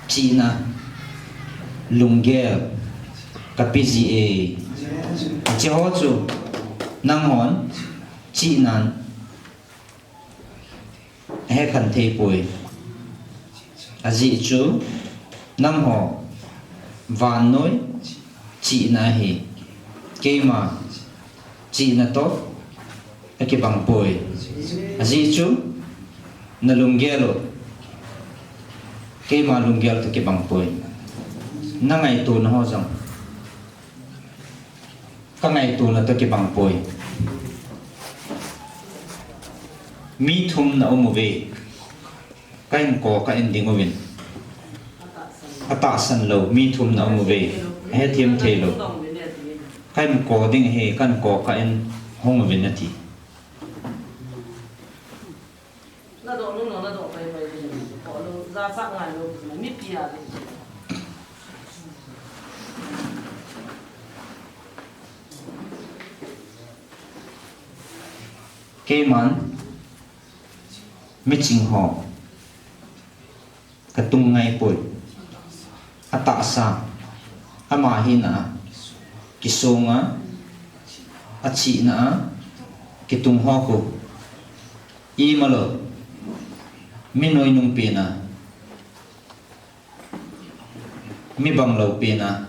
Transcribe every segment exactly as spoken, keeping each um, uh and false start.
Chihna lunggel kape jie. Hiche ho chu nanghon chihnan ahekhen thei poi. Ajeh chu nangho vannoi chihna ahi. Keima chihna toh kakibang poi. Ajeh chu nalunggel u keima lunggel toh kibang poi. Nangaitona ho jong kangaitona toh kibang poi. Mi thum naum uve. Kahinkho ka-en ding uvin, atahsan lou mi thum naum uve. Ahethem thei lou. Kahinkho ding ahi, kahinkho ka-en hung uvin ati. Keiman miching ho katung ngai poi. Atahsa, ama hina a kisonga, achihna a kitung ho khu, imalou mi noinung pena, mi banglou pena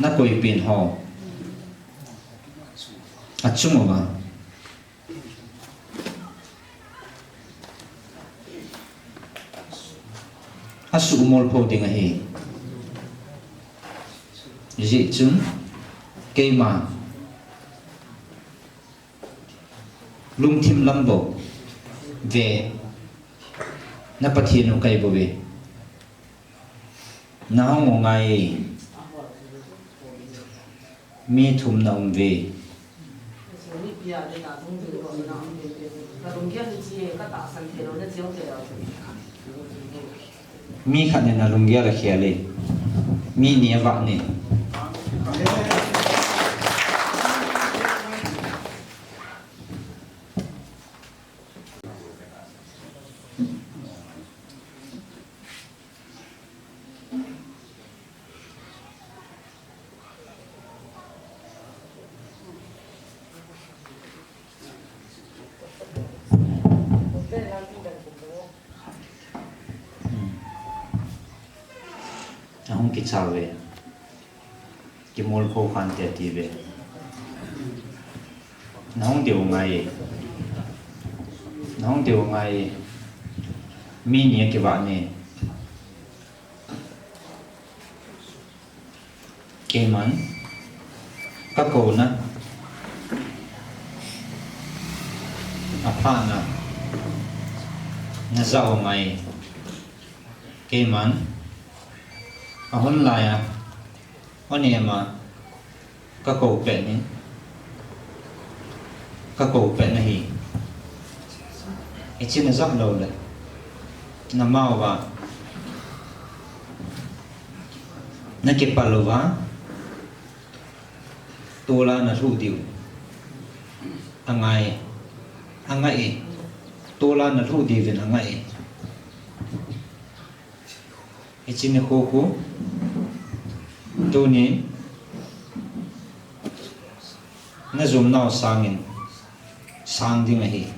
nakoi pen ho achung uva asuhmolpho ding ahi. Hijeh chun keima lungthim lam bou ve, na Pathen u kahi bouve. Nahung u ngai, mi thum naum uve. Mi khat in alunggel akhel e, mi ni avah e. Ahung kicha uve. Kimolpho khante ati uve. Nahung diu ngai e. Nahung diu ngai e. Mi ni akivah e. Keiman kakouna aphatna najah u ngai. Keiman ahon laiya, o nema kakou pet in, kakou pet nahi. Hiche najah lou le, namaova nakipal uva, tola nalhuh diu angai, angai e. Tola nalhuh diuvin angai e. Hiche nikho khu, tuni najom nau sangin sang ding ahi.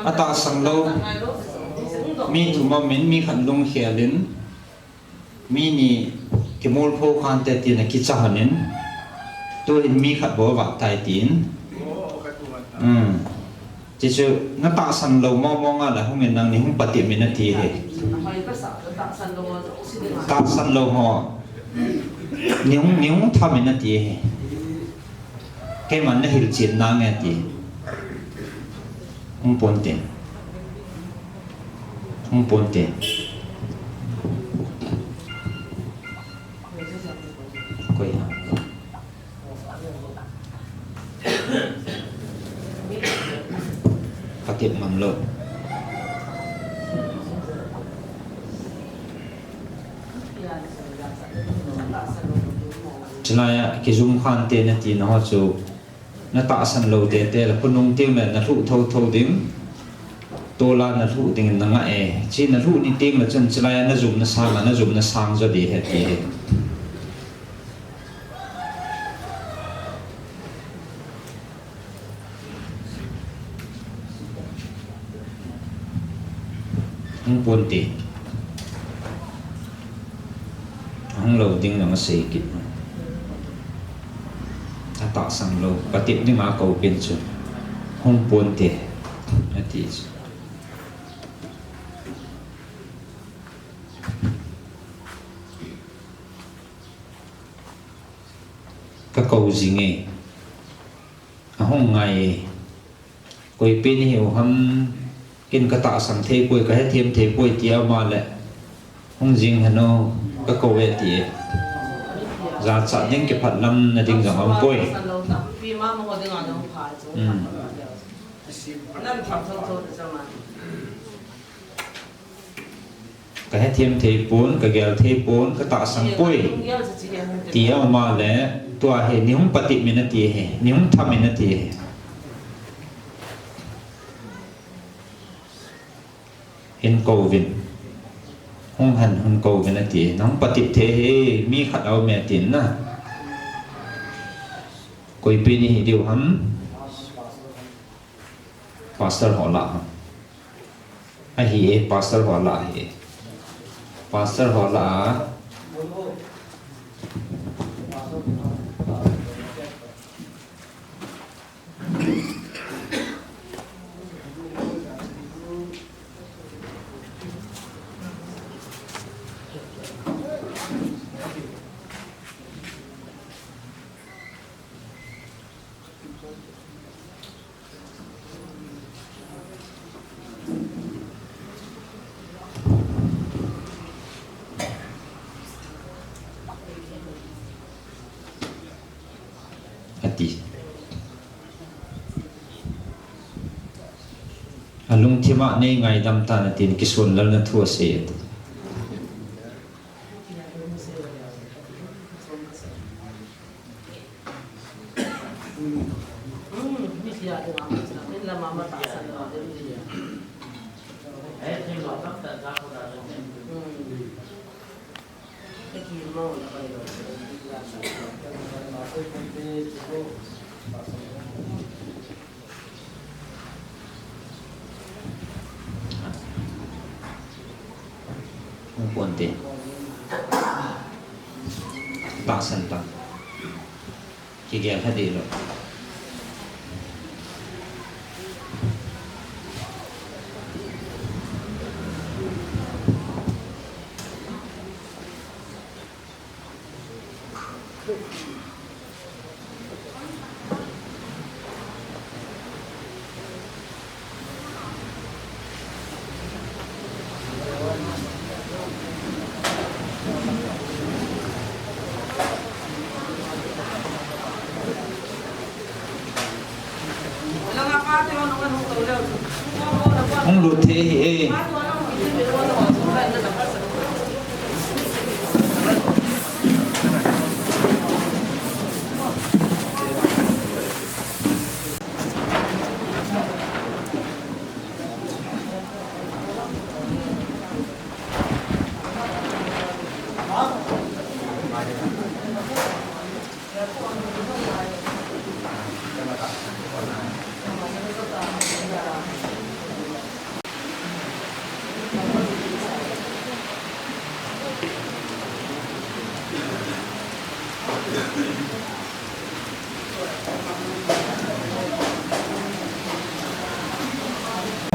Atahsan lou mi thum aumin, mi khat lungkhel in, mi ni kimolpho khante tin akicha lhonin, tuhin mi khat bou avah tai tin. Hmm. Chuchu natahsan lou mong mong a le hungin nangni hung patep in ati ahi. Tahsan lou ho. Nei hung, nei hung tham in ati ahi. Keiman nahilchen nange ati. Hung ponte. Hung ponte. Koi ham. Patep ngam lou. Chulai a kijum khante nati na ho chu, na tahsan lou tete le, khonung teng le na lhuh thotho ding, tol a na lhuh ding na ngah e. Chu na lhuh ni teng le chun chulai a na jum na sang a, na jum na sang jo ding ahi ti ahi. Hung ponte. Hung lou ding jong asei kit. Atahsan lou, patep ding a kou pen chu. Hung ponte. Ati chu. Ka kou jing e. Ahung ngai e. Koi pen hiu ham, ken ka tahsan thei poi, ka hethem thei poi ti a um a le, hung jing hen o, ka kou e ti e. Jachat ding kiphatlamna ding jong um poi. Hmm. Ka hethem thei pon, ka gel thei pon, ka tahsan poi. Ti a um a le, tua hi, nei hung patep in ati hi, nei hung tham in ati hi. Hin kou vin. Hung hen, hung kou vin ati hi. Nang patep thei hi, mi khat a um e tin na. Koi pen hi diu ham. Pastor ho lah a. Ahi e, pastor ho lah ahi e. Pastor ho lah a. Ati. Alungthim a nei ngaidam tan atin, kisonlelna thu asei ati. Hung ponte. Tahsan ta. Kigel kha dih lou. Hung lut thei ahi e.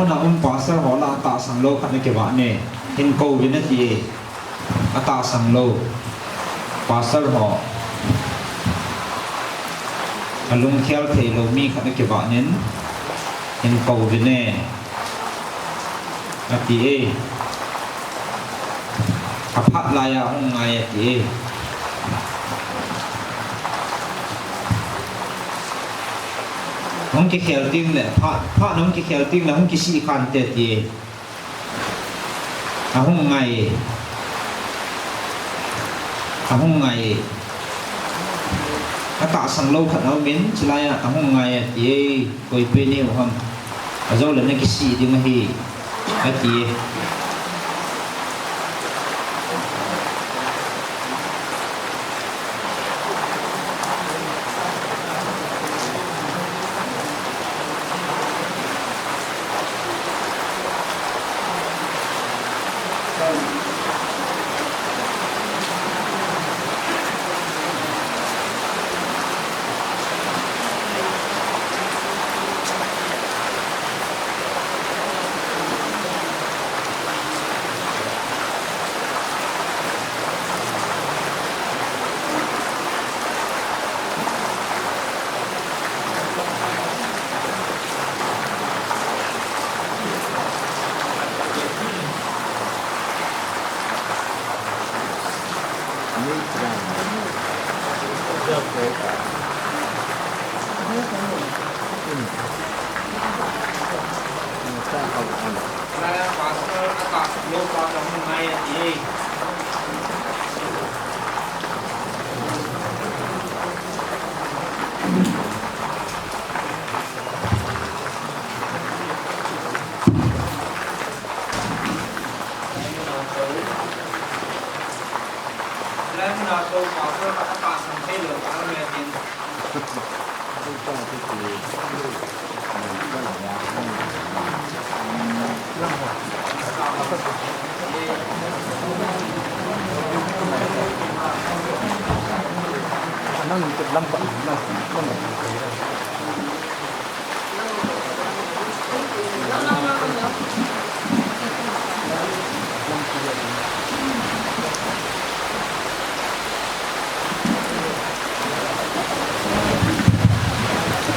Huna um pastor ho lah a tahsan lou khat na kivah ne, hin kou vin ati e. Atahsan lou. Pastor ho. Alungkhel thei lou mi khat na kivah nin, hin kou vin e. Ati e. Aphat lai a hung ngai ati e. Hung kikhel ding le, phat, phat hung kikhel ding le, hung kisih khan te ati e. Ahung ngai e. Ahung ngai e. Tahsan lou khat aumin, chulai a ahung ngai ati e, koi pe neiu ham. Ajou le nakisih ding ahi, ati e.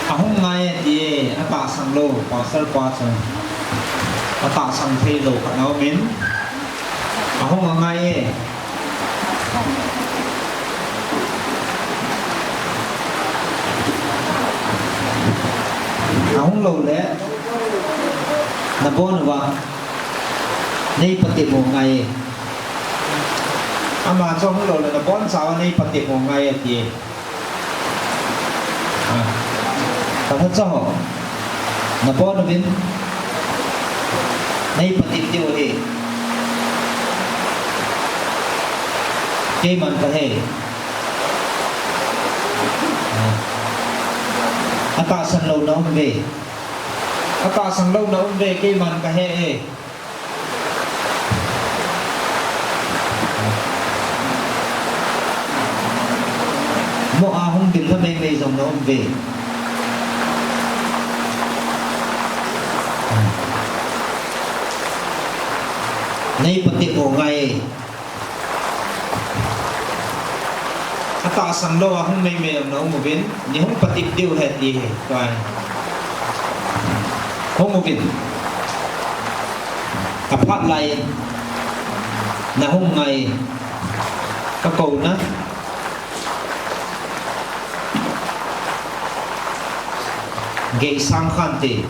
Ahung ngai e ti e, atahsan lou, pastor pa chu. Atahsan thei lou khat aumin. Ahung angai e. Ahung lou le, nabon uva, nei patep u angai e. Ama chu ahung lou le, nabonchauva nei patep u angai e ti e. Ah. Ka thacha ho. Nabon uvin. Nei patep diu ahi. Keiman kahe. Ah. Atahsan lou na um uve. Atahsan lou na um uve, keiman kahe e. Mo a hung bil lha meimei jong na um uve. Nei patep u angai e. Atahsan lou a hung meimei jong na um uvin, nei hung patep diu ahi ti ahi, tua hi. Hung uvin. Aphat lai in. Nahung ngai. Ka kouna. Geisang khante.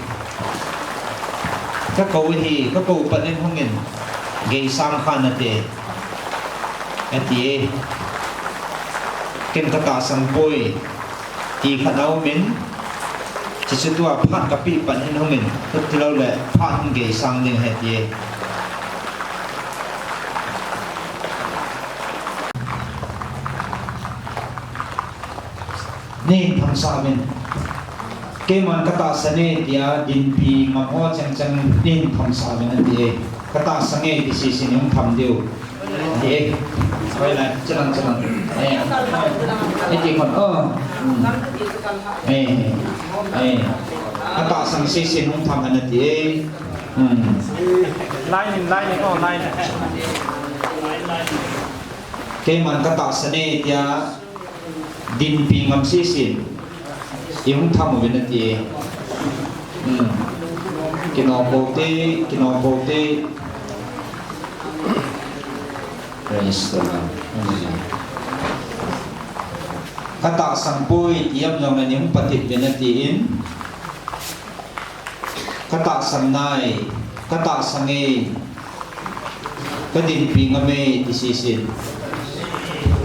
Ka kou hi, ka kou pat in hungin. Geisang khan nate. Ati e. Ken katahsan poi. Ti khat aumin. Chuche tua phat kapeh pat in hungin. Chuti lou le phat hung geisang ding ahi ti e. Nei hin thamsah uvin. Keiman katahsan e tia dinpi ngam ho chengcheng nei hin thamsah uvin ati e. Katahsan e ti sese in hung tham diu. Ati e. Hoi lai, chelang, chelang. E. E ti kon. Oh. Hmm. E. E. Katahsan sese in hung tham uvin ati e. Hmm. Line in, line in, oh, line in. Keiman katahsan e tia. Dinpi ngam sese in. Ihung tham uvin ati e. Hmm. Kino kote, kino kote. Praise the Lord. Katahsan poi ti am jong le nei hung patep uvin ati in. Katahsan nai, katahsan e, kadinpi ngam e ti sese in.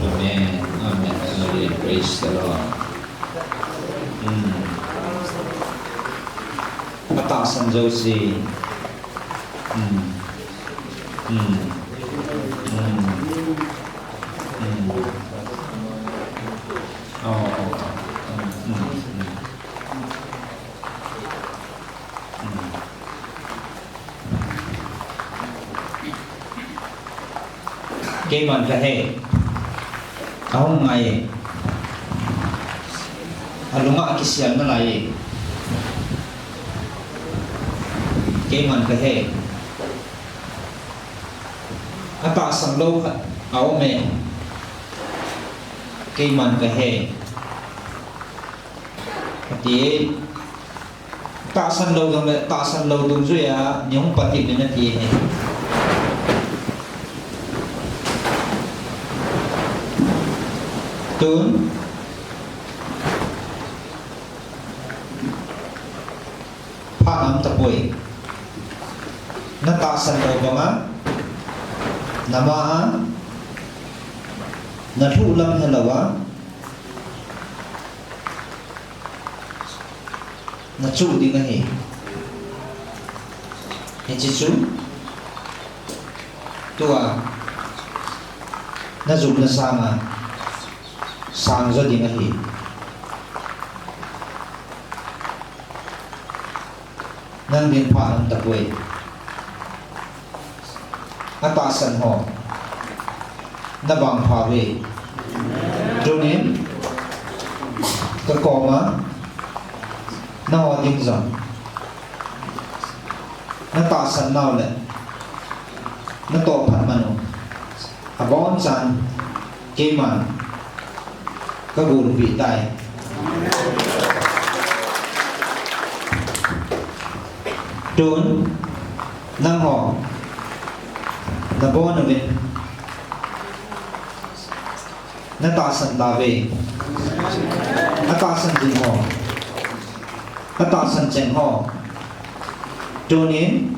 Amen. Amen. Amen. Praise the Lord. Hmm. Atahsan jouse. Hmm. Hmm. Hmm. Hmm. Oh, oh, oh. Hmm, hmm, hmm. Hmm. Keiman kahe. Ahung ngai e. Alunga kisel nalai e. Keiman kahe. Atahsan lou khat aum e. Keiman kahe. Ati e. Tahsan lou jongle, tahsan lou dungjui a, nei hung patep in ati ahi. Tun, phat aum tapoi. Natahsan lou banga, nama a, nalhuh lam helou a, nachuh ding ahi. Hiche chu tua najumna sanga sang jo ding ahi. Nang din phat aum tapoi. Atahsan ho, navangpha uve. Tunin kakoma nangho ding jong natahsan nau le natoh phat man u. Abonchan keiman kagolpi tai. Tun, nangho nabon uvin natahsan tauve. Atahsan ding ho, atahsan cheng ho, tunin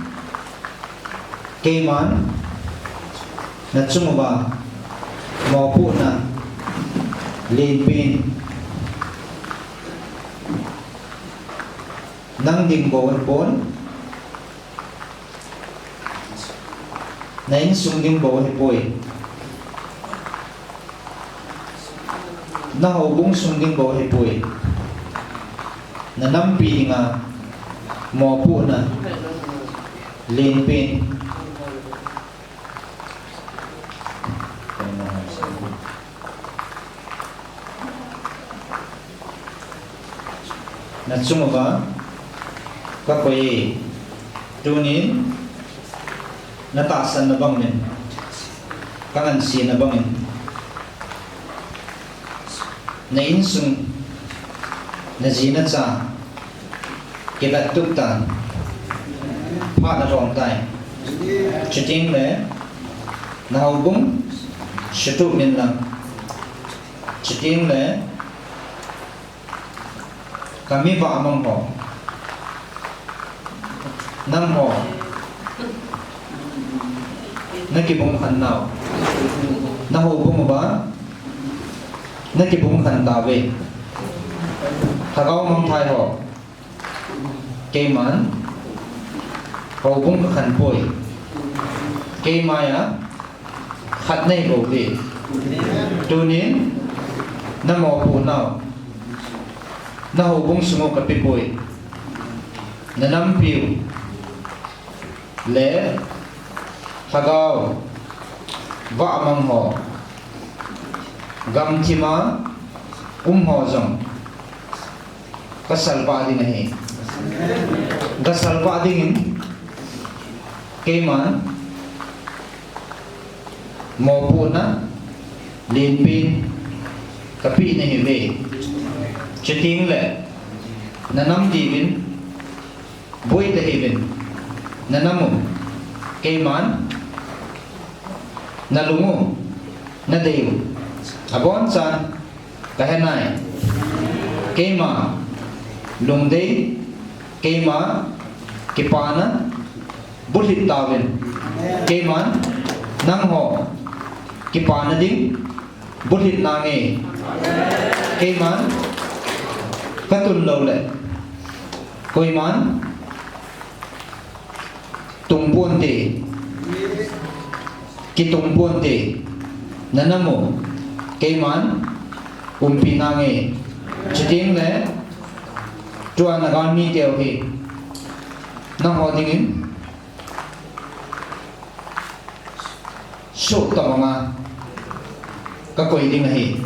keiman nachung uva mopohna lenpen nang ding bou ahipon, na insung ding bou ahipoi, na houbung sung ding bou ahipoi, na nampi dinga mopohna lenpen nachung uva kakoi e. Tunin natahsan na bangin, kangansena bangin, na insung, naji nacha kivettup tan, phat nalhong tai. Chuteng le na houbung sutup inlang, chuteng le kami vahmang ho, nam ho, nakibung khan nau, na houbung uva nakibung khan tauve. Lhagao mangthai ho, keiman houbung kakhan poi. Keima a khat nahi bouve. Tunin namopoh nau, na houbung sung u kapepoi. Na nampiu le lhagao vahmang ho, gamthima um ho jong kasalvah ding ahi. Kasalvah dingin keiman mopohna lenpen kapeh nahiuve. Chuteng le na nam diuvin boi tahiuvin, na nam u keiman, na lung u, na dei u abonchan kahe nai. Keima lungdei, keima kipana bulhit tauvin, keiman nangho kipana ding bulhit nange. Keiman Ka tun lou le, koiman tung ponte, kitung ponte, na nam u, keiman umpi nange. Chuteng le, tua na galmi teu hi, nangho dingin, Suh tobanga ka koi ding ahi.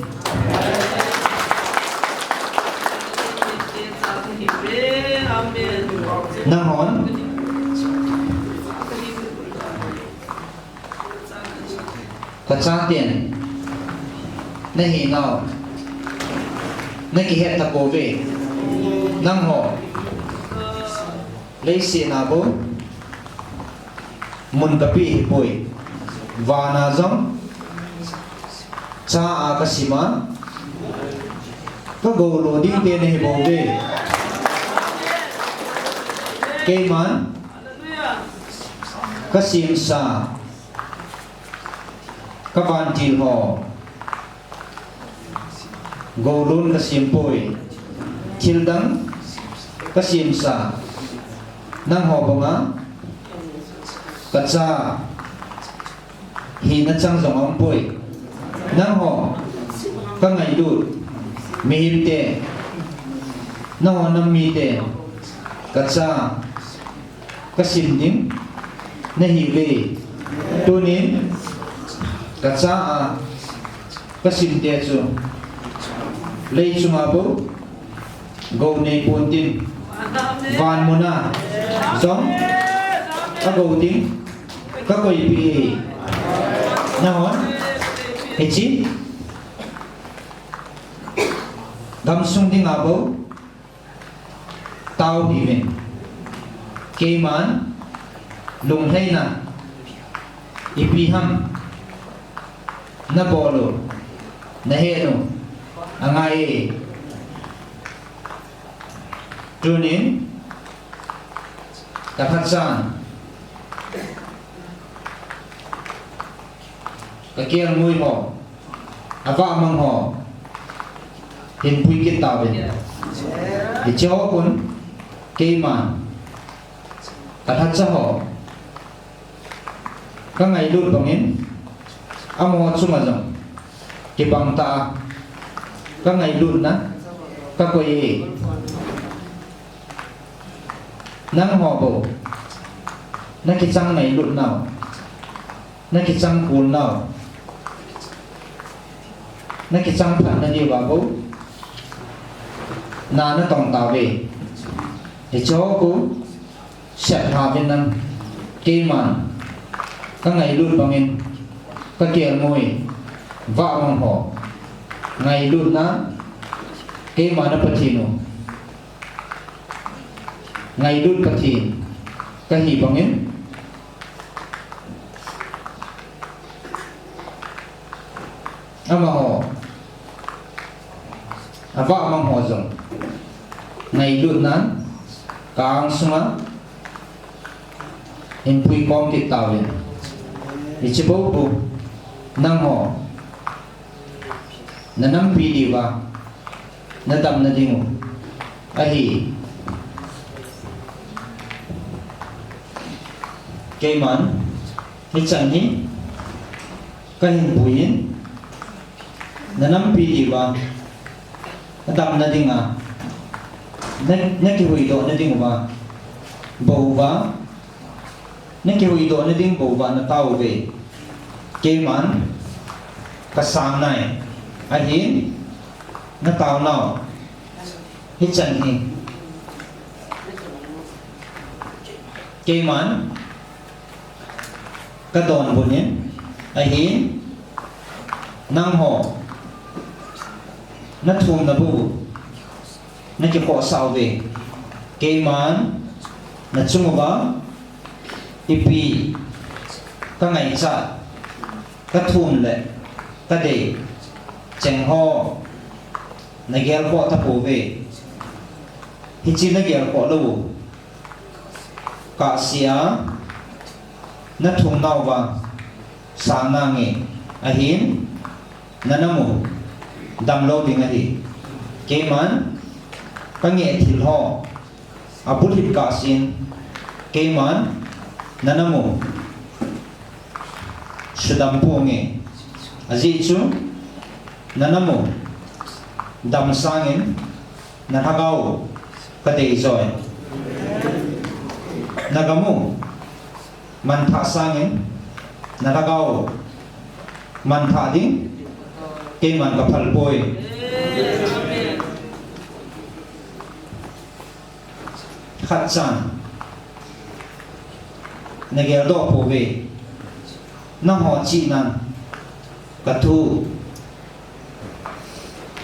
Nanghon ka chaten nahinau na kihet tapouve. Nangho leiset a bou mun kapi hipoi. Vana jong cha a kasima, ka goulo dingte nahibouve. Keiman kasemsa, ka vantil ho goulon kasempoi. Thildang kasemsa, nangho banga ka cha hina chang jong aumpoi. Nangho ka ngailut mihemte, nangho nam mite ka cha kasem ding nahiuve. Tunin ka cha a kasemte chu leichunga bou gou nei pontin, van muna jong agou ding ka koipeh e. Nanghon hiche gamsung dinga bou tao hih uvin. Keiman lunglhaina ipi ham nabol u, nahet u angai e. Tunin ka lhachan, ka kelngoi ho, avahmang ho hinpui kit tauvin. Hiche ho khun keiman ka lhacha ho ka ngailut bangin amaho chunga jong kibang tah a ka ngailutna ka koi e. Nangho bou nakichang ngailut nau, nakichang kul nau, nakichang phatna diuva bou na natong tauve. Hiche ho khu seplha uvin lang, keiman ka ngailut bangin ka kelngoi vahmang ho ngailutna, keiman a Pathen u ngailut Pathen kahi bangin, amaho avahmang ho jong ngailutnan ka angsunga hinpui khom kit tauvin. Hiche bou bou nangho na nampi diuva na damna dingu ahi. Keiman hichan hi kahin puiyin, na nampi diuva na damna dinga, na, nakihuhdohna dinguva bouva, nakihuhdohna ding bouva nataouve. Keiman kasang nai, ahin nataonau hichan hi keiman kadonbut in, ahin nangho nathumna bou nakikhohsah uve. Keiman nachung uva ipi kangaichat, kathum le kadei cheng ho nagelkhoh tapouve. Hiche nagelkhoh lou u kahsea nathumnauva sang nange, ahin nanam u damlou ding ahi. Keiman Ka ngeh thil ho abulhit kahsen, keiman nana mu sudam ponge. Ajeh chu nana mu dam sangin na lhagao ka deijoi. Na gam u manthah sangin na lhagao manthah ding keiman ka phal poi. Khat chan, na geldoh pouve. Nangho chihnan ka thu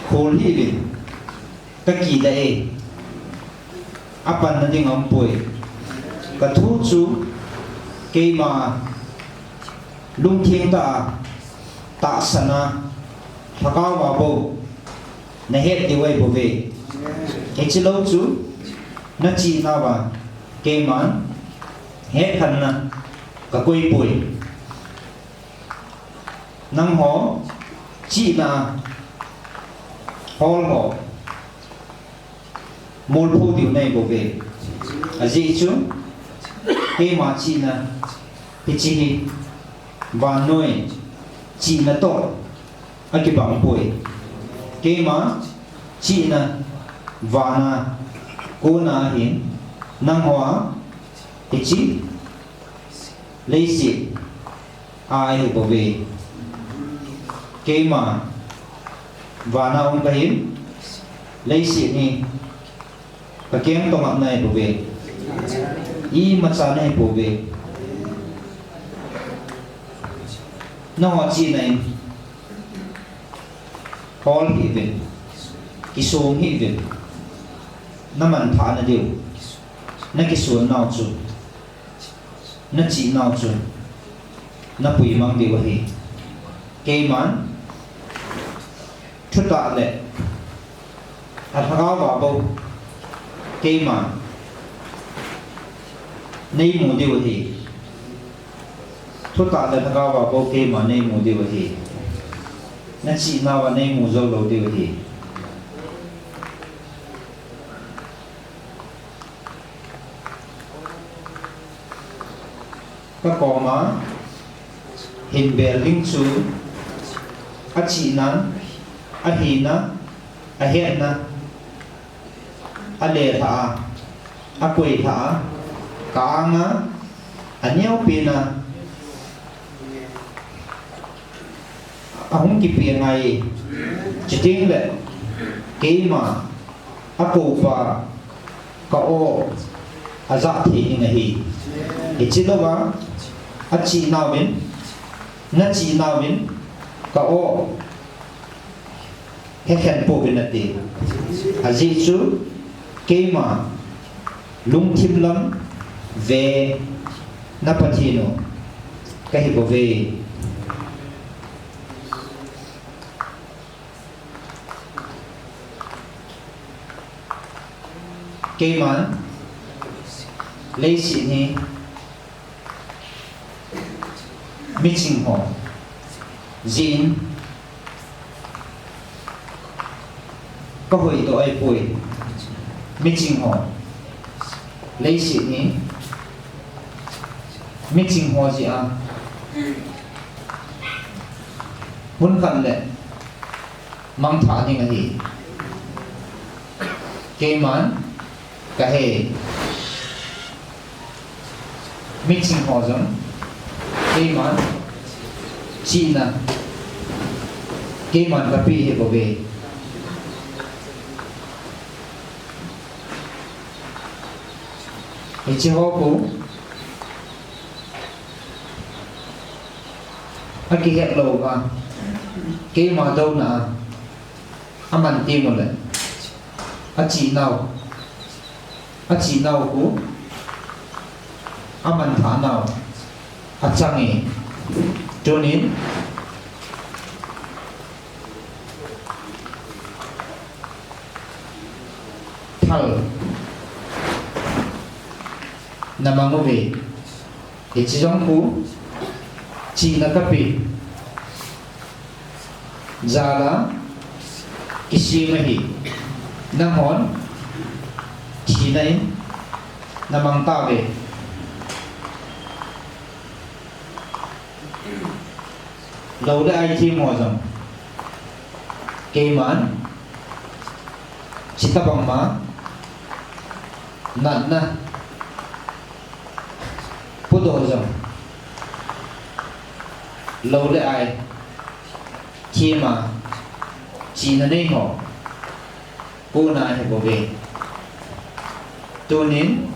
khol hih uvin, ka kidah e. Apanna ding aumpoi. Ka thu chu keima lungthim tah a, tahsan a, lhagao a bou na het diu ahi bouve. Hiche lou chu na chihnauva keiman hetkhenna ka koi poi. Nangho chihna hol ho molpho diu nahi bouve. Ajeh chu keima chihna hiche hi vannoi chihna toh akibang poi. Keima chihna vana kona ahin, nangho a hiche leiset a ahi bouve. Keima vana um kahin, leiset hi ka keng tongah nahi bouve. Imacha nahi bouve. Nangho chihna in hol hih uvin, kisong hih uvin, na manthahna diu, na kisonnau chu, na chihnau chu na puimang diu ahi. Keiman thutah le alhagao a bou keiman neimu diu ahi. Thutah le lhagao a bou keiman neimu diu ahi. Na chihnauva neimu jou lou diu ahi. Ka koma hin bel ding chu achihnan, ahina, ahetna, alelhah a, akoilhah a, ka anga aneopen a ahung kipe angai. Chuteng le keima akoupa ka o ajah thei ding ahi. Hiche louva achihnauvin, nachihnauvin ka o hekhen pouvin ati. Ajeh chu keima lungthim lam ve na Pathen u kahi bouve. Keiman leiset hi miching ho jeh in ka hoidoh ahipoi. Miching ho, leiset hi miching ho jeh a hun khat le mangthah ding ahi. Keiman kahe. Miching ho jong keiman chihna, keiman kapeh hih bouve. Hiche ho khu akihet louva, keima douna a aman teng uleh, achihnau, achihnau khu amanthahnau achange. Tunin thal namang uve. Hiche jong khu chihna kapeh jal a kisem ahi. Nanghon Thina in na mang tauve. Lou le ai them ho jong keiman chutobang ma natna podoh jong lou le ai them a chihna nei ho kona ahi bouve. Tunin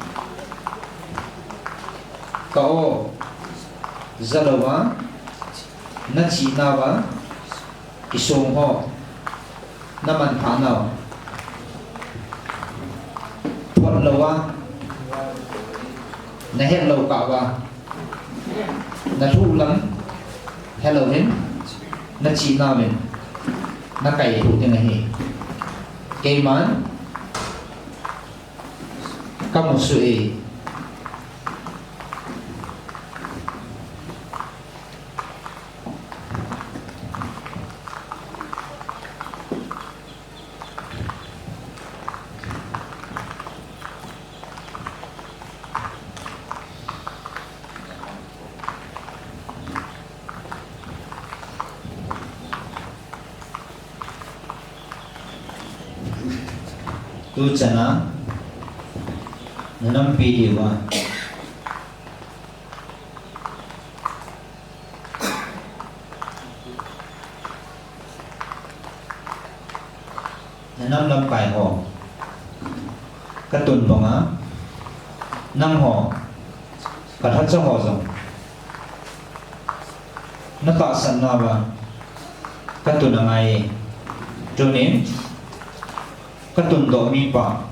ka aw ja louva na chihna uva kisong ho na manthah nau, phot louva na het lou kah uva na lhuh lam helouvin na chihna uvin na kaithoh ding ahi. Keiman ka musuh e. Tuchan a na nampi diuva na nam lamkai ho ka tun banga nangho ka lhacha ho jong na tahsan nauva ka tun angai e. Tunin ka tundoh mipa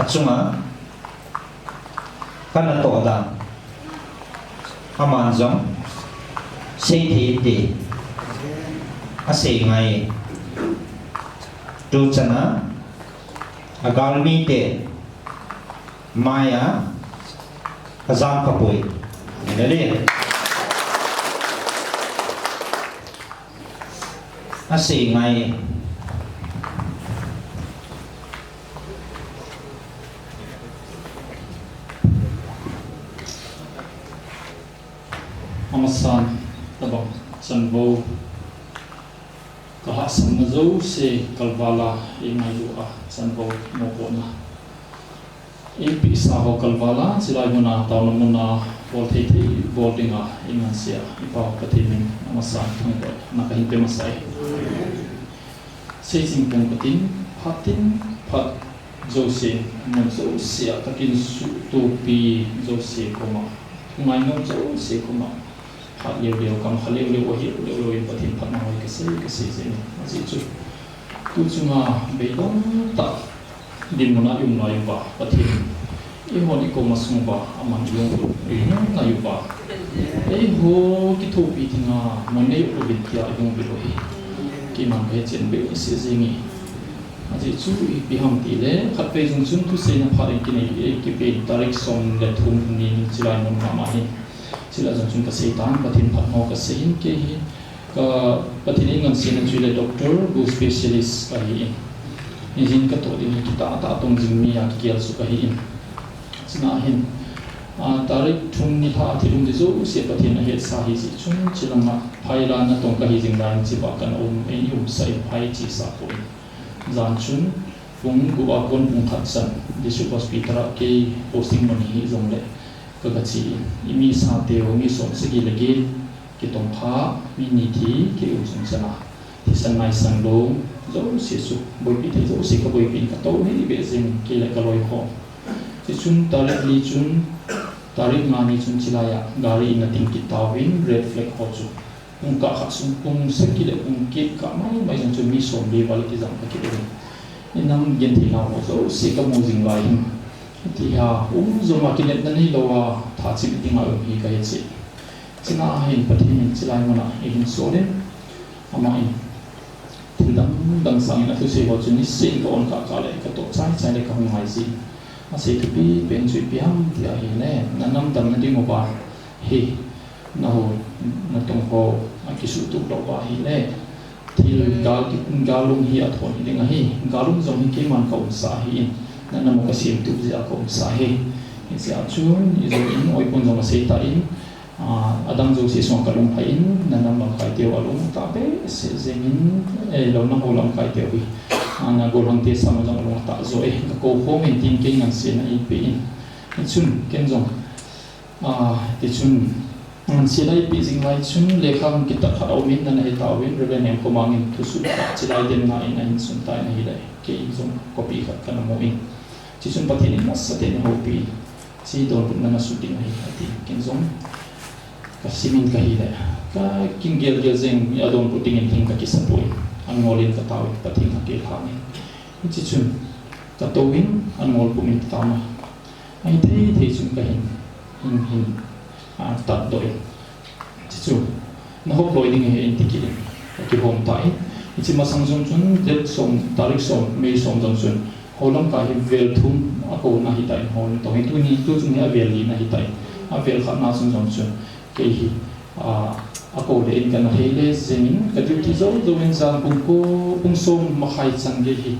a chunga ka natoh dan aman jong seithei inte, asei ngai e. Tuchan a agalmite mai a ka jam kha poi. Hallelujah. Asei ngai e. Amasan tabang chanvo ka hahsatna jouse kalval a eingailu a chanvo mopohna eipehsa ho kalval a, chulai muna taona muna bol thei thei bol dinga eingansea i Pa Pathen min amasan thangvahna kahin pe masa e. Seiching pung katin, phat tin phat jouse, mun jouse a kakinsuhtopi jouse koma, ngaingam jouse koma, phat leu leu, kam kha leu leu, ahi leu leu in Pathen phatna hoi kasei, kasei jeng in. Ajeh chu tu chunga beidong tah dinmun a i um lai uva, Pathen in eihon i koma sung uva aman i lunglut eihon lai uva, eiho kithopi dinga mun nei louvin tia i lunglut u hi keiman kahet chen behseh jeng e. Ajeh chu ipi ham tile, khatvei jong chun thuseina phat in kinei, ei kipe in tarik som le thum ni chulai mun mama hin. Chulai jong chun kasei tan, Pathen phatna ho kasei in kei hi. Ka Pathen in ngansena chu ahile doctor, bu specialist kahi in. Hijeh in katoh ding hi kitah tah tong jing mi a kigel chu kahi in. Chuna hin, a, tarik thum ni lha a thil um ding jouse Pathen in ahetsa ahijeh chun, chulanga phaila natong kahi jing lai in chiba kana um, ei umsa in phai chesa poi. Jan chun pung gup a kon pung khat chan District Hospital a kei posting mun hi jongle ka, kache in, i mi sa teu mi som sagi le get kitong pha, mi ni thi kei um sung chana thisan naisan lou jouse chu boipi thei jouse kaboipi in katou hei beh jeng kei le kaloi ho. Chuchun tarik li chun, tarik nga ni chun chulai a gari in ating kit tauvin red flag ho chu pung kah khat sung, pung sagi le pung get kah maimai jong chu mi som li val kijam kha kit uvin. Inam genthei nau ho jouse kamu jing lai hin, hiti a um jong a kinepna neilou a thachim dinga um hi kahe cheh. Chuna hin Pathen in chulai muna eihin sol in, ama in thil dang dang sangin athusei ho chu niseh in ka on kah kah le katoh chai chai le kahung ngai jin. Asei thupi pen chu ipi ham ti ahile, na nam damna ding uva hi, na ho, natong ho akisuhtup lou uva ahile, thil gal, gal um hi athon hi ding ahi, gal um jong hi keiman ka umsa ahi in, Nanam u ka semtup jeh a ka umsa ahi. Hijeh a chun, ijou in, oipon jong asei tan, ah, adang jouse sunga ka lungphai in, nanam lamkai teu alung atah behseh jeng in, eh, lou nam ho lamkai teu hi. Ah, na golhang te sam jong alung atah jo e, ka kou khom in tin kei ngansena eipeh in. Hichun, ken jong, ah, tichun, ngansena eipeh jing lai chun, lekha hung kitat khat aum in, nana he tauvin, Reverend Hemkomang in thusuh khat chilai den nga in ahin sun tan ahile, kei jong copy khat kana mu in. Chuchun Pathen in nasatah in eihoupi, hiche donbutna na sut ding ahi, ati. Ken jong ka sim in ka hile, ka kin gel gel jeng, mi adonbut ding in hin ka kisa poi. Angol in ka tao in, Pathen ka kei lhang in. Hiche chun ka tou in, angol pum in ka tao in. Ahithei thei chun ka hin, hin, hin, ah, tat doh in. Chuchu, na hop loi ding ahi, ahin ti kit in. Ka kihom tan. Hiche masang jong chun, date som, tarik som, May som jong chun, ho lamkai hi vel thum akou na ahitan, ho lamkai hi tuni, tuchung hi avel li na ahitan. Avel khat na chun jong chun, kei hi, ah, akou le in kana hei le jeng in, ka duty jou jou in jan pung ko, pung som makhai chan gei hi,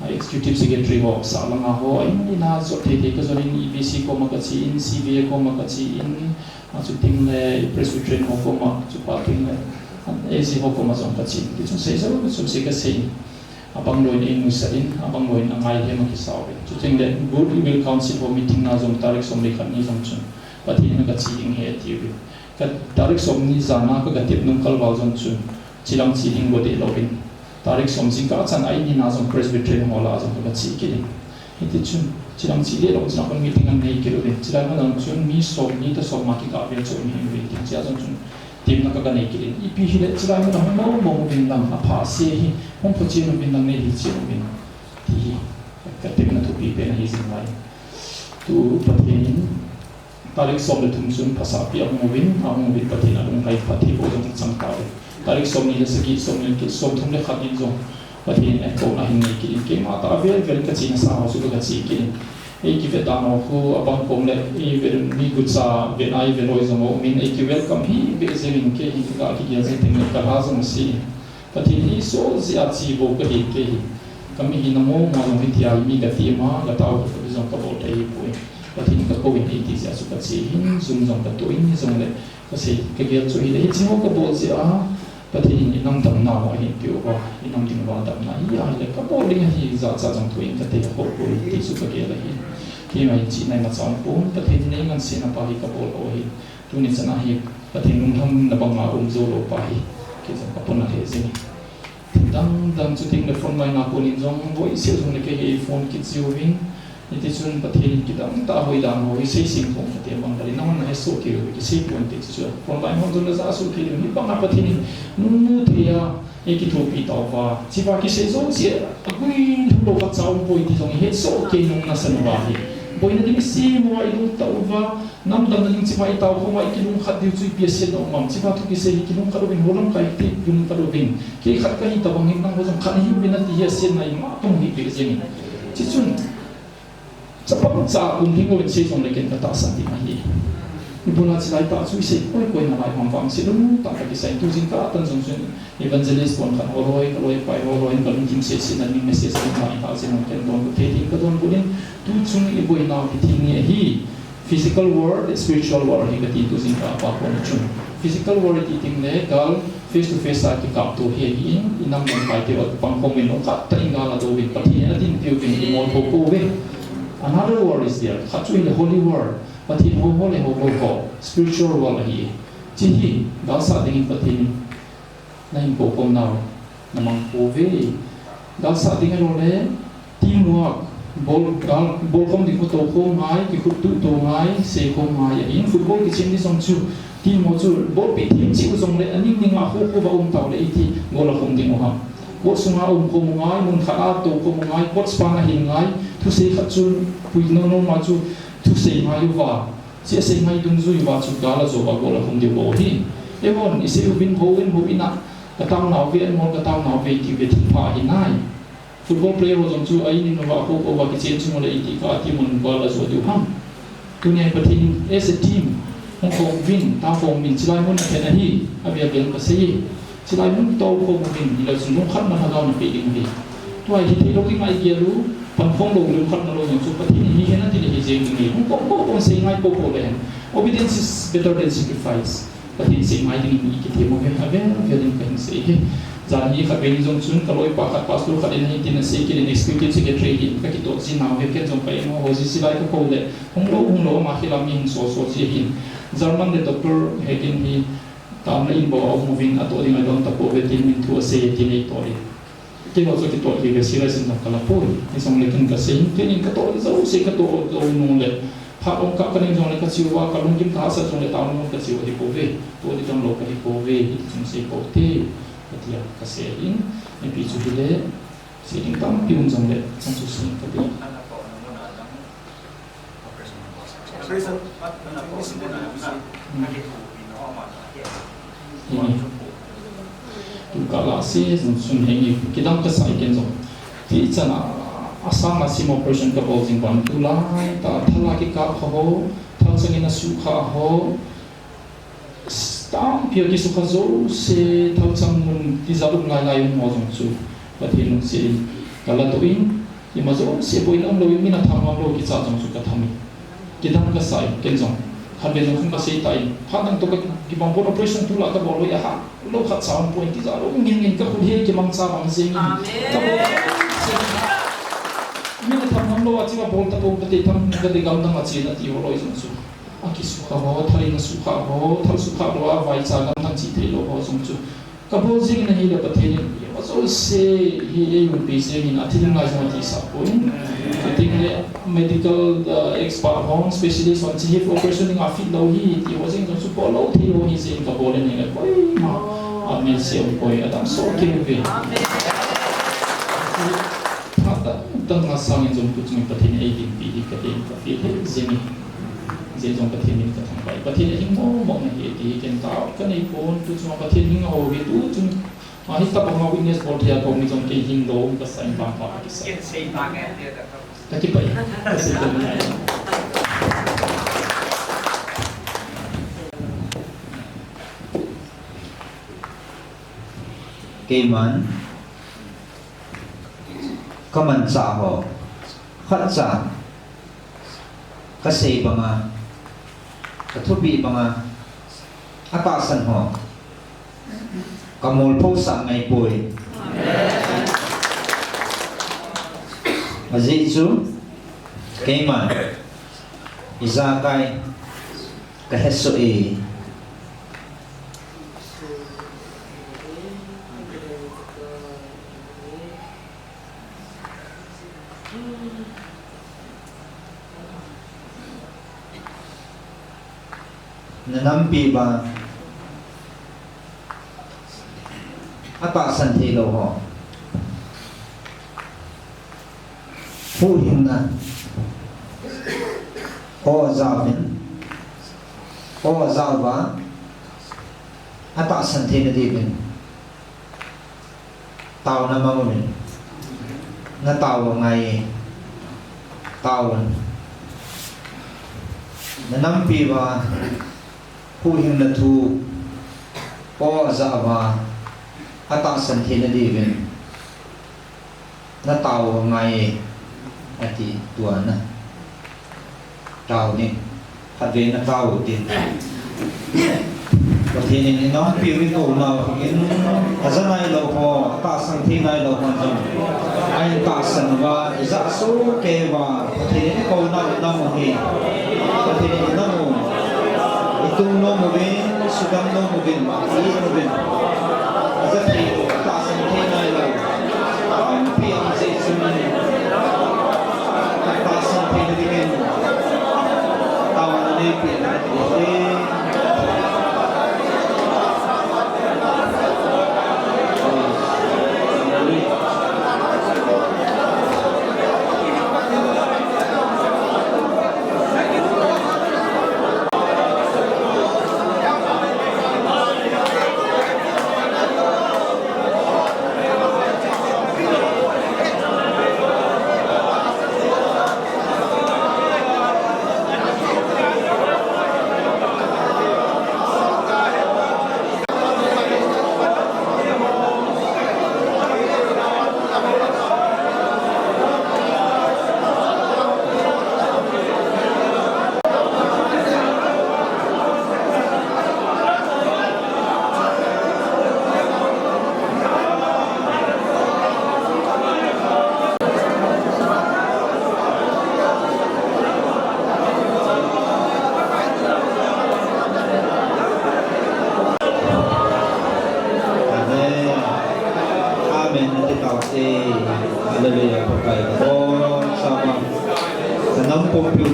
ah, executive secretary ho, sahlang a ho, in, in a jot thei thei ka jon in, E B C koma ka che in, C B A koma ka che in, ah, chuteng le Presbyterian ho koma, chupa teng le, ah, A C ho koma jong ka che in. Tichun sei jou, sum sei ka sei in. Abang loi in ei nuisat in, abang loi in angai lhem a kisa uvin. Chuteng le, Goodwill Council ho meeting na jong tarik som le khat ni jong chun, Pathen in ka che ding ahi ati uvin. Ka tarik som ni jan a ka, ka tep nung kal val jong chun, chilang che ding bou deh louvin. Tarik som jingkah chan a in ni na jong Presbyterian ho lah a jong ka che kit in. Hiti chun, chilang che deh lou chun a kon meeting anei kit uvin. Chilai mun jong chun mi som ni toh som nga kikah vel chu um hih uvin. Hitia jong chun, tepna ka, ka nei kit in. Ipi hile chilai mun a hung mong mong uvin lang, apha se hi, hung phuchen uvin lang nei hichen uvin. Ti hi, ka tepna thupi pen ahi jing lai. Tu Pathen in, tarik som le thum chun phasah pi ahung uvin, ahung uvin Pathen alunglhai phatthei boh jong achang tauve. Tarik som ni le sagi, som ni le kit, som thum le khat in jong Pathen in akouna ahin nei kit in, keima tah a vel vel in ka chena sa ho chu ka, ka che kit in. Ei kivet dan ho khu abang kom le, ei vet mi gucha vet a ei vet hoi jong aum in, ei ki welcome hih beh jeng in, kei hin ka kigel jeng teng le ka lha jong ase in. Pathen in eisoh jeh a che bou ka hi kei hi. Ka mi hi na mo mo jong hitia mi ka ti ma, ka tao ka jong ka bol thei hi poi. Pathen in ka kou in eiti jeh a chu ka che hin, jum jong ka to in, hijongle ka sei, ka gel chu hile, hiche ho ka bol jeh a Pathen in i nam damna ho ahin peuva, i nam ding uva damna hi ahile ka bol ding ahi, jachat jong thu in ka tei kha poi ti chu ka gel ahi. Keima hin chihna imacha um pon, Pathen in ei ngansena pa hi ka bol u ahi. Tuni chan a hi Pathen lunghamna banga um jou lou pa hi kei jong ka pona lheh jeng e. Thil dang dang chuteng le frontline a kon in jong boiseh jong le kei hi ei phone kit jiuvin. Hiti chun Pathen in kidang tah a hoi dan ho hi sei sing pon kate bang kali, nahon na he soh kei u, kisei pon te chu. Frontline hon jong na ja soh kei u, hibang a Pathen in nung nu thei a ei kithopi tauva, hicheva kisei jouse a guilhung lou khatcha um poi ti jong i het soh kei nung nasan uva hi, boina ding i sem uva, i lungtah uva, nam damna ding hicheva i tao khom uva i kilungkhat diu chu ipi asetna um am, hicheva thu kisei hi kilungkhat uvin, ho lamkai te kilungkhat uvin, kei khat kahi tabang hin nangho jong khat nahiuvin ati hi asetna ima pang hih beh jeng in. Hichun chapang cha um ding uvin sei jongle ken ka tahsan ding ahi. Ibola chilai tah chu i sei koi koi nalai ham vang sei lou tah ka kisei, tu jingkah a tan jong chun evangelist pon khat ho loi, ka loi pai ho loi, ka lungthim seh seh na ding message ding ma i ha jeng un, ken donbut thei ding ka donbut in, tu chung i boinau hi thil ni ahi. Physical war le spiritual war ahi kati tu jingkah a pa kon chun. Physical war i ti teng le gal face to face a kikap to hi ahin, i nam lamkai teu a pang khom in, lungkhat tah in gal a do uvin, Pathen in adin peh uvin, i mol pho pho uvin. Another war is there. Khat chu hile holy war. Pathen hou ho le houlou ho. Spiritual war ahi. Hiche hi, gal sah ding in Pathen in nahin kou khom nau, namang pouve. Gal sah ding ahilou le, teamwork, bol, gal, bol khom ding khu tou khom ngai, kikhut tuh tou ngai, sei khom ngai ahin, football kichen ding jong chu, team ho chu, ball pe them cheh u jongle, aning ning a khu khu va um tau le iti, goal a khom ding u ham. Court sunga um khom u ngai, mun khat a tou khom u ngai, court pang a hin ngai, thusei khat chu, pui nom nom a chu, thusei ngai uva. Hiche asei ngai dungjui uva chu gal a jou a goal a khom diu bou ahi. Eihon, i sei uvin hou in hou in a, ka taonau ve, anmol ka taonau ve, ti ve thil pha ahi nai. Football player ho jong chu a in in uva, a kho kho uva kichen chung u le iti kha a team un gal a jou diu ham. Tunia Pathen in as a team, hung khom uvin, tao khom uvin, chilai mun a khen ahi, avel vel ka sei e. Chilai mun tao khom uvin, hilou chun lungkhatna lhagao na pe ding ahi. Tua hi thei lou ding a i gel u, Pang phong lou, lungkhat na lou jong chu Pathen in hihen ati le hijeng ding ahi. Hung pom pom pom sei ngai pom pom le hen. Obedience is better than sacrifice. Pathen sei ngai ding in i kiti mo ve, avel vel in kahin sei e. Jan hi khatvei jong chun kaloipa khat pastor khat in hitin asei kit in executive secretary hin kakitoh jin nau ve ken jong ka in ho ho jisi lai kakou le. Hung lou, hung lou ama khel a mi hung so so ji hin. German le Doctor Hagen hi tamna in bou a um uvin atoh ding a idon tapou ve tin min thu asei tin eitoh in. Keiho chu kitoh kit ve serious in jong kala poi. Hijongle ken kasei in, ken in katoh jouse katoh jou nung le. Phat ong kah kaning jongle kache uva, kalungthim thahsat jongle tamna kache u ahi pouve. Toh ding jonglou kahi pouve, hiti chun sei pou te. Katia kasei in, ipi chu hile, sei ding tampi um jongle, chang chu sei kati. Tua kah la se jong chun henge, kidang kasah e ken jong. Ti chan a, asang a sim operation kabol jing vang tulai tah a thal a kikap kha ho, thalchang in asukha ho, tampi a kisukha jouse, thalchang mun tijat um lai lai um ho jong chu Pathen lungset in kalatoh in, ima jouse boina umlou in, min atham ngam lou kicha jong chu katham in. Kidang kasah e, ken jong. Khatvei jong chun kasei tan, phat dang toh ka kibang pon operation tulai kabol lou a ha. Lou khat sa um pon tijat lou ngin ngin kakhut hi kimangcha bang jeng in. Amen. Kabol. Min atham ngam lou a chi kabol tapou kati, tham kati, gamdang a chena ti ho loi jong chu. Akisukha ho, thal in asukha ho, thal sukha lou a vaicha gamdang che thei lou ho jong chu. Kabol jing in ahile Pathen in, ima jouse hi eiumpi jeng in, athi ding lai jong atisa poi. Fitting le medical, uh, expert hon, specialist hon, chi hi operation ding a fit lou hi, ti ho jeng jong chu bol lou thei ho hi jeng in kabol in ahile, koima, amen, sei um poi, adam so kei ve. Phat dang dang a sang in jong tu chung in Pathen in eidinpi hi katin ka feel thei jeng in. Jeh jong Pathen min kathangvah e. Pathen in hing mo mo nahi ti hi ken tao kanei pon, tu chung Pathen hing aho hi tu chung. Ahi tabang a witness bol thei a kong ni jong kei hing lou kasah in vangpha kakisah. Kakipah e. Keiman kamanchah ho, khatcha kasei banga, kathupeh banga, atahsan ho kamolphosah ngai poi. Ajeh chu keiman ijakai kahesoh e. Nanampi uva atahsan theilou ho, huhhingna aw jaovin, aw jaova atahsan theina diuvin taona mang uvin. Natao angai e. Taovin. Nanampi uva huhhingna thu aw jaova atahsan theina diuvin natao angai e, ati tua na. Tao ding. Khatvei natao u tin. Pathen in inampiu ikou nau in, aja nailou ho, atahsan thei nailou ho jong ahin tahsan uva, ijah soh kei uva, Pathen in ikou nau inam u hi. Pathen in inam u, itung nom uvin, sudam nom uvin, i-it uvin. Aja thei lou, atahsan thei nailou. Tampi aum jeh chun, atahsan theina dingin taona neipeh ding ahi.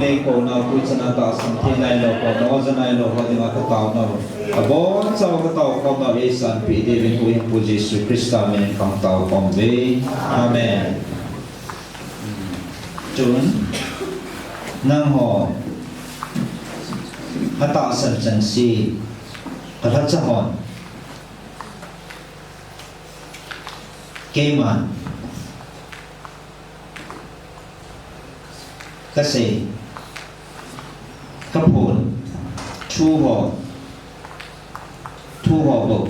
Kona pu chana tahsan thei nailou, kona oja nailou ho dinga kataonau, abonchauva kataokhomnau eisanpeh diuvin huhhingpu Jesu Christa minin kataokhom uve. Amen. Chun, nangho atahsan chengse kalhacha hon, keiman kasei, kaphon, thu ho, thu ho bou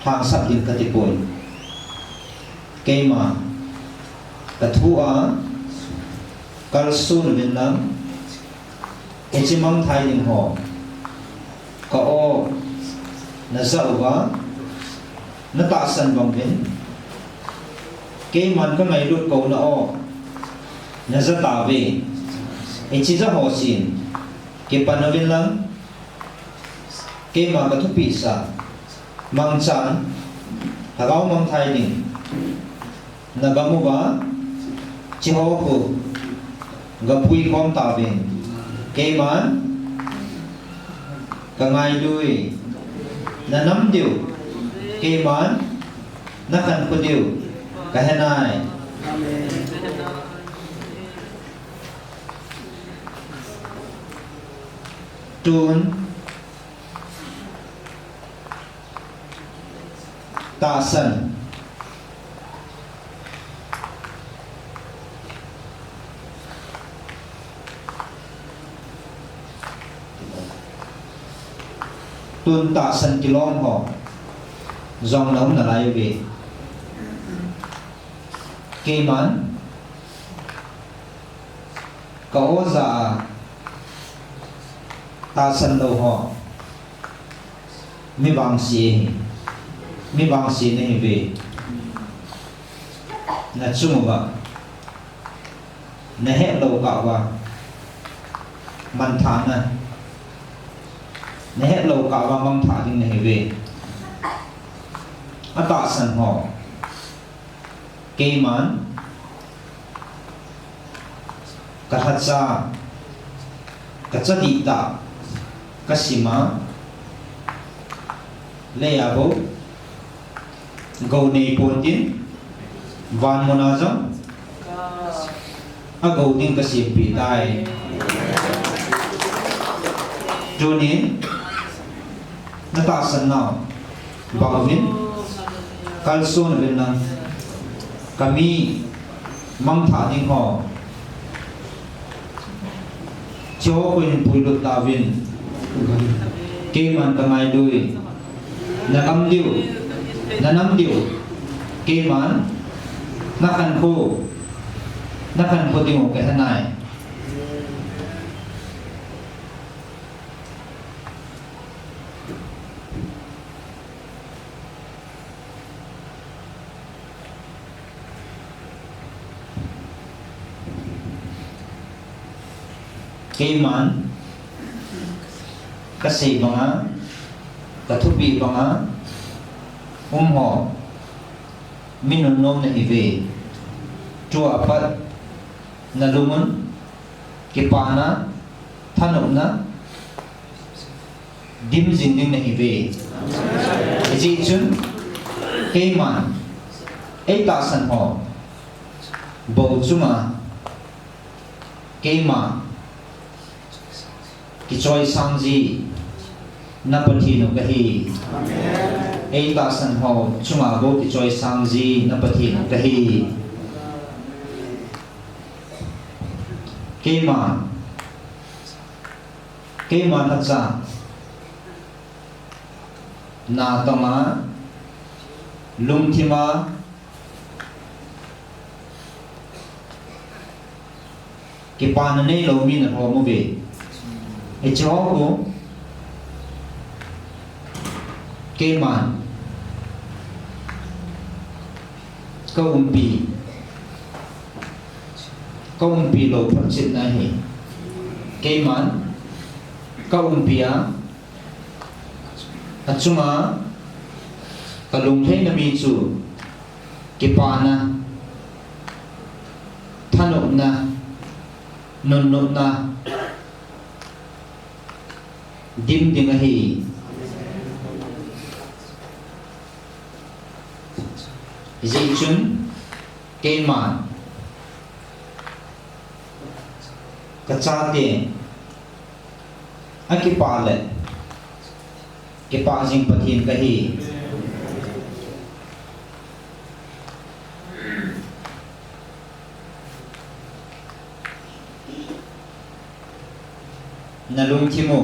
hangsan ding katipoi. Keima kathu a kalson uvin lang, hiche mangthai ding ho ka-o najah uva, natahsan bang uvin, keiman kangailut kona o najah tauve. Hiche jah ho chun kipan uvin lang, keima kathupeh sah mangchan, lhagao mangthai ding nabang uva, hiche ho khu gapuikhom tauvin, keiman kangailui, nanam diu, keiman nakhankho diu kahenai. Tun, tahsan. Tun tahsan kilom ho jong naum nalai uve. Keiman ka-o jah a tahsan lou ho, mi vangse, mi vangse nahiuve. Nachung uva nahetlou kah uva manthahna, nahetlou kah uva mangthah ding nahiuve. Atahsan ho, keiman kalhacha, kacha dihtah kasima, leiya bou gou neipon tin, van muna jong agou ding kasempeh tai. Tunin natahsan nau bang uvin kalson uvin lang, kami mangthah ding ho, hiche ho khu hin puilut tauvin, keiman kangailui, nanam diu, nanam diu, keiman nakhankho, nakhankho diu kahenai. Keiman kasei banga, kathupeh banga um ho, mi nunnom nahiuve. Tua pat nalungun kipana, thanopna dim jing ding nahiuve. Hijeh chun keiman eitahsan ho bou chunga keima kichoisang ji na Pathen u kahi. Eitahsan ho chunga bou kichoisang ji na Pathen u kahi. Keima, keima lhacha natong a, lungthim a kipana neilou mi nalhom uve. Hiche ho khu keiman kaumpi, kaumpi lou photchetna ahi. Keiman kaumpi a, achunga kalungtheina mi chu kipana, thanopna, Nunnutna dim ding ahi. Hijeh chun keiman kachate akipah le kipah jing Pathen kahi. Nalungthim u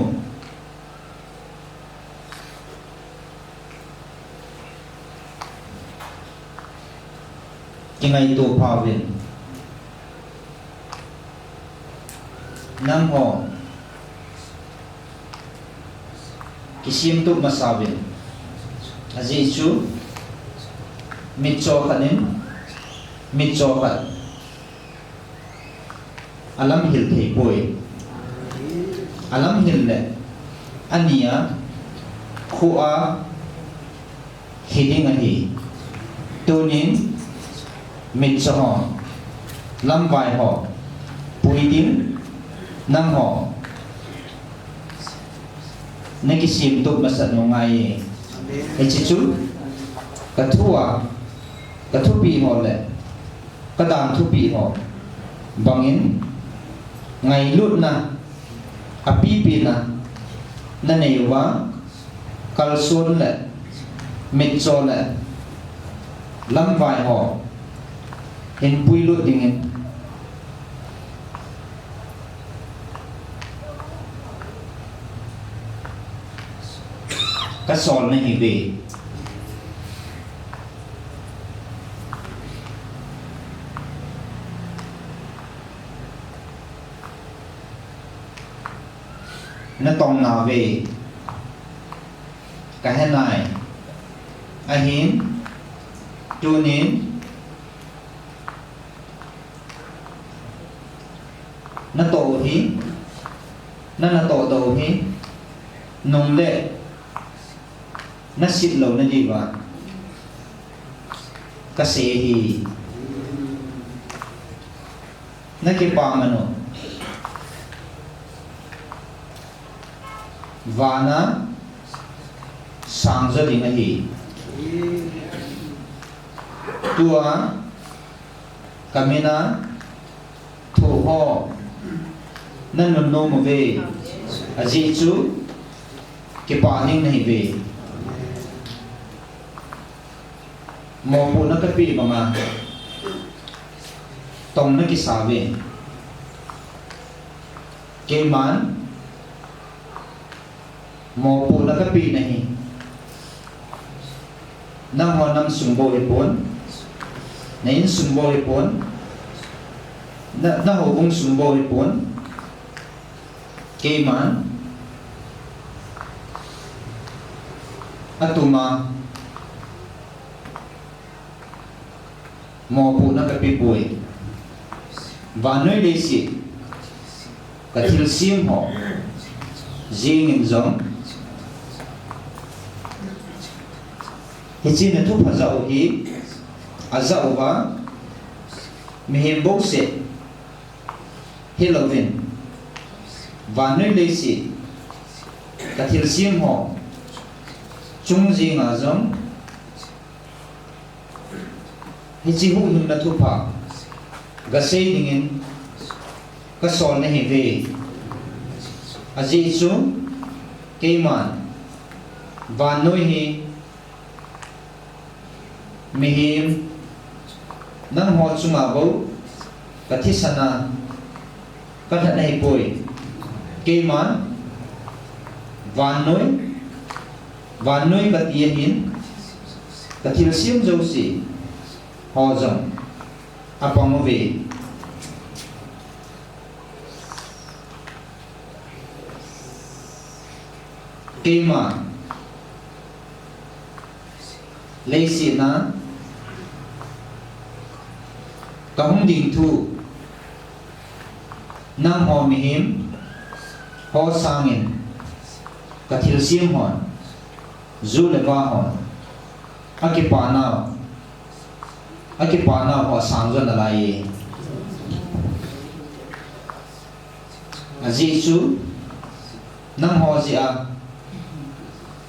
kingaito phauvin. Nangho kisemtup masa uvin. Ajeh chu mitcho khat in mitcho khat alamhil theipoi. Alamhil le ania khu a hi ding ahi. Tunin mitcho ho, lamvai ho pui ding nangho nakisemtup masat u ngai e. Hiche chu kathu a, kathupi ho le kadan thupi ho bangin ngailutna apipina nanei uva, kalson le mitcho le lamvai ho hinpuilut dingin kasol nahiuve. Natong nauve, kahenai. Ahin, tunin natoh u hi, na natoh doh u hi nung le nasit louna diuva kasei ahi. Nakipah man u. Vana sang jo ding ahi. Tua kamin a thoh ho nanunnom uve. Ajeh chu kipah ding nahiuve. Mopohna kapeh banga tong nakisa uve. Keiman mopohna kapeh nahi. Nangho nam sung bou hipon, na insung bou hipon, na, na houbung sung bou hipon. Keiman atuma mopohna kapeh poi. Vannoi leiset kathilsem ho jengin jong, hiche nathupha jah u hi ajah uva mihem bouseh hilouvin, vannoi leiset kathilsem ho chung jenga jong hiche huhhingna thupha gasei dingin kasol nahiuve. Ajeh chu keiman vannoi hi mihem nangho chunga bou kathisan a kalhat nahipoi. Keiman vannoi, vannoi kati ahin, kathilsem jouse ho jong apang uve. Keima leiset a kahung ding thu, nangho mihem ho sangin kathilsem hon, ju le va hon, akipanau, akipanau ho asang jo nalai e. Ajeh chu, nangho jeh a,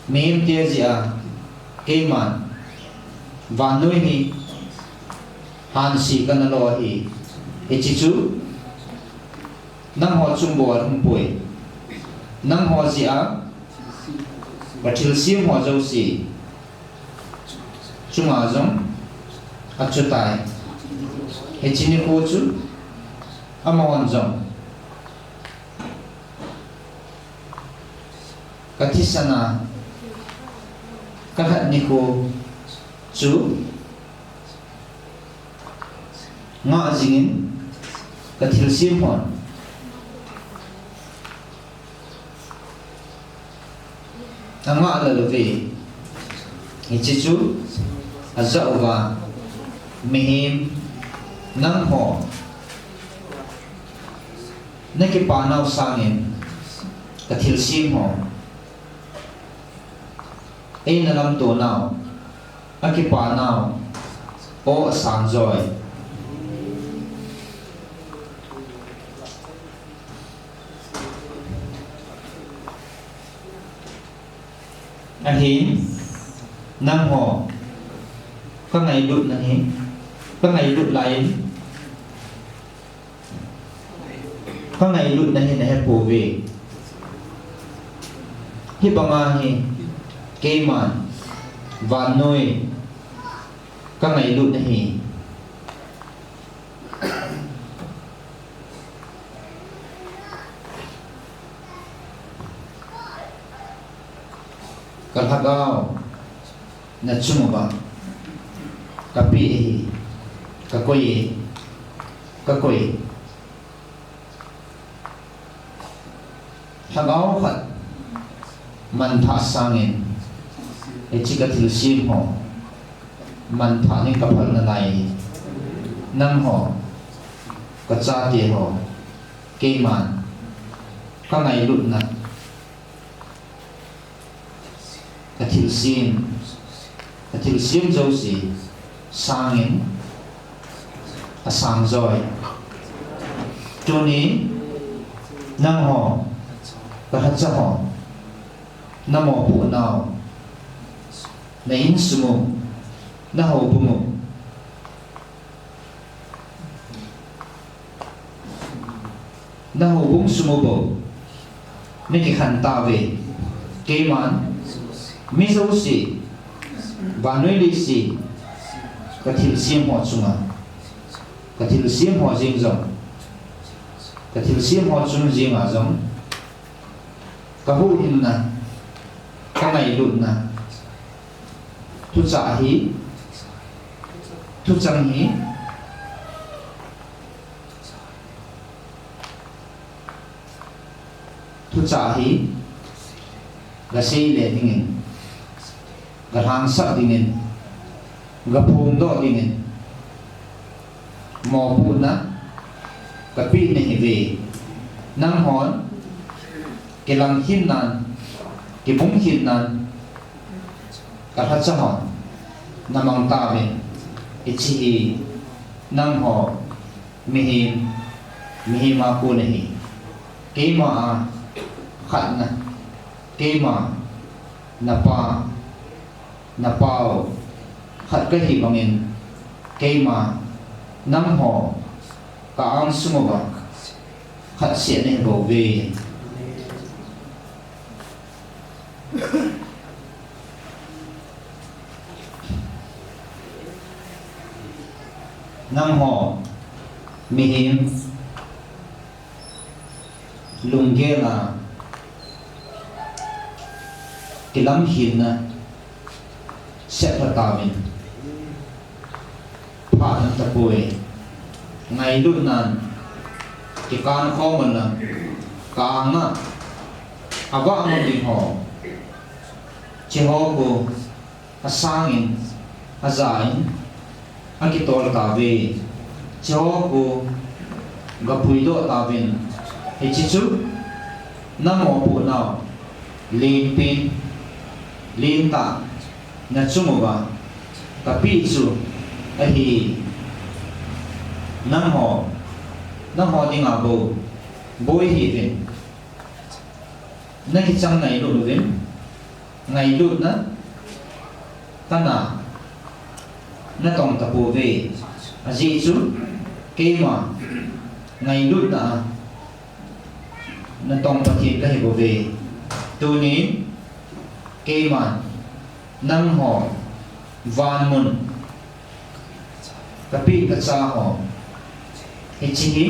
mihemte jeh a, keiman vannoi hi hanse kana lo ahi. Hiche chu nangho chung bou a umpoi. Nangho jeh a, kathilsem ho jouse chunga jong achutai. Hiche nikho chu amahon jong kathisan a kalhat nikho chu ngah jingin, kathilsem hon angah lel uve. Hiche chu ajah uva, mihem, nangho nakipa nau sangin kathilsem ho eina lamto nau, akipa nau aw asang joi. Ahin, nangho kangailut nahi, kangailut laiyin, kangailutna hi nahepouve. Hibanga hi keiman vannoi kangailut nahi. Kalhagao nachung uva kapeh ahi, kakoi e, kakoi. Lhagao khat manthah sangin, hiche kathilsem ho manthah ding kaphal nalai. Nangho, kachate ho, keiman kangailutna, kathilsem, kathilsem jouse sangin asang joi. Tuni nangho, kalhacha ho, namopohnau, na insung u, nahoubung u, nahoubung sung u bou nakikhen tauve. Keiman mi jouse, vannoi leiset, kathilsem ho chunga, kathilsem ho jeng jong, kathilsem ho chung jenga jong, kahuhhingna, kangailutna, thuchah hi, thuchang hi, thuchah hi, gaseile dingin, galhangsap dingin, gaphongdoh dingin, mopohna kapeh nahiuve. Nanghon kilangkhin nan, kibungkhin nan, kalhacha hon namang tauve. Hiche hi nangho mihem, mihem a kon ahi. Keima a khatna, keima napa, napao khat kahi bangin, keima nangho ka-angsung uva khat seh nahibouve. Nangho mihem lunggel a kilamkhinna seplha tauvin. Phat umtapoi. Ngailutnan kikan khom un lang, ka-anga avah ngam ding ho, hiche ho khu asangin, ajain, akitol tauve. Hiche ho khu gapuidoh tauvin. Hiche chu namopohnau lenpen, lentah nachung uva kapeh chu ahi. Nangho, nangho dinga bou Boi hih uvin. Na kichang ngailut uvin. Ngailutna kana natong tapouve. Ajeh chu keima ngailutna a natong Pathen kahi bouve. Tunin keiman nangho vanmun kapeh kacha ho, hiche hi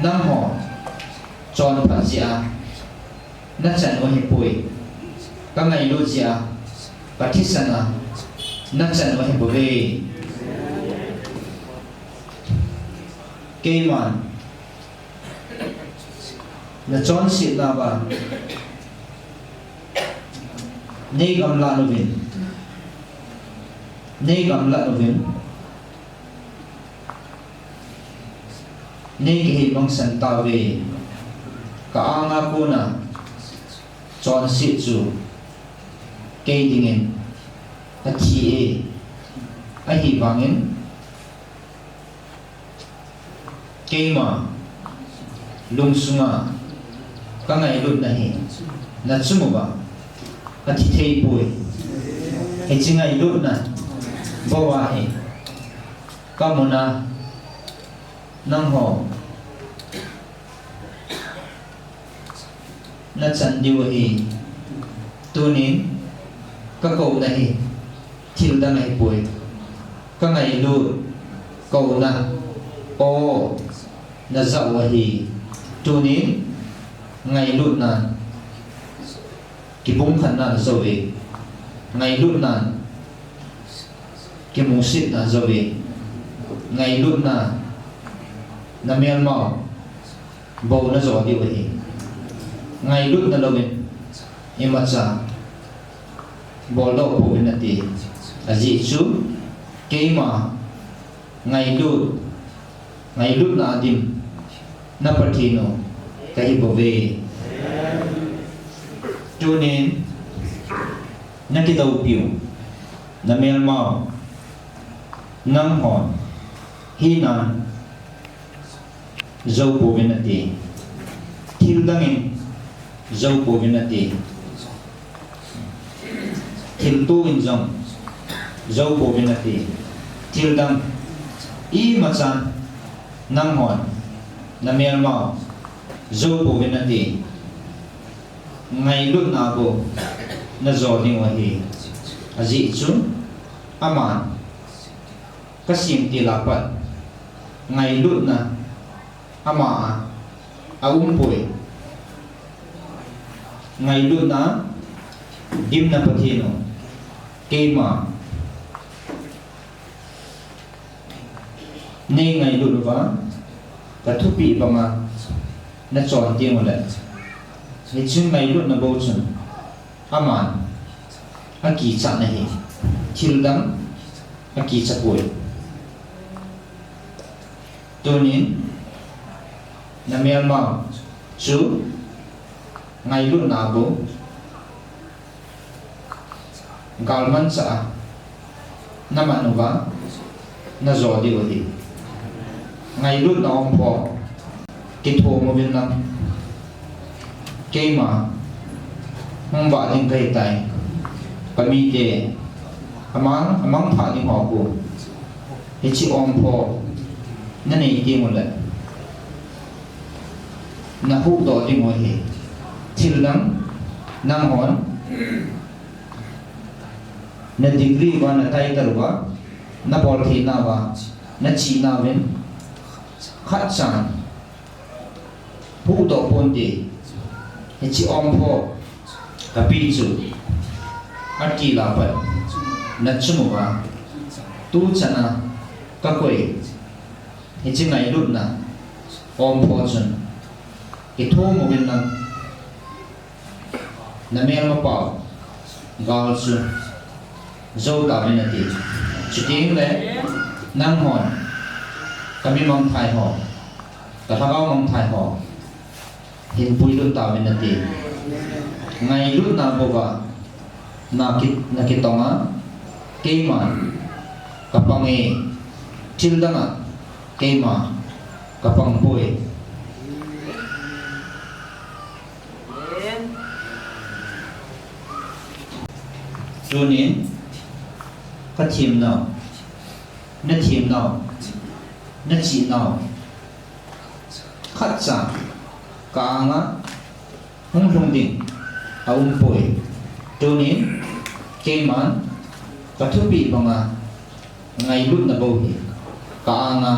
nangho chonphat jeh a nachan u ahipoi. Kangailut jeh a, kathisan a nachan u ahibouve. Keiman nachonsetna uva neigamlat uvin, neigamlat uvin, neikihei mangsan tauve. Ka-anga kona chonset chu kei dingin athi e. Ahivangin keima lungsunga kangailutna hi nachung uva athi theipoi. Hiche ngailutna bou ahi kamuna nangho nachan diu ahi. Tunin kakouna hi thildang ahipoi. Kangailut kouna o najah u ahi. Tunin ngailutna kibungkhatna najouve. Ngailutna kimusetna ajouve. Ngailutna namelmau bou najo diu ahi. Ngailutna louvin imacha boldoh pouvin nate. Ajeh chu keima ngailut, ngailutna a dim na Pathen u kahi bouve. Tunin nakidoupiu namelmau nanghon hinan jou pouvin nate. Thildang in jou pouvin nate. Thilto in jong jou pouvin nate. Thildang imachan nanghon namelmau jou pouvin nate. Ngailutna bou najo diu ahi. Ajeh chu aman kasem til a pat ngailutna ama a aumpoi. Ngailutna dim na Pathen u keima neingailut uva kathupeh banga nachon tenguleh, hiche ngailutna bou chun aman akichat nahi, thildang akicha poi. Tunin namelmau chu ngailutna bou galmanchah a naman uva najo diu ahi. Ngailutna ompho kithom uvin lang, keima hung vah ding kahitai. Kamite amang, amangthah ding ho khu hiche ompho nanei tenguleh nahuhdoh diu ahi. Thildang nanghon na degree uva, na title uva, nabolthei nauva, nachi nauvin khatchan huhdoh ponte. Hiche ompho kapeh chu atil a pat nachung uva tuchan a kakoi hiche ngailutna ompho chun kithom uvin lang, namelmapau gal chu jou tauvin nate. Chutengle nanghon kami mangthai ho, kalhagao mangthai ho hin puilut tauvin nate. Ngailutna bouva naki, nakitonga keiman kapange, thildanga keima kapangpoi. Tunin, ka themnau, na themnau, na chihnau khatcha ka anga hung lhung ding aumpoi. Tunin, keiman ka thupeh banga ngailutna bou hi ka anga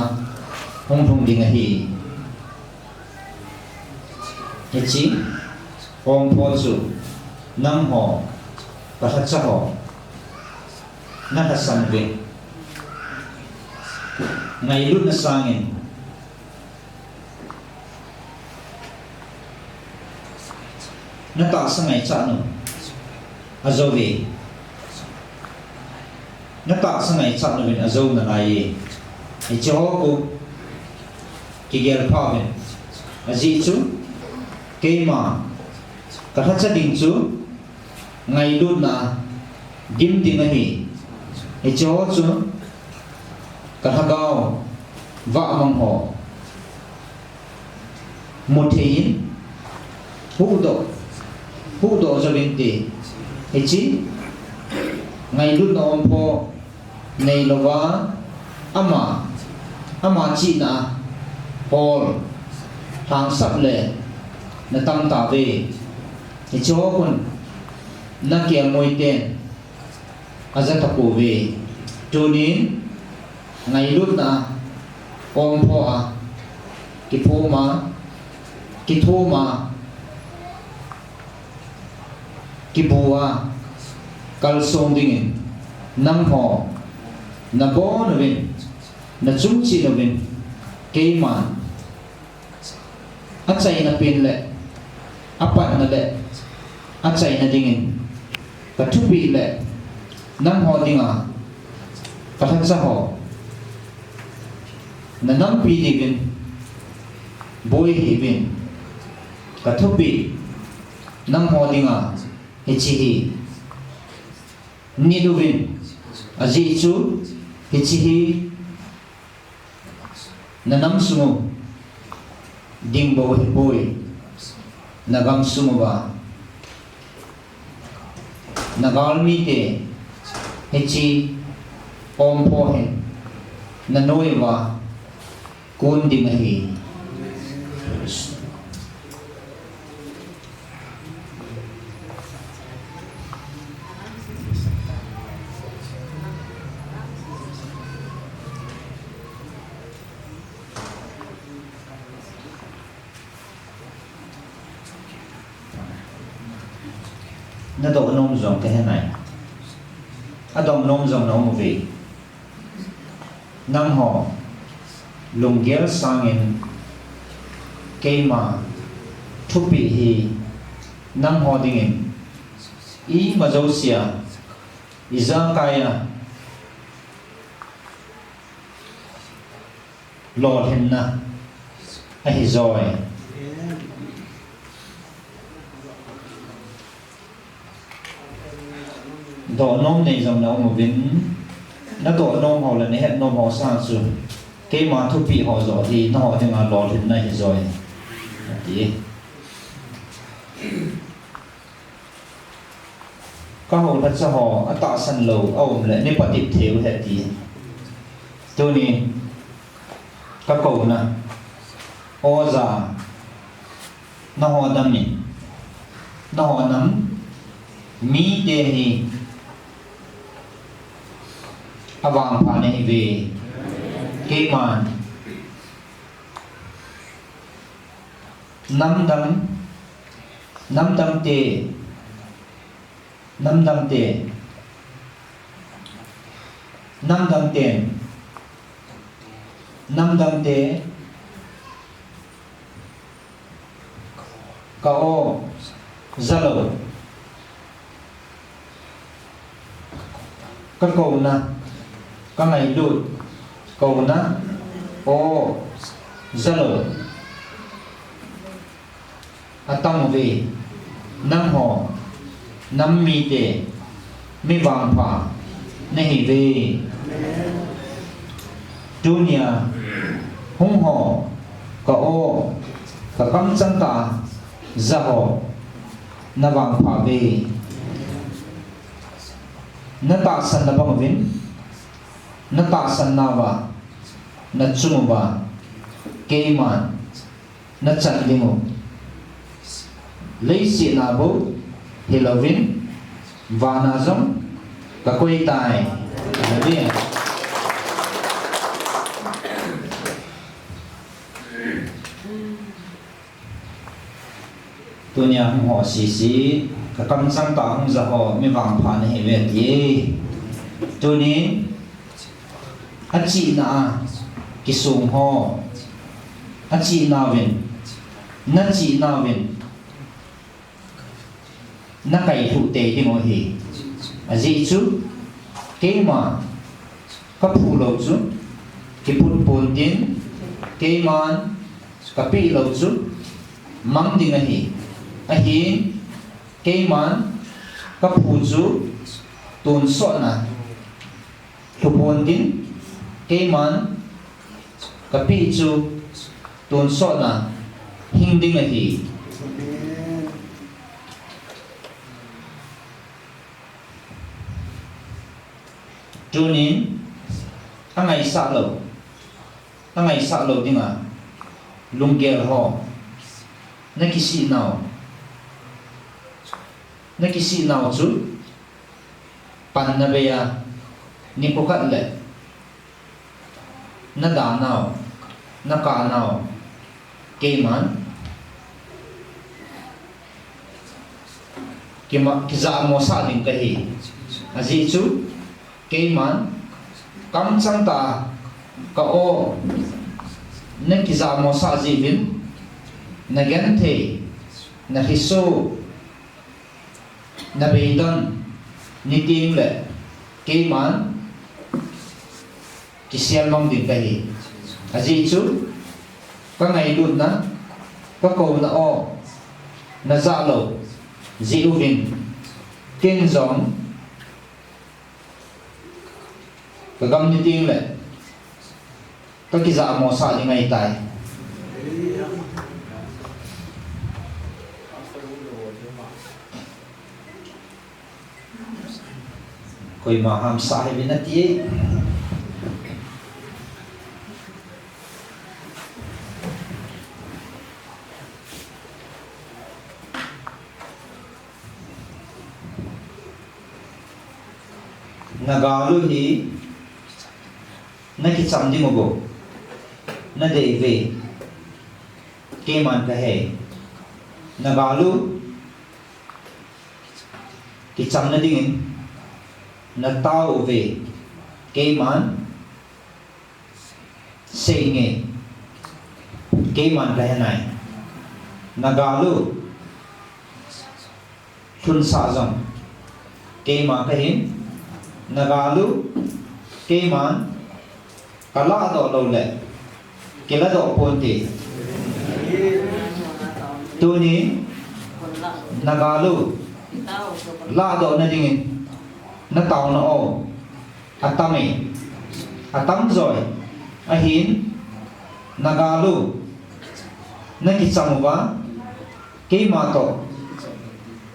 hung lhung ding ahi. Hiche ompho chu nangho, ka lhacha ho, na lhasam uve. Ngailutna sangin na tahsa ngaichat nu ajou ve. Na tahsa ngaichat nuvin ajou nalaiye. Hiche ho khu kigel pha uvin. Ajeh chu keima ka lhacha ding chu ngailutna dim ding ahi. Hiche ho chu ka lhagao vahmang ho muthei in huhdoh, huhdoh jouvinte. Hiche ngailutna ompho neilouva, ama, ama chihna hol lhangsap le na tam tauve. Hiche ho khun na kelngoi ten aja tapouve. Tunin ngailutna ompho a kiphoma, kithoma, kibua kalsong dingin nangho nabon uvin, nachung cheh uvin, keiman achaina pen le apatna le achaina dingin ka thupeh le nangho dinga ka lhacha ho nanampi diuvin boi hih uvin ka thupeh nangho dinga hiche hi nit uvin, ajeh chu hiche hi nanam sungu ding bou ahipoi, nagam sunguva nagalmite hiche ompho hin nanoiuva kon ding ahi. Nadoh nom jong kahe nai. Adoh nom jong naum uve. Nangho lunggel sangin keima thupeh hi nangho dingin ima jousea ijakaiya lolhinna ahijoi. Doh nom nei jong naum uvin, nadoh nom ho le nahet nom ho sanga chu keima thupeh ho joh hi nangho dinga lolhinna ahijoi, ati. Ka houlhacha ho atahsan lou aum le nei patep thei u ahi, ati. Tuni ka kouna, oja, nangho nam in, nangho nam mite hi avangpha nahiuve. Keiman namdang, namdangte, namdangte, namdangten, namdangte ka-o jalou, ka kouna, kangailut kouna o jalou atang uve. Nangho nam mite mi vangpha nahiuve. Tunia hung ho, ka-o, kakamchang tah a jaho navangpha uve. Na tahsan na bang uvin, na tahsan nauva, na chung uva, keiman, na chan ding u. Leiset a bou, hilouvin, vana jong, ka koi tai. Hallelujah. Tunia hung ho sisi, ka kamchang tah hung ja ho, mi vangpha nahiuve ti. Tunin, achihna a, kisong ho, achihna uvin, na chihna uvin, na kailhuh tei ding u ahi. Ajeh chu, keima, ka phu lou chu, kiphut pontin, keiman, ka peh lou chu, mang ding ahi. Ahin, keiman, ka phu chu, tonsot na, lhu pontin, keiman, ka peh chu, tonsot na, hing ding ahi. Tunin, angaisah lou, angaisah lou dinga, lunggel ho, na kisih nau, na kisih nau chu, pan na bei a, nikho khat le, na da nau, na kah nau, keiman, kima-, kijamo sah ding kahi. Ajeh chu, keiman, kamchang tah, ka aw, na kijamo sah jeh uvin, na genthei, na lhiso, na beidon, niteng le, keiman, kisel mang ding kahi. Ajeh chu, ka ngailutna, ka kouna aw, na jah lou, jeh uvin, ken jong, ka gam niteng le, ka kijamo sah ding ahitai. Koima hamsah hih uvin nati. Na gal u hi, na kicham ding u bou, na dei uve, keiman kahe. Na gal u, kichamna dingin, na tao uve, keiman, sei nge, keiman kahe nai. Na gal u, lhunsah jong, keima kahin, na gal u, keiman, ka lahdoh lou le, kiladoh ponte. Tuni, na gal u, lahdohna dingin, na taona aw, atam e, atam joi, ahin, na gal u, na kicham uva, keima toh,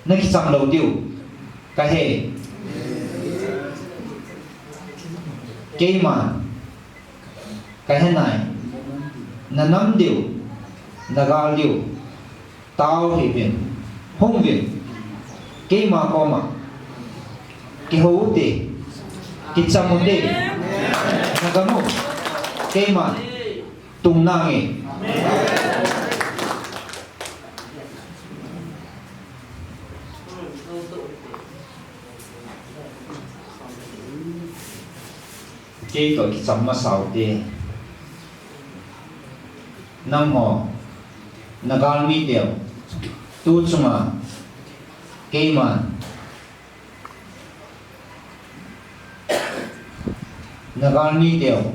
na kicham lou diu, kahe. Keima, kahe nai, na nam diu, na gal diu, tao hih uvin, hung uvin, keima koma, kihou ute, kicham ute, na gam u, keima, tung nange. Kei toh kicham masa ute. Nangho, na galmi teu, tu chunga, keiman, na galmi teu,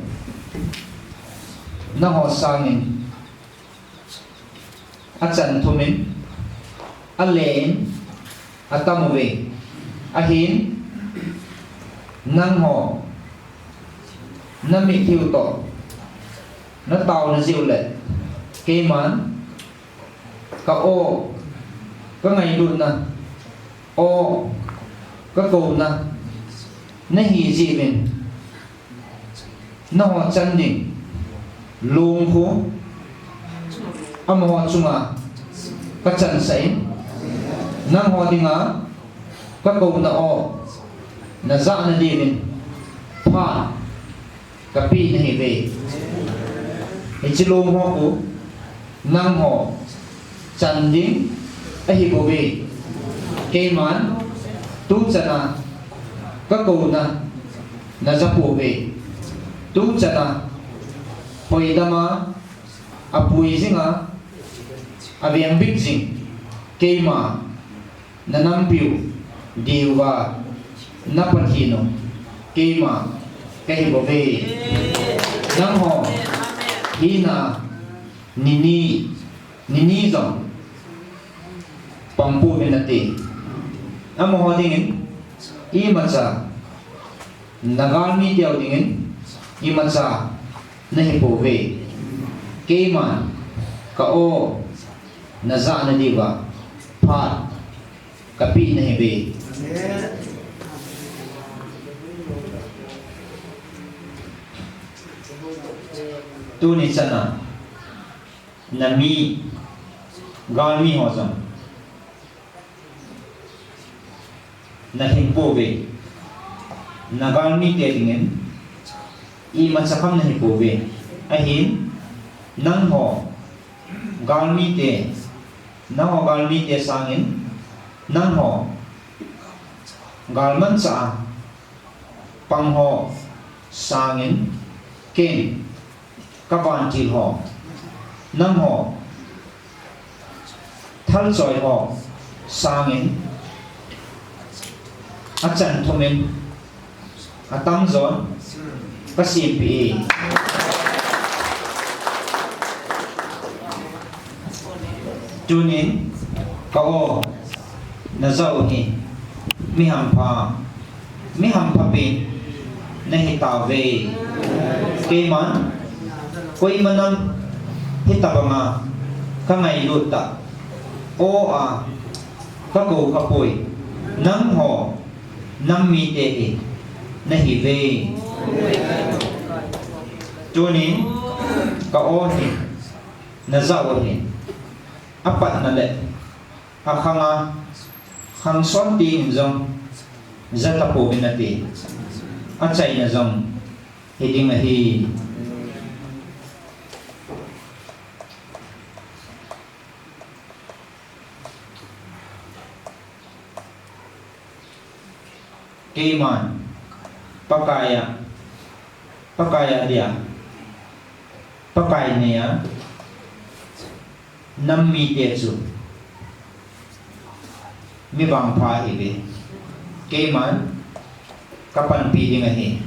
nangho sangin, achan thumin, alen, atam uve. Ahin, nangho, na mitlhi u toh, na taona jeh u le, keiman, ka aw, ka ngailutna, aw, ka kouna, nahi jeh uvin, nangho chan ding lom khu amaho chunga kachansah in, nangho dinga kakouna o najah nadiuvin phat kapeh nahiuve. Hiche lom ho khu nangho chan ding ahibouve. Keiman tuchana kakouna najah pouve. Tuchana hoidama apui jinga avengbit jing keima nanampiu diuva na Pathen u keima kahibouve. Nangho hina nini, nini jong pangpouvin nate. Amaho dingin imacha, nagalmi teu dingin imacha nahipouve. Keiman ka-o najah nadiuva phat kapeh nahiuve. Tuni chana nami galmi ho jong nalhingpouve. Nagalmite dingin imacha kham nahipouve. Ahin nangho galmite, nangho galmite sangin nangho galmanchah a pangho sangin ken kavantil ho, nangho thalchoi ho sangin achan thumin atamjon kasempeh e. Tunin ka-o najah u hi mi hampha, mi hamphapen nahitauve. Keiman koima nam hitobanga kangailut tah, o-a kakou khapoi, nangho nam mite hi nahiuve. Tunin ka-o hi najah u hi apatna le akhanga khangson tengin jong jatapouvin nate, achaina jong hiding ahi. Keiman Pakai a, Pakai a dia, Pakai nea nam mite chu mi vangpha ahiuve. Keiman kapanpi ding ahi.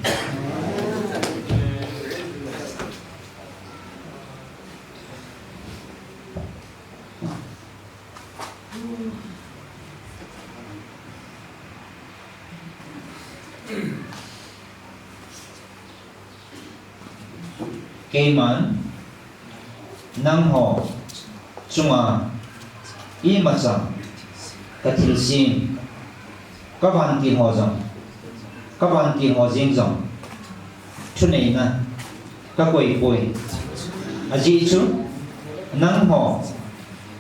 Keiman nangho chunga imacha kathilsem, kavantil ho jong, kavantil ho jeng jong thuneina kakoipoi. Ajeh chu nangho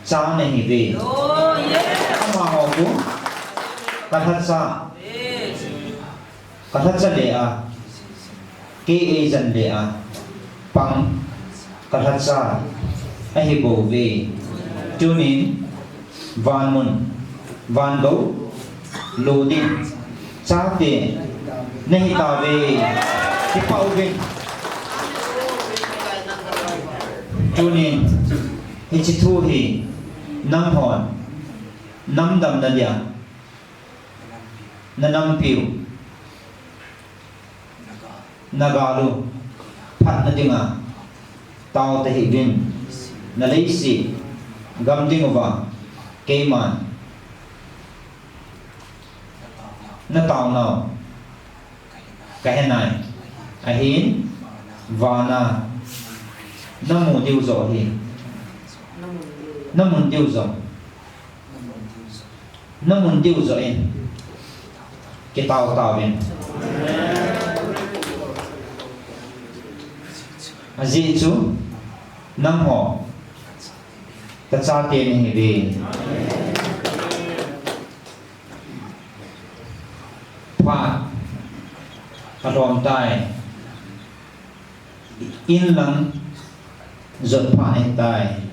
cha nahiuve. Amaho khu kalhacha, kalhacha le a, kei eijan le a pang kalhacha ahibouve. Tunin vanmun, vangou lo ding chate nahitauve. Kipah uvin. Tunin hiche thu hi nanghon nam damna dia nanampiu, nagalu phatna dinga tao tahih uvin, naleiset gam dinguva keiman nataonau kahenai. Ahin vana namu diu joh hi, namun diu joh, namun diu joh in kitao tauvin. Ajeh chu nangho kachate nahiuve. Phat alhom tai. Inlang jot phat ahitai.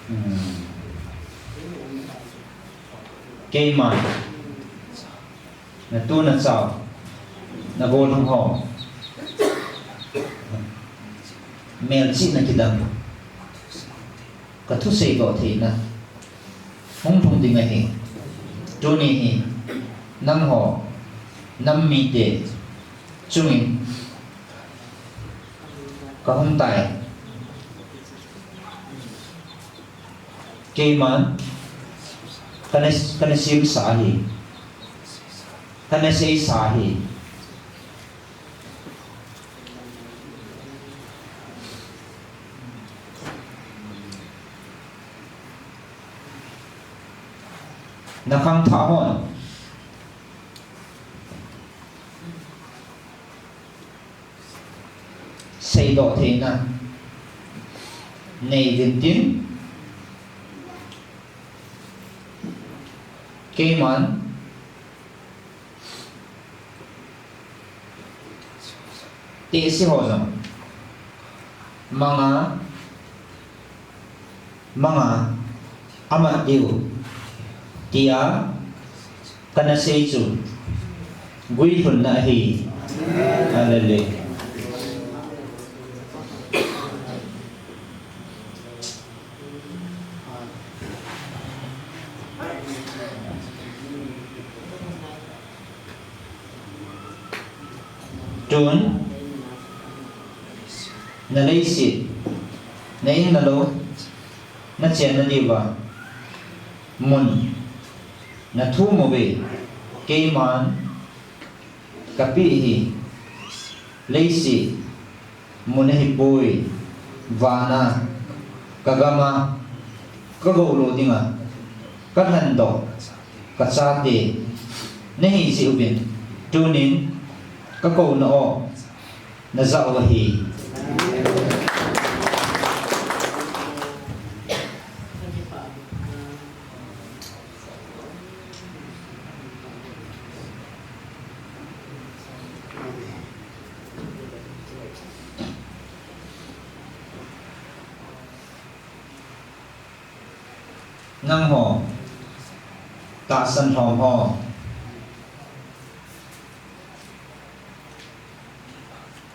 Hmm. Keiman natu nachao, nagollhang ho melchihna kidang, kathusei doh theina hung lhung ding ahi. Tuni hi nangho nam mite chungin kahung tai. Keiman kana, kana semsa ahi. Kana seisa ahi. Nakhangthah hon seidoh theina neiuvin tin, keiman tehse ho jong manga, manga amat diu tia kana sei chu guilhunna ahi. Hallelujah. Tun, naleiset, na in na lou, nachenna diuva mun nathum uve. Keiman kapeh hi leiset mun ahipoi, vana, kagama, kagoulou dinga kalhendoh kachate nahi jeh uvin, tunin kakouna o najah u ahi. Nangho tahsan lhom ho,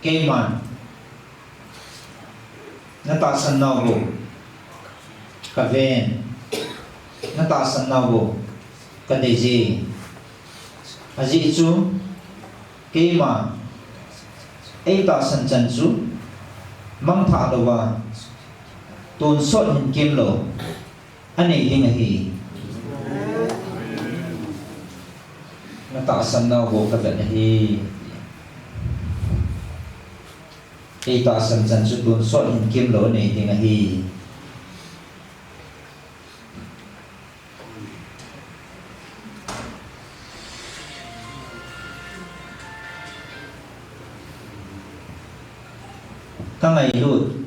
keiman natahsan nau bou kaven, natahsan nau bou kadeije. Ajeh chu keima eitahsan chan chu mangthah louva tonsot hinkemlou anei ding ahi. Natahsan nau bou kaven ahi. Eitahsan chan chu tonsot hinkemlou anei ding ahi. Kangailut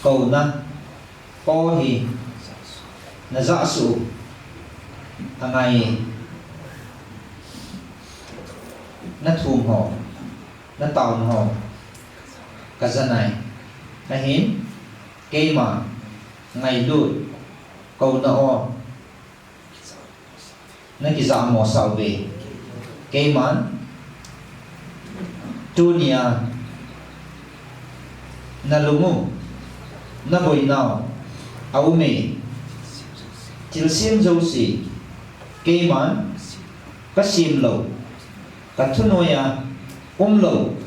kouna o hi najah suh u angai e. Nathum ho, nataona ho kajanai. Ahin keima ngailut kouna o nakijah mosah uve. Keiman tunia nalung u, naboinau aume. Thilsem jouse keiman kasemlou, kathunoiya umlou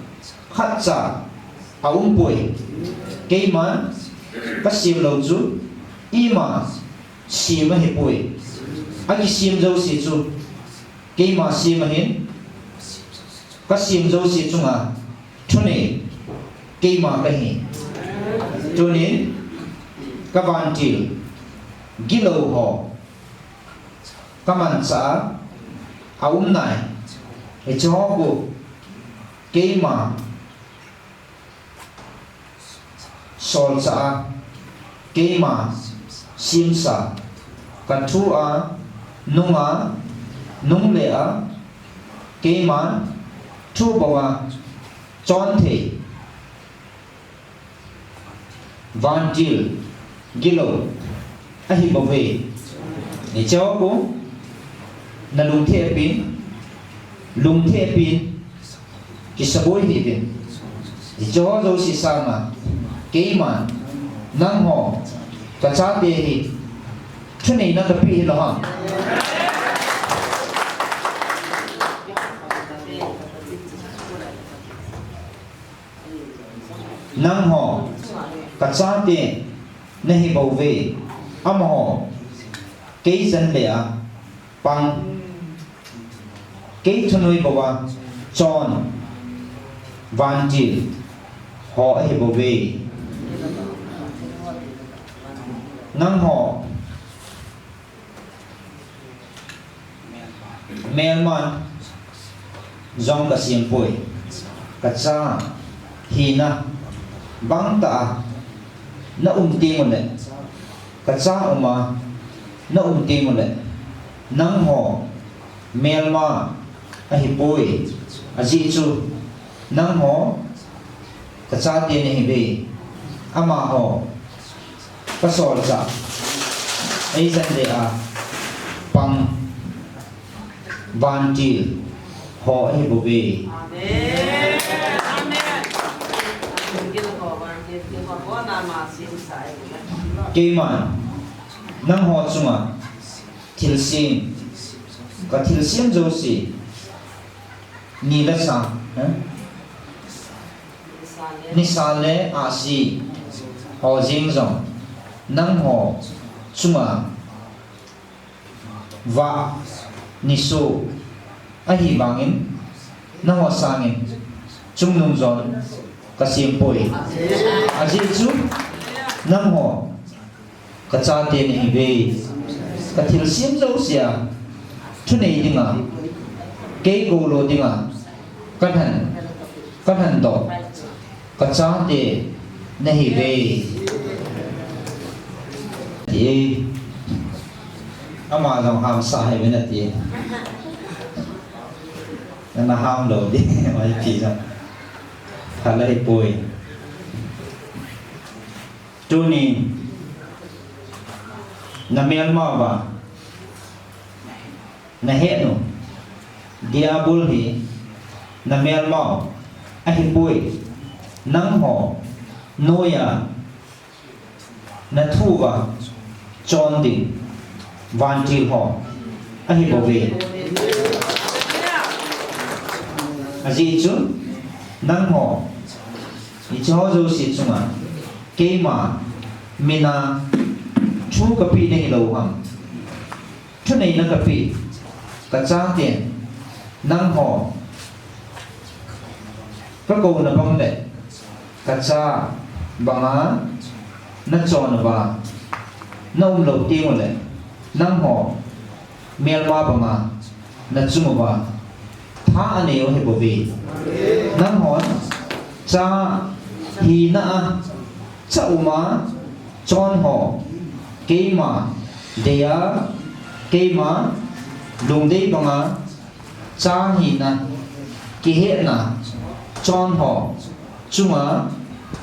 khatcha aumpoi. Keiman kasemlou chu ima sem ahipoi. Akisem jouse chu keima sem ahin, kasem jouse chunga thunei keima kahi. Tunin kavantil gilou ho kamanchah a aumnai. Hiche ho khu keima solchah a, keima simsa, ka thu a, nung a, nung le a, keima thu bou a, chon thei, vantil, gilou, ahi bouve. Hiche ho khu, na lungthim a pin, lungthim a pin, kisaboi hih uvin. Hiche ho jouse sanga, keiman, nangho, ka chate hi, thuneina kapeh hilou ham. Nangho, ka chate, nahi bouve, amaho, kei jan le a, pang, kei thunoi bou a, chon, vantil, ho ahi bouve. Nangho, melma jong kasem poi, ka cha hina bangtah a na um teng uleh, ka cha um a na um teng uleh, nangho melma ahipoi, ajeh chu nangho ka chate nahiuve, amaho ka solchah, ei jan le a pang, vantil ho ahi bouve. Amen. Amen. Keiman nangho chunga thilsem, ka thilsem jouse, ni le sa, eh? Nisa le ahsi ho jeng jong nangho chunga vah, nisoh ahi vangin, nangho sangin chungnung jon kasem poi. Ajeh chu nangho ka chate nahiuve. Ka thilsem jouse a thunei dinga, kei goulo dinga, ka lhan, ka lhandoh, ka chate nahiuve. Ti e. Ama jong hamsah hih uvin ati. Nana ham lou di, oi pi jong. Phalai poi. Tuni, na melma uva, na henu, Diabol hi, na melma u, ahipoi, nangho, noiya, na thu uva, chon ding, vantil ho, ahi bouve. Ajeh chu, nangho, hiche ho jouse chunga, keima, mina, thu kapeh nahi lou ham. Thuneina kapeh, ka chaten, nangho, ka kouna bang le, ka cha banga, na chon uva, na um lou teng uleh, nangho, melma banga, na chung uva, tha anei u ahi bouve. Nanghon, cha hina a, cha um a, chon ho, keima, dei a, keima, lungdei banga, cha hina, kihetna, chon ho, chunga,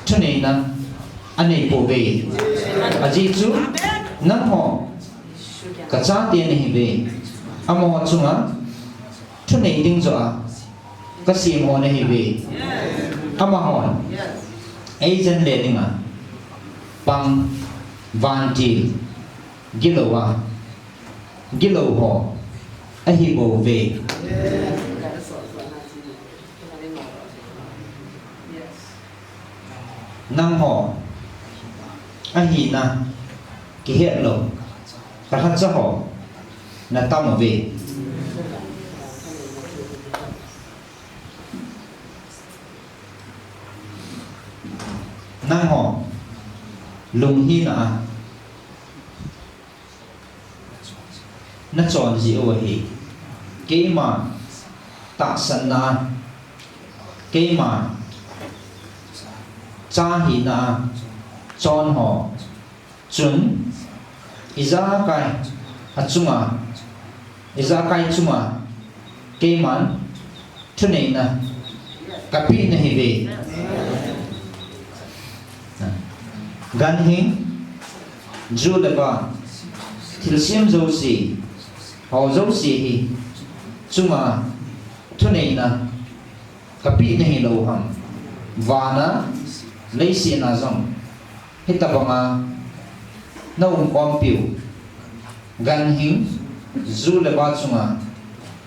thuneina, anei pouve. Ajeh chu, nangho, ka chate nahiuve. Amaho chunga, thunei ding joh a, kasem ho nahiuve. Amahon, ei jen le dinga, pang, vantil, gilou a, gilou ho, ahi bouve. Nangho, ahina, kihet lou, ka lhacha ho, na tam uve. Nangho, lunghina a, na chon jeh u ahi. Keima, tahsanna, keima cha hina chon ho chun ijakai achunga, ijakai chunga keiman thuneina kapeh nahiuve. Ganhing, ju le va, thilsem jouse, ho jouse hi chunga thuneina kapeh nahilou ham? Vana leiset a jong hitabanga naum khompiu ganhing, ju le va chunga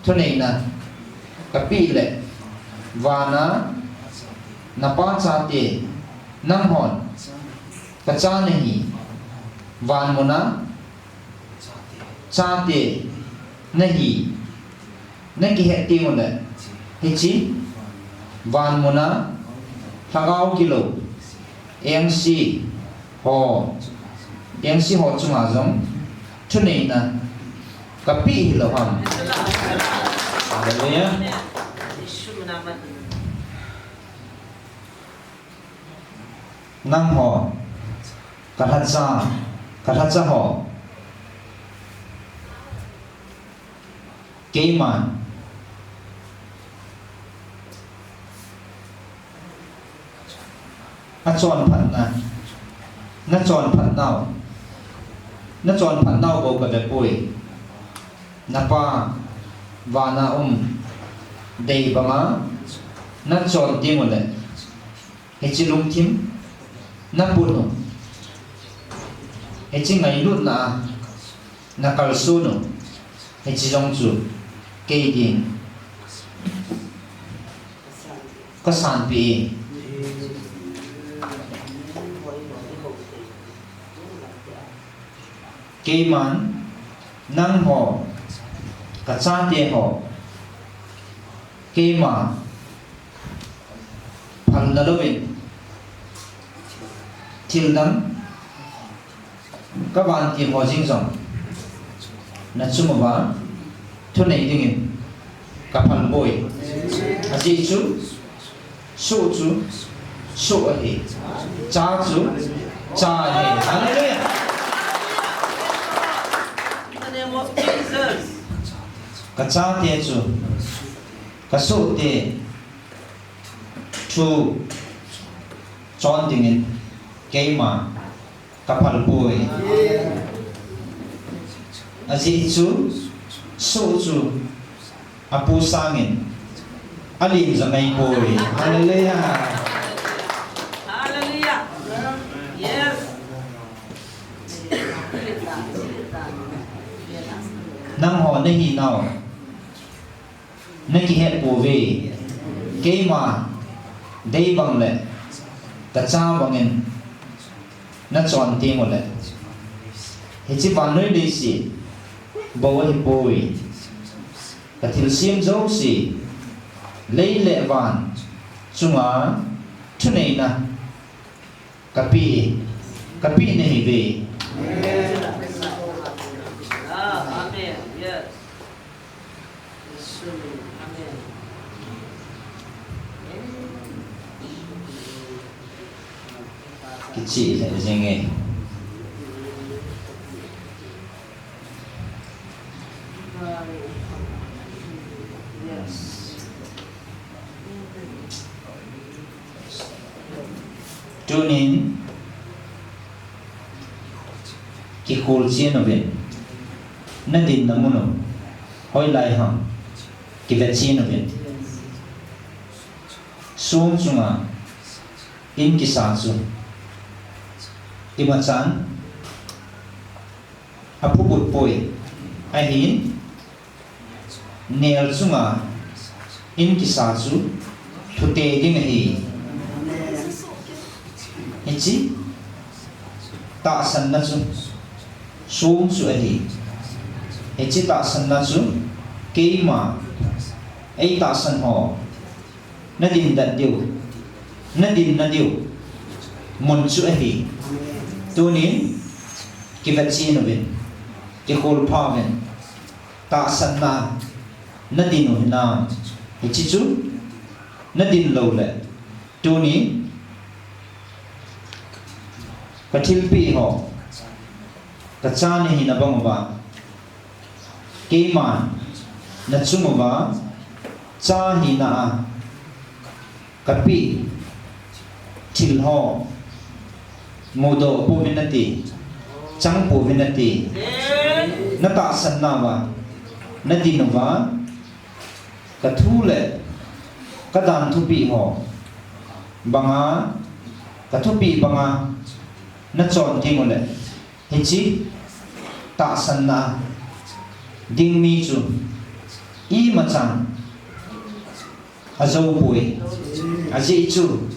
thuneina kapeh le, vana napa chate nanghon kacha nahi, vanmuna chate nahi, nakihet tengule, hiche vanmuna lhagao kilou engse ho, engse ho chunga jong thuneina kapeh hilou ham? Hallelujah. Nangho, kalhacha, kalhacha ho, keiman achonphatna, nachonphatnau, nachonphatnau bou kavepoi. Napa vana um dei banga nachon tengule, hiche lungthim naput u, hiche ngailutna a nakalson u, hiche jong chu kei din kasanpeh e. Keiman nangho, kachate ho, keima phalna louvin thildang kavantil ho jeng jong nachung uva thunei dingin kaphalpoi. Ajeh chu soh chu soh ahi, cha chu cha ahi. Hallelujah. In the name of Jesus. Kachate chu kasohte thu chon dingin keima kaphalpoi. Ajeh chu soh chu apu sangin alen jong ahipoi. Hallelujah. Hallelujah. Yes. Nangho nahinau nakihet pouve. Keima dei bang le kacha bangin nachon tengule, hiche vannoi leiset bou ahipoi, kathilsem jouse, lei le van chunga thuneina kapeh, kapeh nahiuve. Amen. Yes. Amen. Kichih lheh jenge. Yes. Tunin kikhol chen uvin, nadinna mun u hoilai ham kivet chen uvin. Song chunga in kisa chu imachan aphubut poi, ahin nel chunga in kisa chu thutei ding ahi. Hiche tahsanna chu song chu ahi. Hiche tahsanna chu keima, ei tahsan ho nadin dan diu, nadinna diu mun chu ahi. Tunin kivet chen uvin, kikhol pha uvin, tahsanna nadin u hinam? Hiche chu nadin lou le, tuni kathilpeh ho, kacha nahina bang uva, keiman nachung uva cha hina a kapeh thil ho mudoh pouvin nati, chang pouvin nati. Natahsan nauva, nadin uva, kathu le kadan thupeh ho banga, kathupeh banga nachon ding ule, hiche tahsanna ding mi chu imachan ajoupoi. Ajeh chu,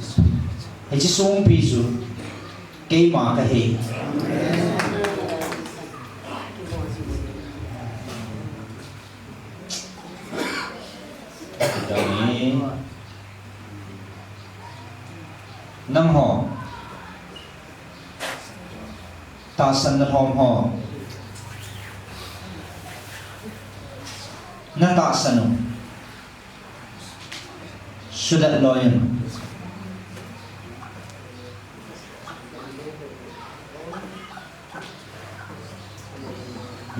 hiche songpi chu keima kahi. Nangho tahsan nalhom ho, natahsan u sudat loi un.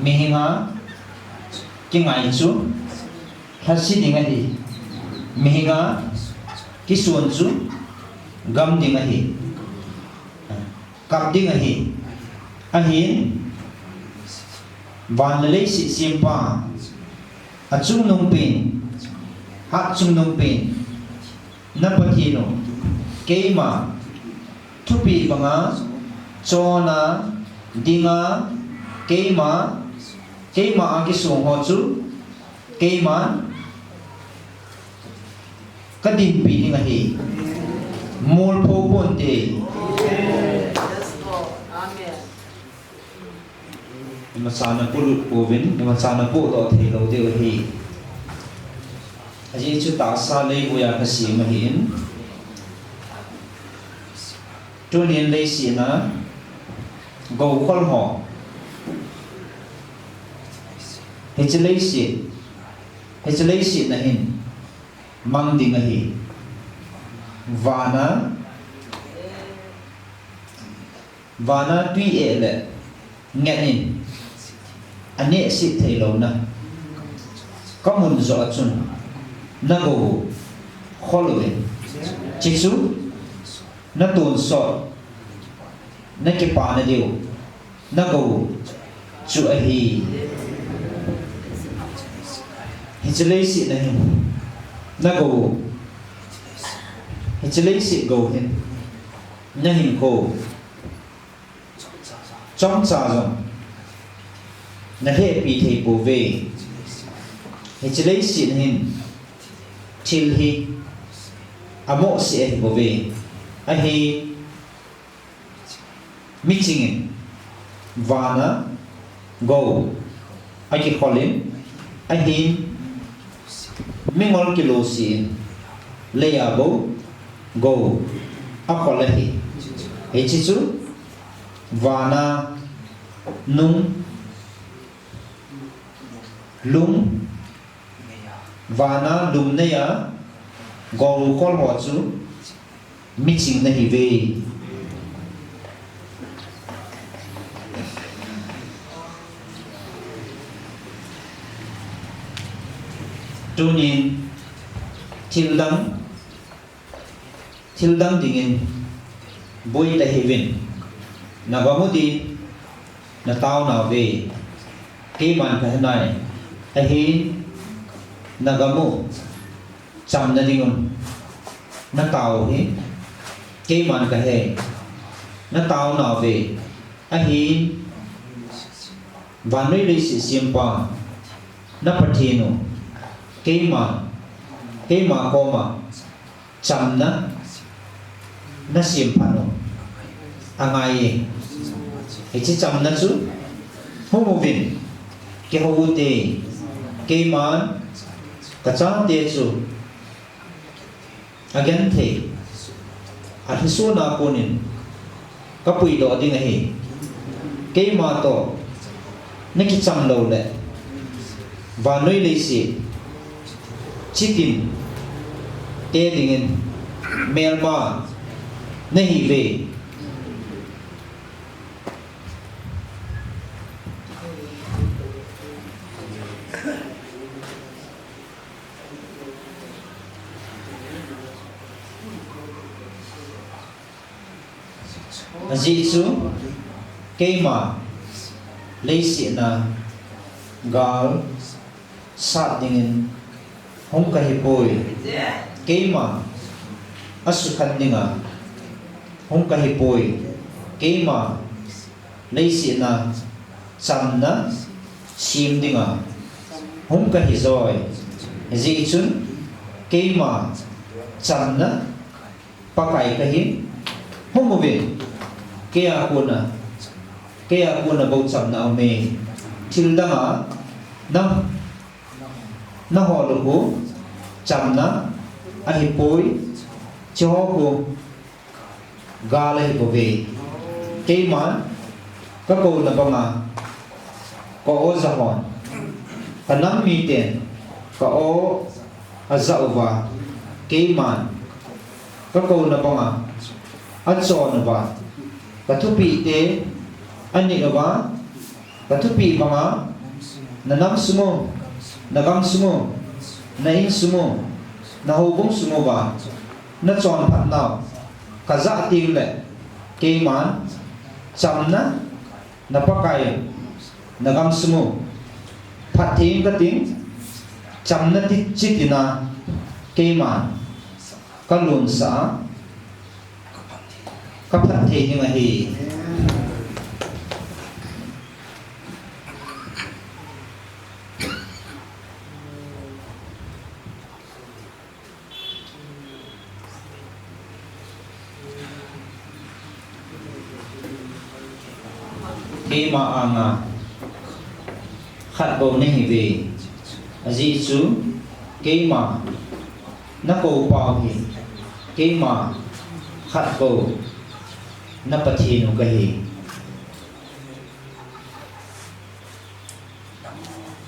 Mihinga kingai chu lhase ding ahi. Mihinga kisun chu gam ding ahi. Kap ding ahi. Ahin, van le leiset sempa, achungnungpen, hatchungnungpen, na Pathen u, keima thupeh banga chonna dinga, keima, keima a kisong ho chu keiman kadinpi ding ahi. Molpho ponte. Imacha napolut pouvin, imacha napodoh theilou diu ahi. Ajeh chu tahsa leivui a kasem ahin, tunin leiset a gou khol ho, hiche leiset, hiche leiset na hin mang ding ahi. Vana, vana twi eh le nget in anehset theilouna kamun joh a chun nagou u khol uvin, hiche chu natonsot, nakipana diu nagou u chu ahi. Hiche leiset na hin nagou u, hiche leiset gou hin nahinkho chomcha jong nalhehpi thei pouve. Hiche leiset na hin thil hi amohseh ahibouve. Ahi, miching in vana gou akikholin, ahin mingol kiloseh in leiya bou gou akhol ahi. Hiche chu vana nung, lung, vana lum neiya gou khol ho chu miching nahiuve. Tunin thildang, thildang dingin boi tahiuvin, nagam u din natao nauve. Keiman kahenai, ahin nagam u chamna dingun natao u hi keiman kahe, natao nauve. Ahin vannoi leiset sempa na Pathen u, keima, keima koma chamna nasemphat u angaiye. Hiche chamna chu hum uvin, kihou ute, keiman kachate chu agenthei, alhisona konin kapuidoh ding ahi. Keima toh nakicham loule vannoi leiset Chitin te dingin melma nahiuve. Ajeh chu keima leiset a gal sat dingin hung kahipoi. Keima asukhen dinga hung kahipoi. Keima leiset a chamna sem dinga hung kahijoi. Ajeh chun keima chamna Pakai kahi. Hung uvin. Keia kona, keia kona bou chamna aume. Thil danga na, nahol u khu chamna ahipoi. Hicheho khu gal ahibouve. Keiman kakouna banga ka-o jahon, kanam miten ka-o ajah uva, keiman kakouna banga achon uva, kathupite anit uva, kathupeh banga nanam sung u, nagamsung u, na-insung u, nahoubung sung uva nachonphat nau kajah tengle, keiman chamna na Pakai, nagamsung u phatthei inge kating, chamna ti, chitina keiman kalonsah a, kaphatthei ding ahi. Keima anga khat bou nahiuve. Ajeh chu keima nakoupau hi keima khat bou na Pathen u kahi.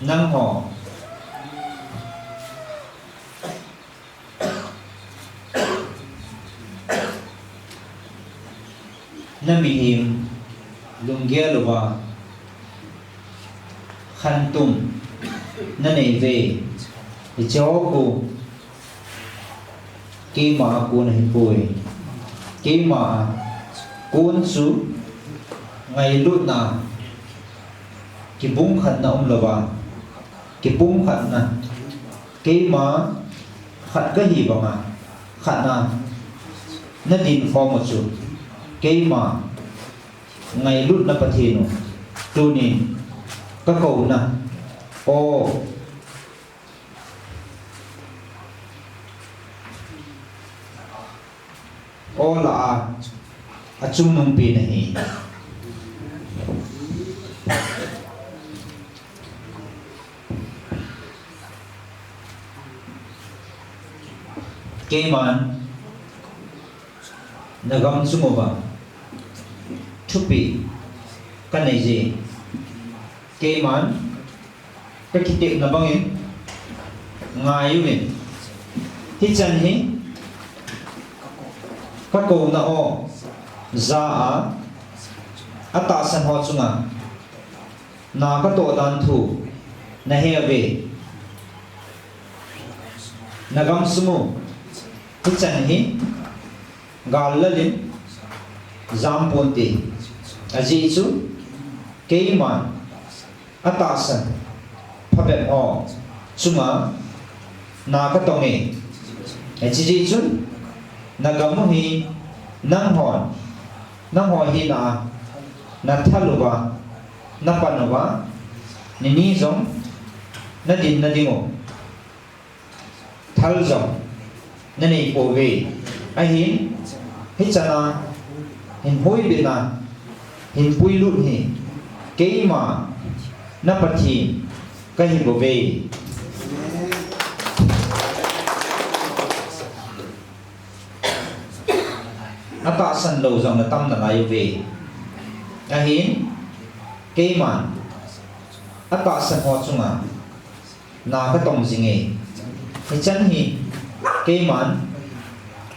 Nangho namihem lunggel uva khantouna neiuve. Hicheho khu keima a kon ahipoi. Keima a kon chu ngailutna, kipumkhatna umlouva, kipumkhatna, keima khat kahi banga khatna nadin khom u chu keima ngailutna Pathen u, tunin kakouna o, o lah a achungnung pen ahi. Keiman nagamsung uva thupeh kaneiye. Keiman kakitepna bangin ngaiuvin. Hichan hi kakouna o ja a, atahsan ho chunga na katoh dan thu nahe uve. Nagamsung u hichan hi gal lalin jamponte. Ajeh chu keiman atahsan phabep ho chunga na katonge. Hiche jeh chun nagam u hi nanghon, nangho hina a nathal uva, napan uva, nini jong nadinna dingu thal jong naneipouve. Ahin, hichana hin huibitna hin puilut hi keima na Pathen kahibouve. Atahsan lou jong natam nalai uve. Ahin, keiman atahsan ho chunga na katong jinge. Hichan hi keiman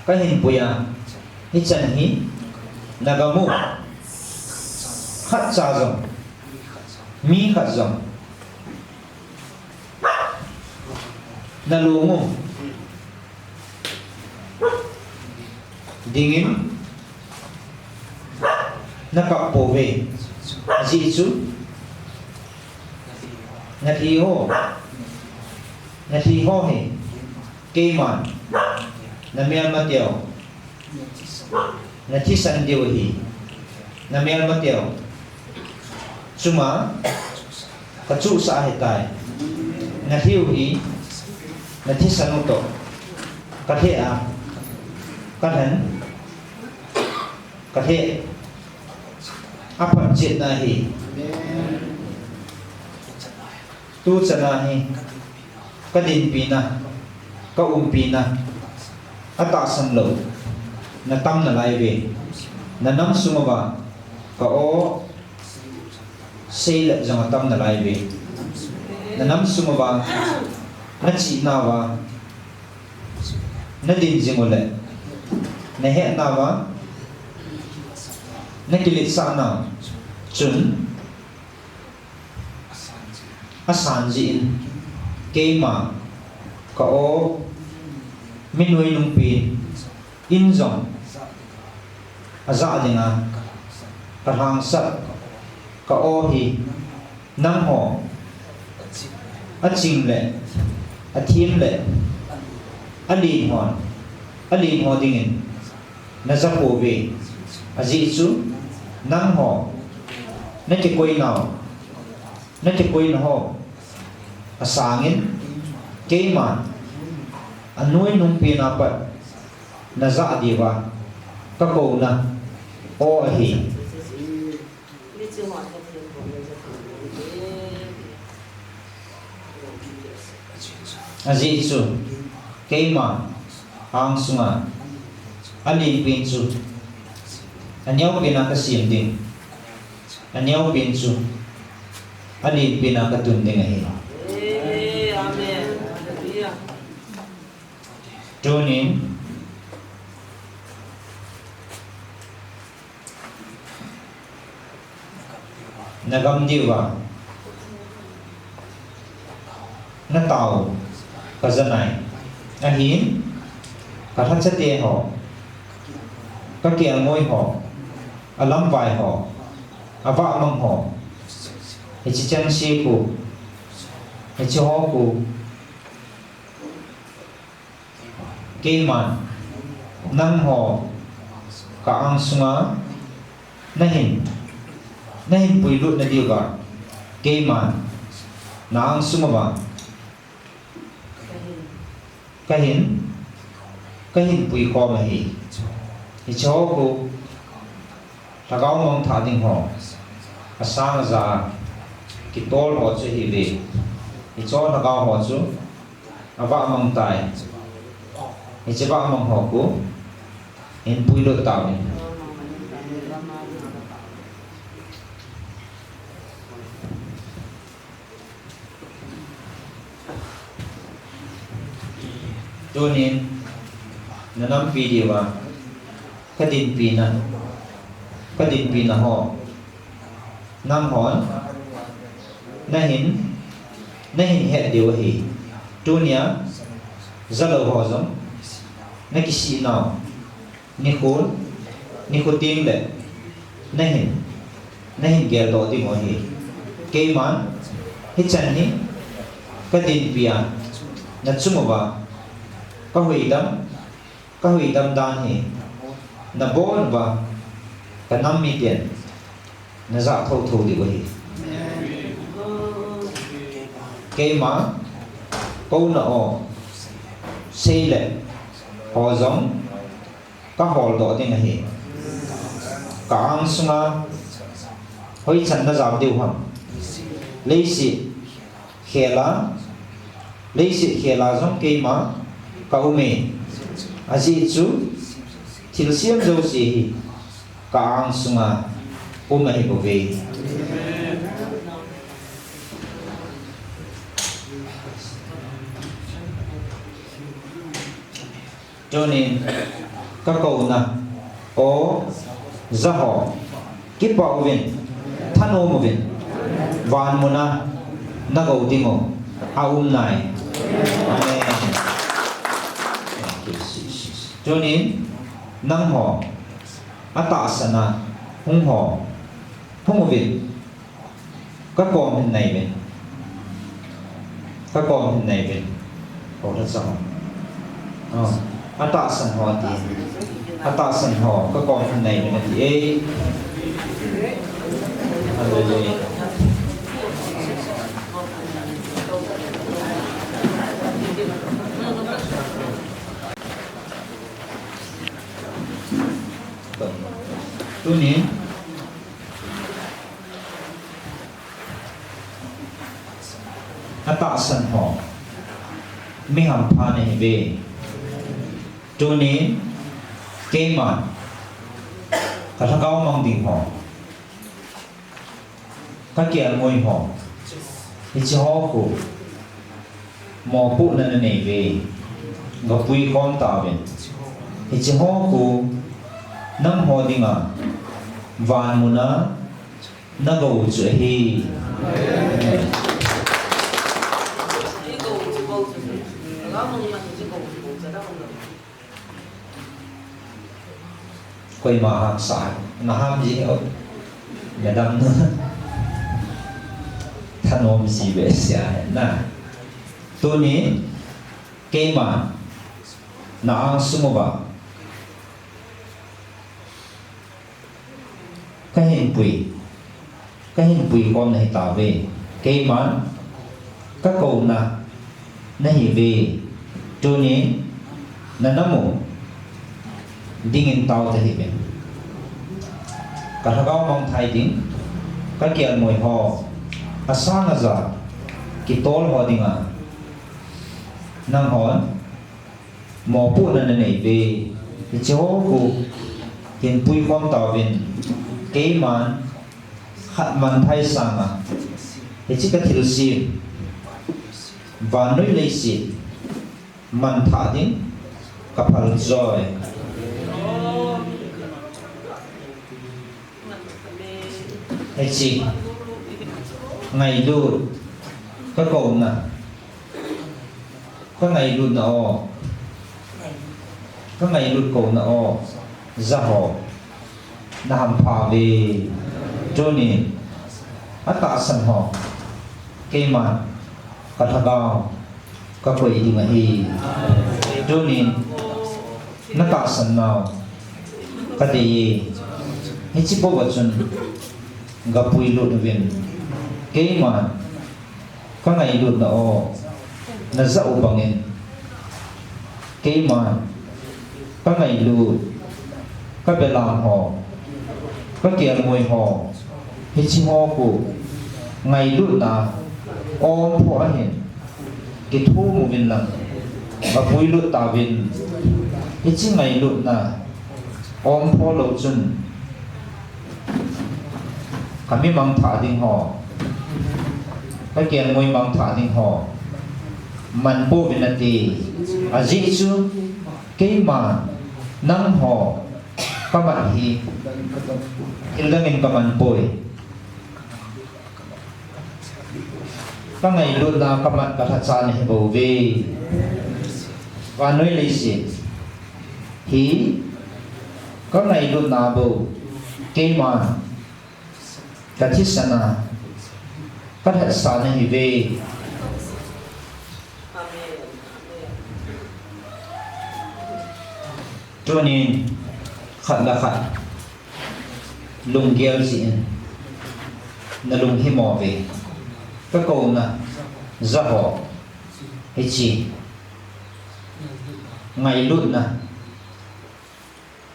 kahin pui a, hichan hi nagam u khatcha jong, mi khat jong nalung u dingin nakap pouve. Ajeh chu nathi ho, nathi ho hi keiman namelmateu nathisan diu ahi. Namelmateu chunga kachuhsah ahitai. Nathi u hi nathisan u toh kalheh a, kalhen, kalheh aphatchetna ahi. Tuchan a hi kadinpina, kaumpina atahsan lou natam nalaiuve. Nanam sung uva ka-o seileh jong atam nalaiuve. Nanam sung uva, nachihnauva nadin jing uleh, nahetnauva nakiletsah nau chun asan jeh in keima ka-o mi nuinungpen in jong ajah dinga kalhangsah ka-o hi nangho aching le athem le alen hon, alen ho dingin najapouve. Ajeh chu nangho nakikoinau, nakikoina ho asangin keiman anuinungpen a pat najah diuva kakouna o ahi. Ajeh chu keima angsunga alenpen chu aneopen a kasem ding, aneopen chu alenpen a katun ding ahi. Tunin nagam diuva natao kajanai. Ahin kalhachate ho, kakelngoi ho, alamvai ho, avahmang ho, hiche chengse khu, hiche ho khu keiman nangho ka-angsunga nahin, nahin puilut nadiuva keiman na-angsunguva kahin, kahin puikhom ahi. Hiche ho khu lhagao mangthah ding ho, asang aja kitol ho chu ahiuve. Hiche lhagao ho chu avahmang tai. Hiche vahmang ho khu hin puilut tauvin. Tunin nanampi diuva kadinpina, kadinpina ho nanghon nahin, nahin het diu ahi. Tunia jalou ho jong nakisih nau nikho, nikho tengle nahin, nahin geldoh dingu ahi. Keiman hichan hi kadinpia, nachunguva kahuhdam, kahuhdam dan hi nabon uva kanam miten najah thouthou diu ahi. Keima kouna o seile ho jong kaholdoh ding ahi. Ka-angsunga hoichan najam diu ham? Leiset khela, leiset khela jong keima kaume. Ajeh chu thilsem jouse hi ka-angsunga um ahibouve. Tunin, ka kouna, o, jaho, kipah uvin, thanom uvin, van muna, na gou ding u, aum nai. Amen. Tunin, nangho, atahsan a, hung ho, hung uvin, ka kom hin nai uvin. Ka kom hin nai uvin. Ho la chang. Oh. Atahsan ho ati. Atahsan ho. Ka kom hin nai uvin ati. Ei. Hallelujah. Tunin. Atahsan ho. Mi hampha nahiuve. Tunin. Keiman. Ka lhagao mang ding ho. Ka kelngoi ho. Hiche ho khu. Mopohna nanei uve. Gapui khom tauvin. Hiche ho khu. Nangho dinga. Van muna. Na gou chu ahi. Koima hamsa, na ham ji o. Madam nu. Thanom ji ve sia na. Tuni, keima, na angsung uva. Ka hinpui, ka hinpui khom nahi tauve. Keiman, ka kouna, nahiuve. Tunin, na namu, dingin tao tahih uvin. Ka lhagao mangthai ding, ka kelngoi ho, asang aja, kitol ho dinga. Nanghon, Mopohna nanei uve. Hiche ho khu hinpui khom tauvin. Keiman khat mangthai sanga. Hiche ka thilse. Vannoi leiset. Mangthah ding. Ka phalchoi. Hiche. Ngailut. Ka kouna. Ka ngailutna o. Ka ngailut kouna o. Jaho. Na hampha uve. Tunin. Atahsan ho. Keiman. Ka lhagao. Ka koi ding ahi. Tunin. Na tahsan nau. Ka dei e. Hiche bou a chun. Gapui lut uvin. Keiman. Ka ngailutna o, na jah u bangin. Keiman, ka ngailut, ka belam ho, ka kelngoi ho, hiche ho khu, ngailutna, omphoh ahin, kithum uvin lang, gapui lut tauvin, hiche ngailutna, omphoh lou chun, Ka mi mangthah ding ho. Ka kelngoi mangthah ding ho. Man pouvin ati. Ajeh chu keima nangho ka mat hi thil dangin ka man poi. Ka ngailutna ka mat ka lhacha nahi bouve. Vannoi leiset hi ka ngailutna bou, keima ka thisan a ka lhatsa nahiuve. Tunin khat le khat lunggel jeh in na lunghimo uve. Ka kouna, jaho, hiche ngailutna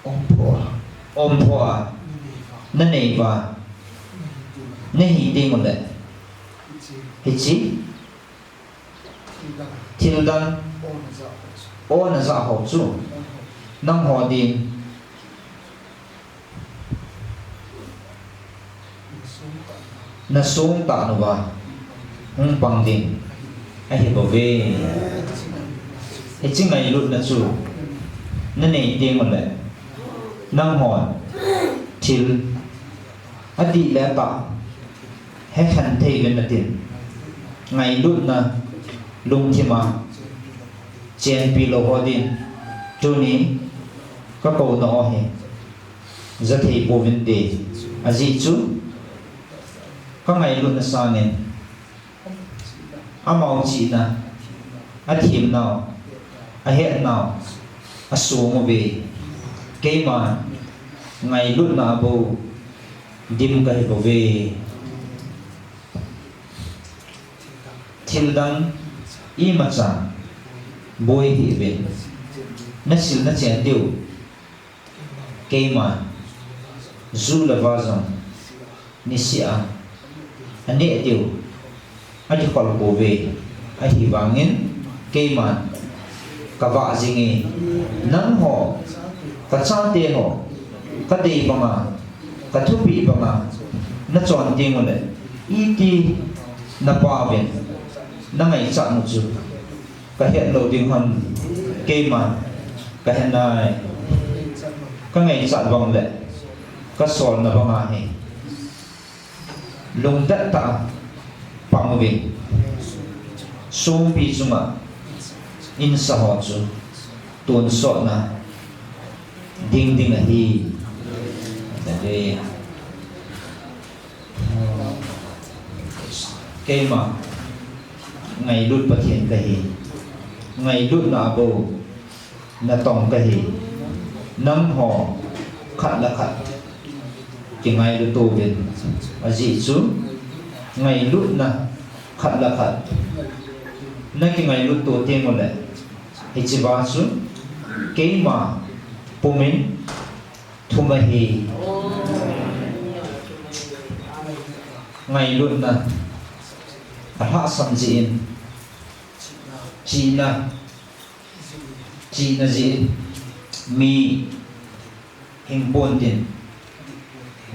omphoh a, omphoh a, na nei uva, na hi teng uleh, hiche thil dang o na jah ho chu nangho din na sung tah uva hung pang ding ahi bouve. Hiche ngailutna chu nanei teng uleh, nanghon thil adih le atah helhen thei uvin natin, ngailutna lungthima chenpi lou ho din tuni kakouna ho hi jathei pouvinte. Ajeh chu kangailutna sangin amau chihna, athemnau, ahetnau asong uve. Keima ngailutna a bou dim kahi bouve. Thildang imacha boi hih uvin, nasil nachen diu keima ju le va jong niseh a aneh diu akikhol pouve. Ahivangin keiman kavah jinge, nangho, kachate ho, kadei banga, kathupeh banga nachon teng uleh, iti napauvin nangaichat u chu kahet lou ding ham? Keiman kahe nai. Kangaichat bang le kasolna banga hi lungdet tah a pang uvin, songpi chunga insa ho chu tonsotna ding ding ahi. Hallelujah. Keima ngailut Pathen kahi. Ngailutna a bou natong kahi. Nangho khat le khat kingailut uvin. Ajeh chu ngailutna khat le khat nakingailut to teng uleh, hichea chu keima pumin thum ahi. Ngailutna alhahsam jeh in, chihna, chihna jeh in mi hing ponte,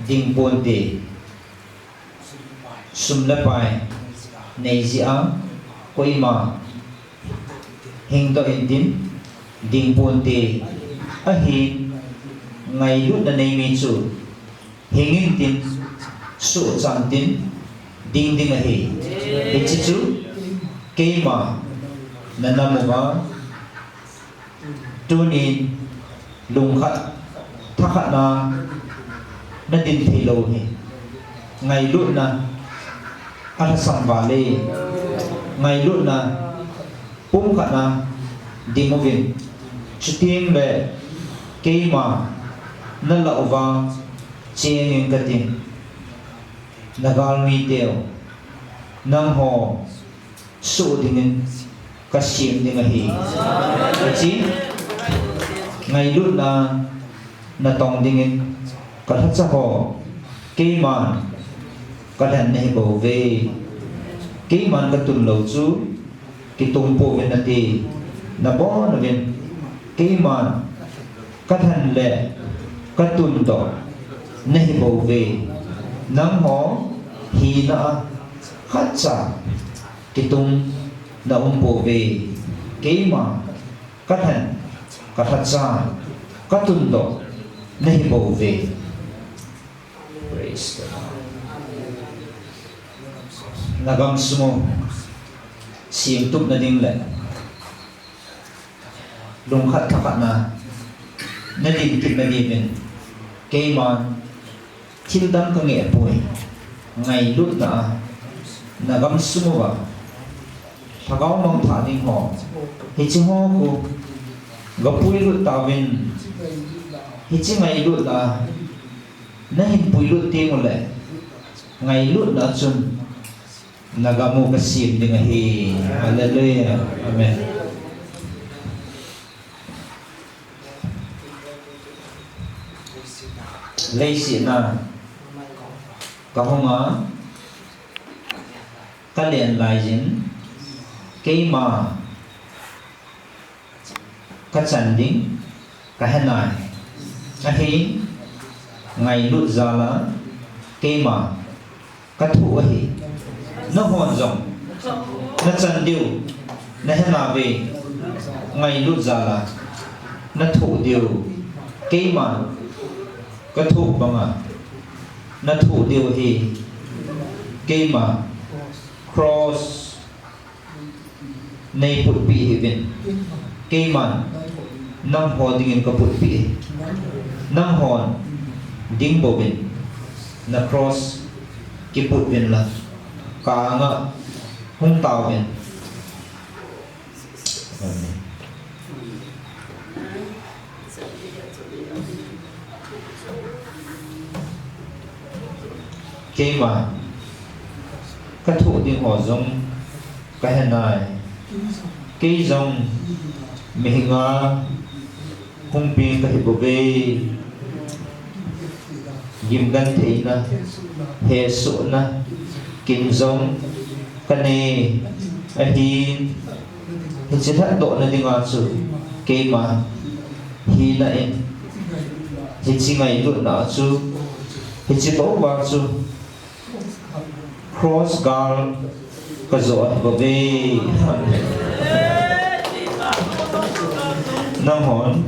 ding ponte, sum le pai nei jeh a koima hingdoh intin, ding ponte. Ahin, ngailutna nei mi chu hing intin, sohchan tin, ding ding ahi. Hiche chu keima nanam uva, tunin lungkhat thakhat na nadin thei lou hi ngailutna alhasam val e. Ngailutna pumkhat na ding uvin, chutengle keima nalah uva chengin katin, nagalmi teu, nangho soh dingin kasem ding ahi. Hiche ngailutna natong dingin kalhacha ho keiman kalhen nahi bouve. Keiman katun lou chu kitung pouvin nati, nabon uvin. Keiman kalhen le katundoh nahi bouve. Nangho hina a khatcha kitung naum pouve. Keima kalhen, kalhacha, katundoh nahi bouve. Praise the Lord. Nagamsung u semtup nading le lungkhat thakhat na nadin kit nadiuvin, keiman thildang kangeh poi, ngailutna a nagamsung uva lhagao mangthah ding ho, hiche ho khu gapuilut tauvin, hiche ngailutna nahin puilut teng uleh, ngailutna chun nagam u kasem ding ahi. Hallelujah. Amen. Leiset a kahung a kalen laiyin, keima kachan ding kahe nai. Ahin, ngailut jal a keima kathoh ahi. Nanghon jong nachan diu nahe nauve, ngailut jal a. Na thoh diu, keiman ka thoh banga na thoh diu ahi. Keiman cross nei putpeh hih uvin. Keiman nangho dingin ka putpeh ahi. Nanghon ding bouvin na cross kiput uvin lang, ka anga hung tauvin. Amen. Keima ka thoh ding ho jong ka he nai. Kei jong mihinga hung peng ka hi bouve. Gimgentheina, hesohna, kin jong ka nei ahin, hiche lhatdohna dinga chu keima hina in, hiche ngailutna chu, hiche bou a chu cross gal ka jo ahi bouve. Nanghon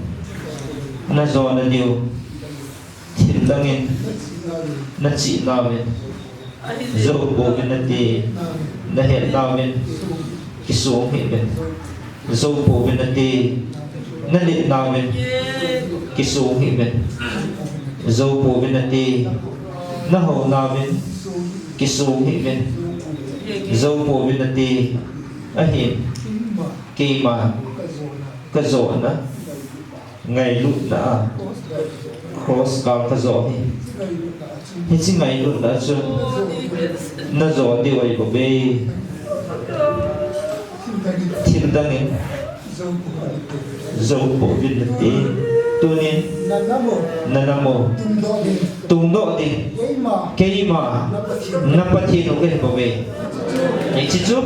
na jona diu thil dangin na chih nauvin, jou pouvin nate, na het nauvin kisong hih uvin. Jou pouvin nate, na len nauvin kisong hih uvin. Jou pouvin nate, na hou nauvin kisong hih uvin. Jou pouvin nate, ahin keima ka jona ngailutna a cross gal ka jo ahi. Hiche ngailutna chun na jo diu ahi bouve. Thil dangin jou pouvin nate. Tunin na nam u tungdoh ding keima na Pathen u ka hi bouve. Hiche chu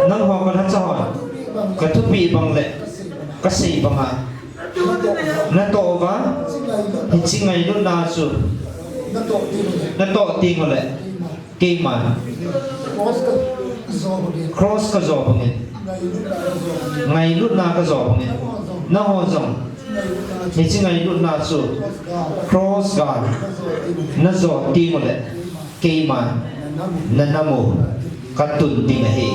nangho ka lhacha hon ka thupeh bang le ka sei banga natoh uva, hiche ngailutna chu natoh teng uleh keiman cross ka jo bangin, ngailutna ka jo bangin, nangho jong hiche ngailutna chu cross gal na jo teng uleh keiman na nam u ka tun ding ahi.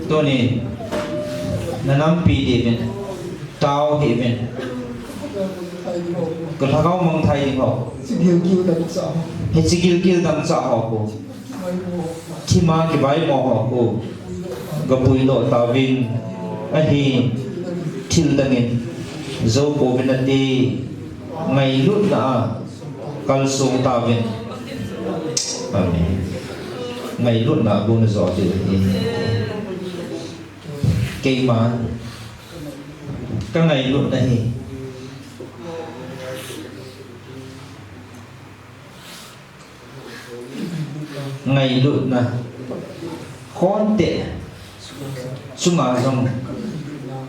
Tuni na nampi diuvin, tao hih uvin, ka lhagao mangthai ding ho, hiche gilkel dangchah ho khu, thima kivaimo ho khu ka puidoh tauvin ahi. Thil dangin jou pouvin nate, ngailutna a kalsong tauvin. Amen. Ngailutna a bou na jo diu ahi. Keima ka ngailutna hi ngailutna khonte chunga jong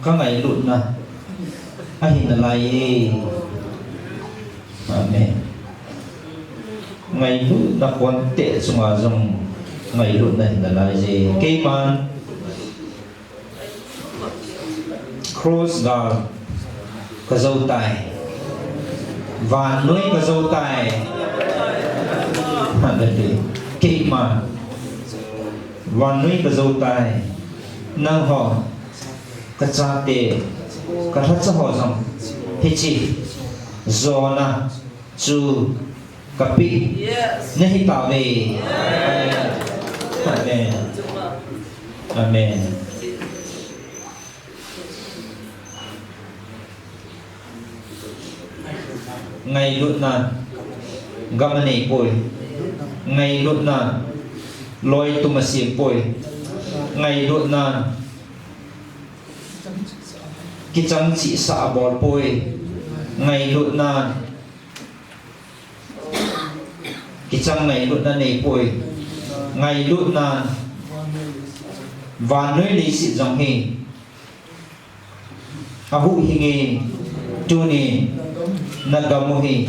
ka ngailutna ahi nalai e. Amen. Ngailutna khonte chunga jong ngailutna ahi nalai e. Keiman cross gal ka jo tai. Vannoi ka jo tai. Hallelujah. Keima vannoi ka jo tai. Nangho ka chate, ka lhacha ho jong hiche jona chu kapeh nahi tauve. Amen. Amen. Ngailutna gam anei poi. Ngailutna loi tum asem poi. Ngailutna kichang chihsah abol poi. Ngailutna kichang ngailutna nei poi. Ngailutna vannoi leiset jong hi Ahuhhing e, tuni nagam u hi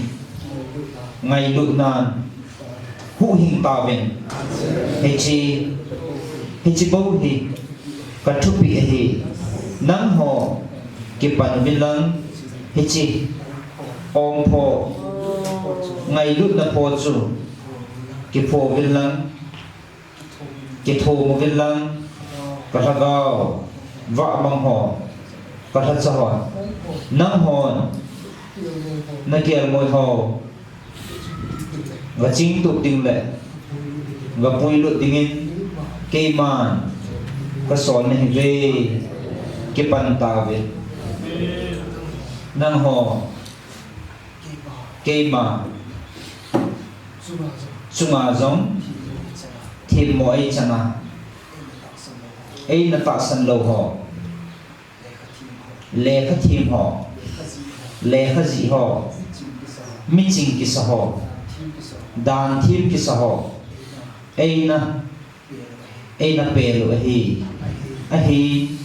ngailutnan huhhing tauvin. Hiche, hiche bou hi kathupeh ahi. Nangho kipan uvin lang, hiche ompho, ngailutna pho chu kipho uvin lang, kithum uvin lang, kalhagao vahmang ho, kalhacha ho, nanghon nakelngoi ho gachingtup ding le gapuilut dingin keiman kasol nahiuve. Kipan tauve. Nangho keima chunga jong themmo eichanga, eina tahsan lou ho, lekha them ho, lekha jih ho, miching kisa ho, danthem kisa ho, eina, eina pel u ahi. Ahin,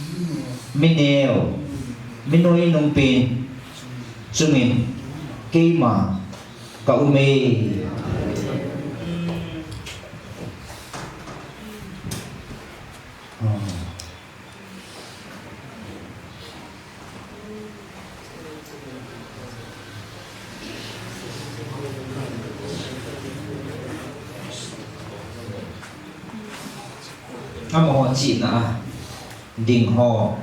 mineo, minoinung pen chungin keima kaume. Amaho chihna a ding ho,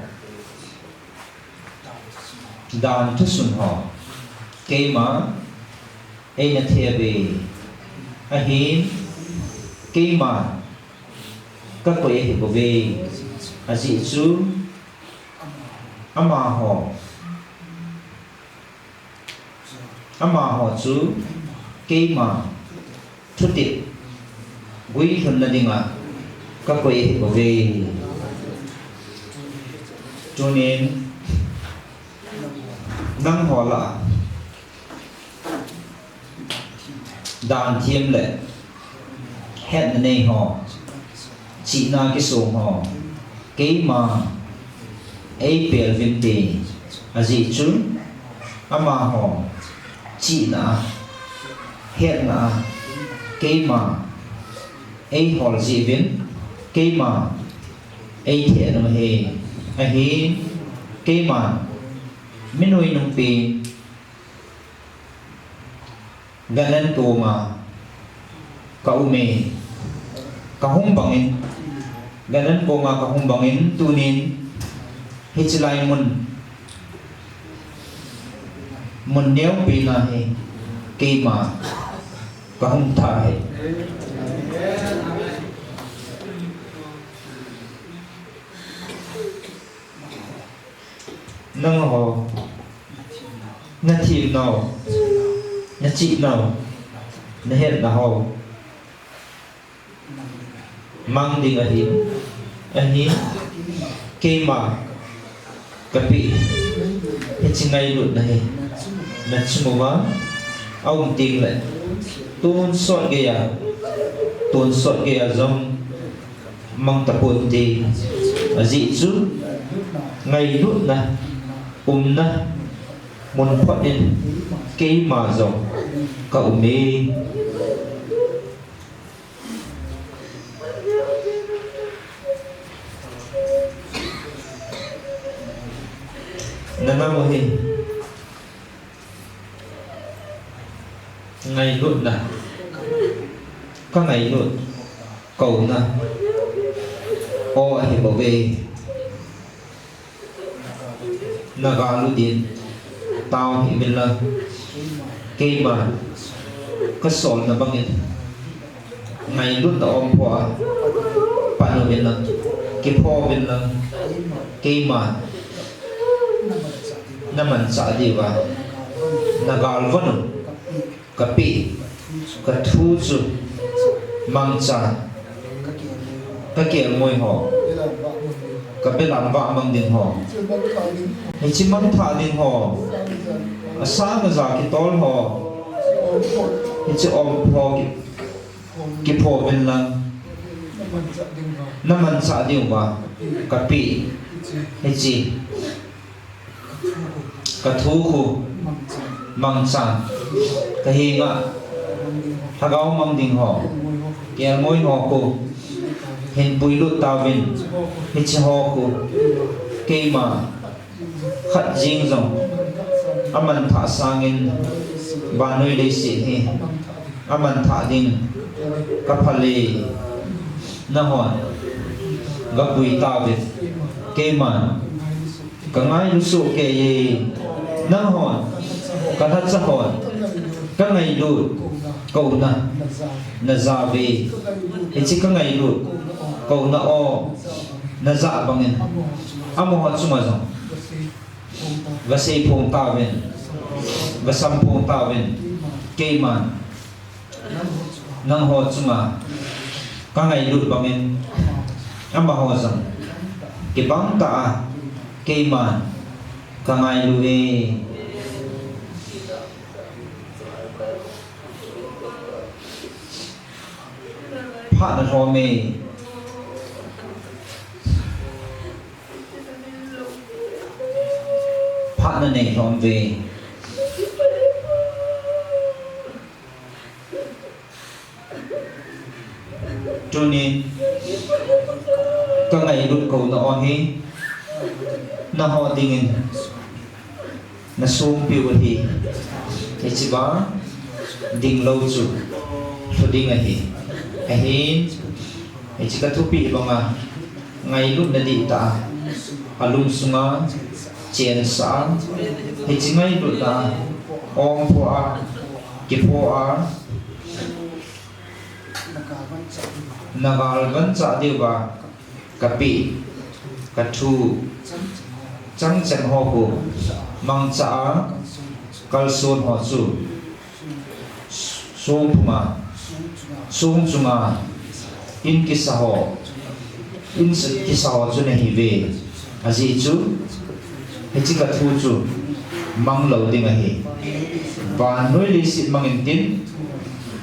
dan thusun ho, keima eina thei uve. Ahin, keima kakoi ahibouve. Ajeh chu amaho, amaho chu keima thutep guilhunna dinga kakoi ahibouve. Tunin nangho lah a danthem le hetna nei ho, chihna kisong ho, keima eipel uvinte. Ajeh chu amaho chihna a, hetna a keima eihol jeh uvin keima eithem u ahi. Ahin, keima minoinung pen ganantonga kaume. Kahung bangin, ganantonga kahung bangin tunin hiche lai mun, mun neopen a hi keima kahung tha ahi. Nangho nathem nau, nachih nau, nahetna ho mang ding ahi. Ahin, keima kapeh hiche ngailutna hi nachung uva aum tengle tonsot geiya, tonsot geiya jong mang taponte. Ajeh chu ngailutna umna mun phot in keima jong kaume. Nanam u hi ngailutna, kangailut, kouna o ahibouve. Nagal u din tao hih uvin lang, keima kasolna bangin ngailutna ompho a pan uvin lang, kipho uvin lang, keima namanchah diuva nagalvon u kapeh, kathu chu mangchan kakelngoi ho, kabelam vahmang ding ho, hiche mangthah ding ho, asang aja kitol ho, hiche ompho ki, kipho uvin lang namanchah diuva kapeh, hiche Ka thu khu mangchan, ka henga lhagao mang ding ho, kelngoi ho khu hin puilut tauvin, hiche ho khu keima khat jeng jong amanthah sangin vannoi leiset hi amanthah ding ka phal e. Nahon ga pui tauvin, keiman ka ngailu soh kei e. Nanghon, ka lhacha hon ka ngailut kouna na jao uve. Hiche ka ngailut kouna o na jah bangin amaho chunga jong va seiphong tauvin, va samphong tauvin, keiman nangho chunga ka ngailut bangin amaho jong kibang tah a keiman ka ngailu e. Phat na lhom e. Phat na nei lhom uve. Tunin ka ngailut kouna o hi nangho dingin na songpiu ahi. Hiche bang ding lou chu lhu ding ahi. Ahin, hiche ka thupeh banga ngailutna dihtah a alungsunga chensah a, hiche ngailutna a ongpho a, kipho a, na galvan chah diuva kapeh ka thu chang chang ho khu mangcha a, kalson ho chu songphunga, song chunga in kisa ho, in kisa ho chu nahiuve. Ajeh chu hiche ka thu chu mang lou ding ahi. Vannoi leiset mang intin,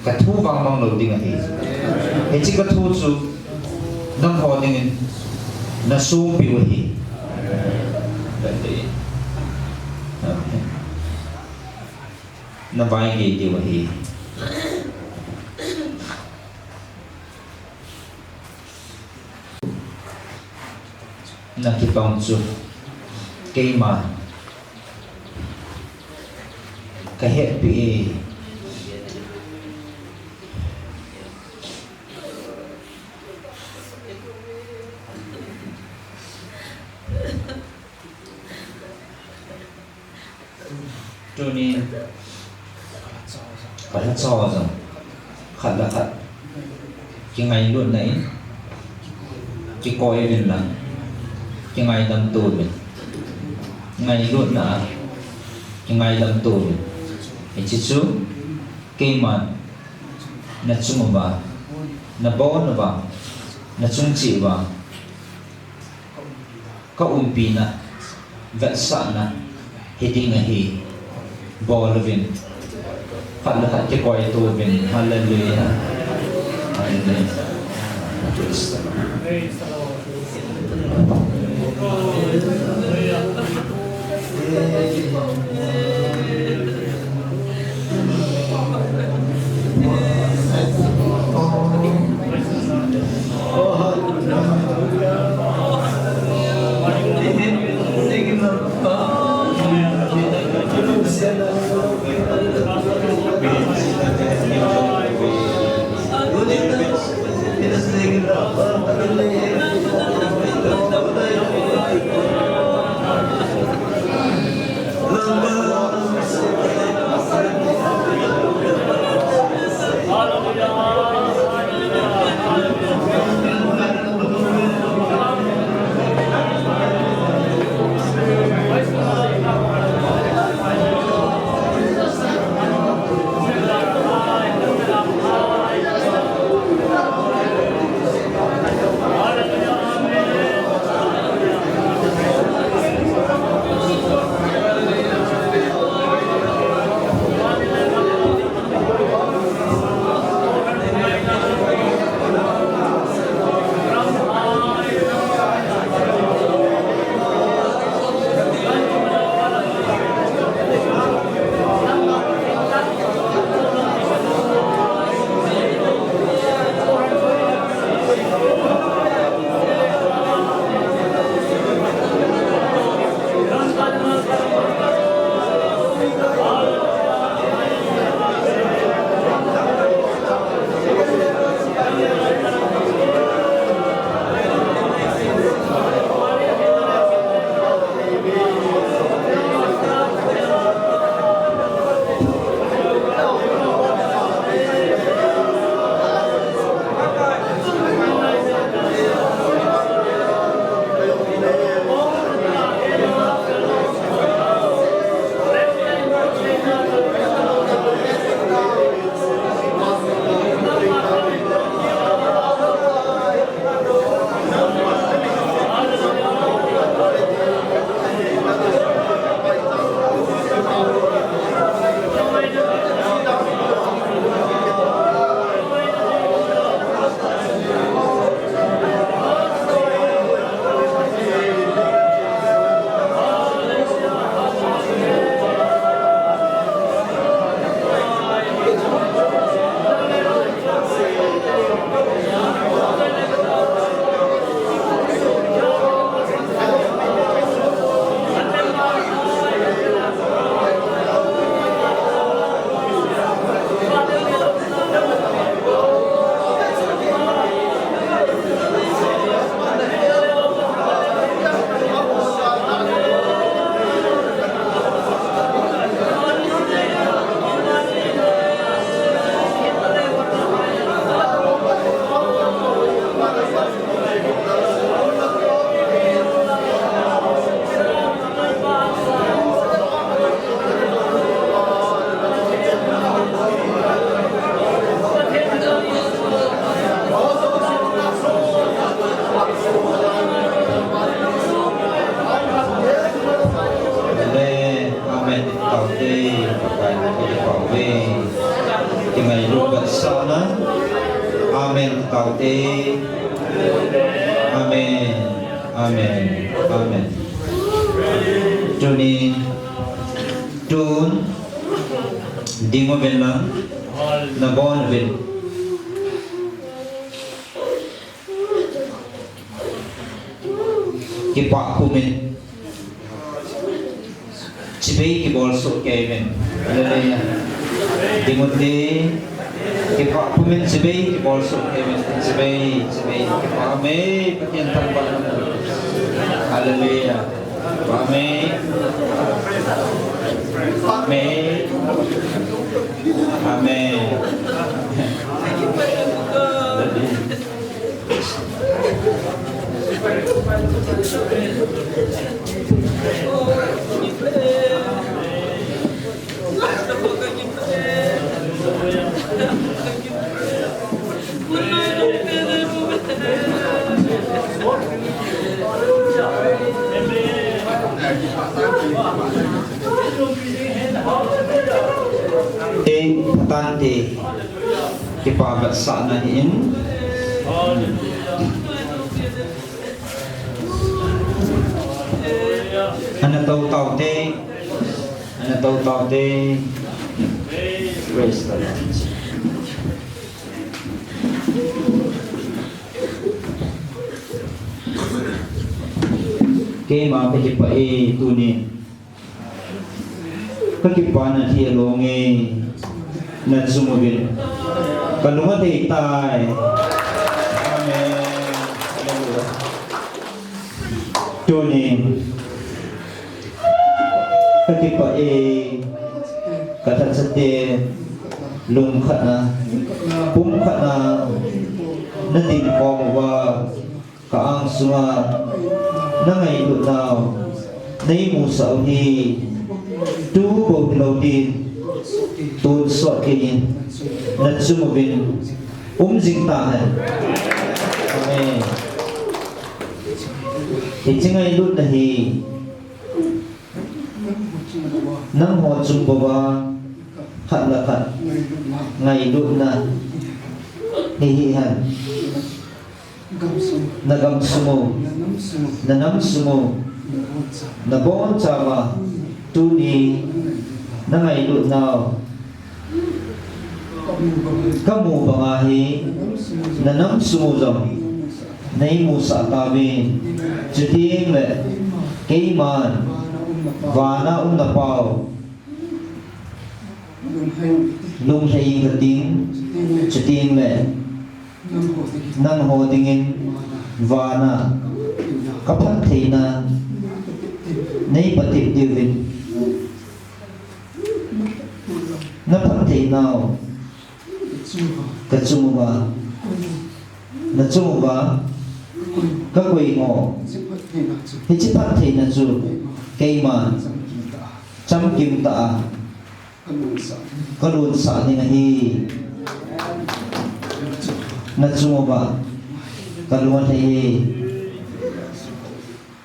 ka thu vang mang lou ding ahi. Hiche ka thu chu nangho dingin na songpiu ahi. Na vaigei diu ahi. Na kipang chu keima ka hetpeh e. Tunin ka lhacha ho jong khat le khat kingailutna in kikoi uvin lang, kingaidam to uvin, ngailutna a kingaidam to uvin. Hiche chu keiman na chung uva, na bon uva, na chung cheh uva ka umpina, vetsahna hiding ahi. Bol uvin, khat le khat kikoi to uvin. Hallelujah. Hallelujah. Praise the Lord. Sana. Amen. Taute. Amen. Amen. Amen. Tuni tun ding uvin lang, nabon uvin. Kipah pumin chibai kibol soh kei uvin. Hallelujah. Ding ute. Kipah pumin chibai kibol soh kei uvin. Chibai, chibai, kipah me, Pathen thangvah. Hallelujah. Kipah me. Kipah me. Amen. Hallelujah. Te, patan te. Kipa vetsahna ahin. Ana tou taute. Ana tou taute. Praise the Lord. Keima kakipah e tuni. Kakipana hi along e, nachung uvin kalung athei tai. Amen. Hallelujah. Tuni kakipah e, kathat chate, lungkhat na, pumkhat na, nadin khom uva. Ka angsunga nangailutnau neimusah u hi tu bou hilou din tonsot keiyin nachung uvin um jing tahen. Amen. Hiche ngailutna hi nangho chung bouva khat le khat ngailutna hihen. Na gamsung u, na nam sung u, na bonchauva tuni nangailutnau kamu banga hi na nam sung u jong neimusah tauvin, chutengle keiman vana um na Pau lunglhai inge kating, chutengle nangho dingin vana kaphattheina neipatep diuvin, naphattheinau kachung uva, nachung uva kakoi ngo, hiche phattheina chu keima chamkim tah a kalonsah ding ahi. Nachung uva kalung athei e.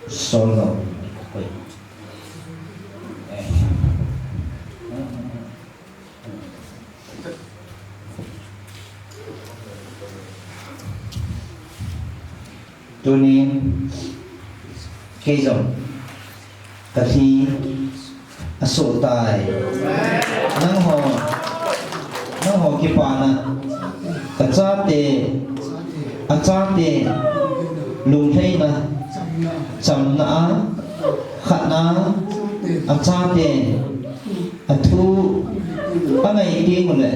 Sol lou. Tunin kei jong kalhi asoh tai. Nangho, nangho kipana kachate, achate lunglhaina, chamna a khatna, achate athu angai tengule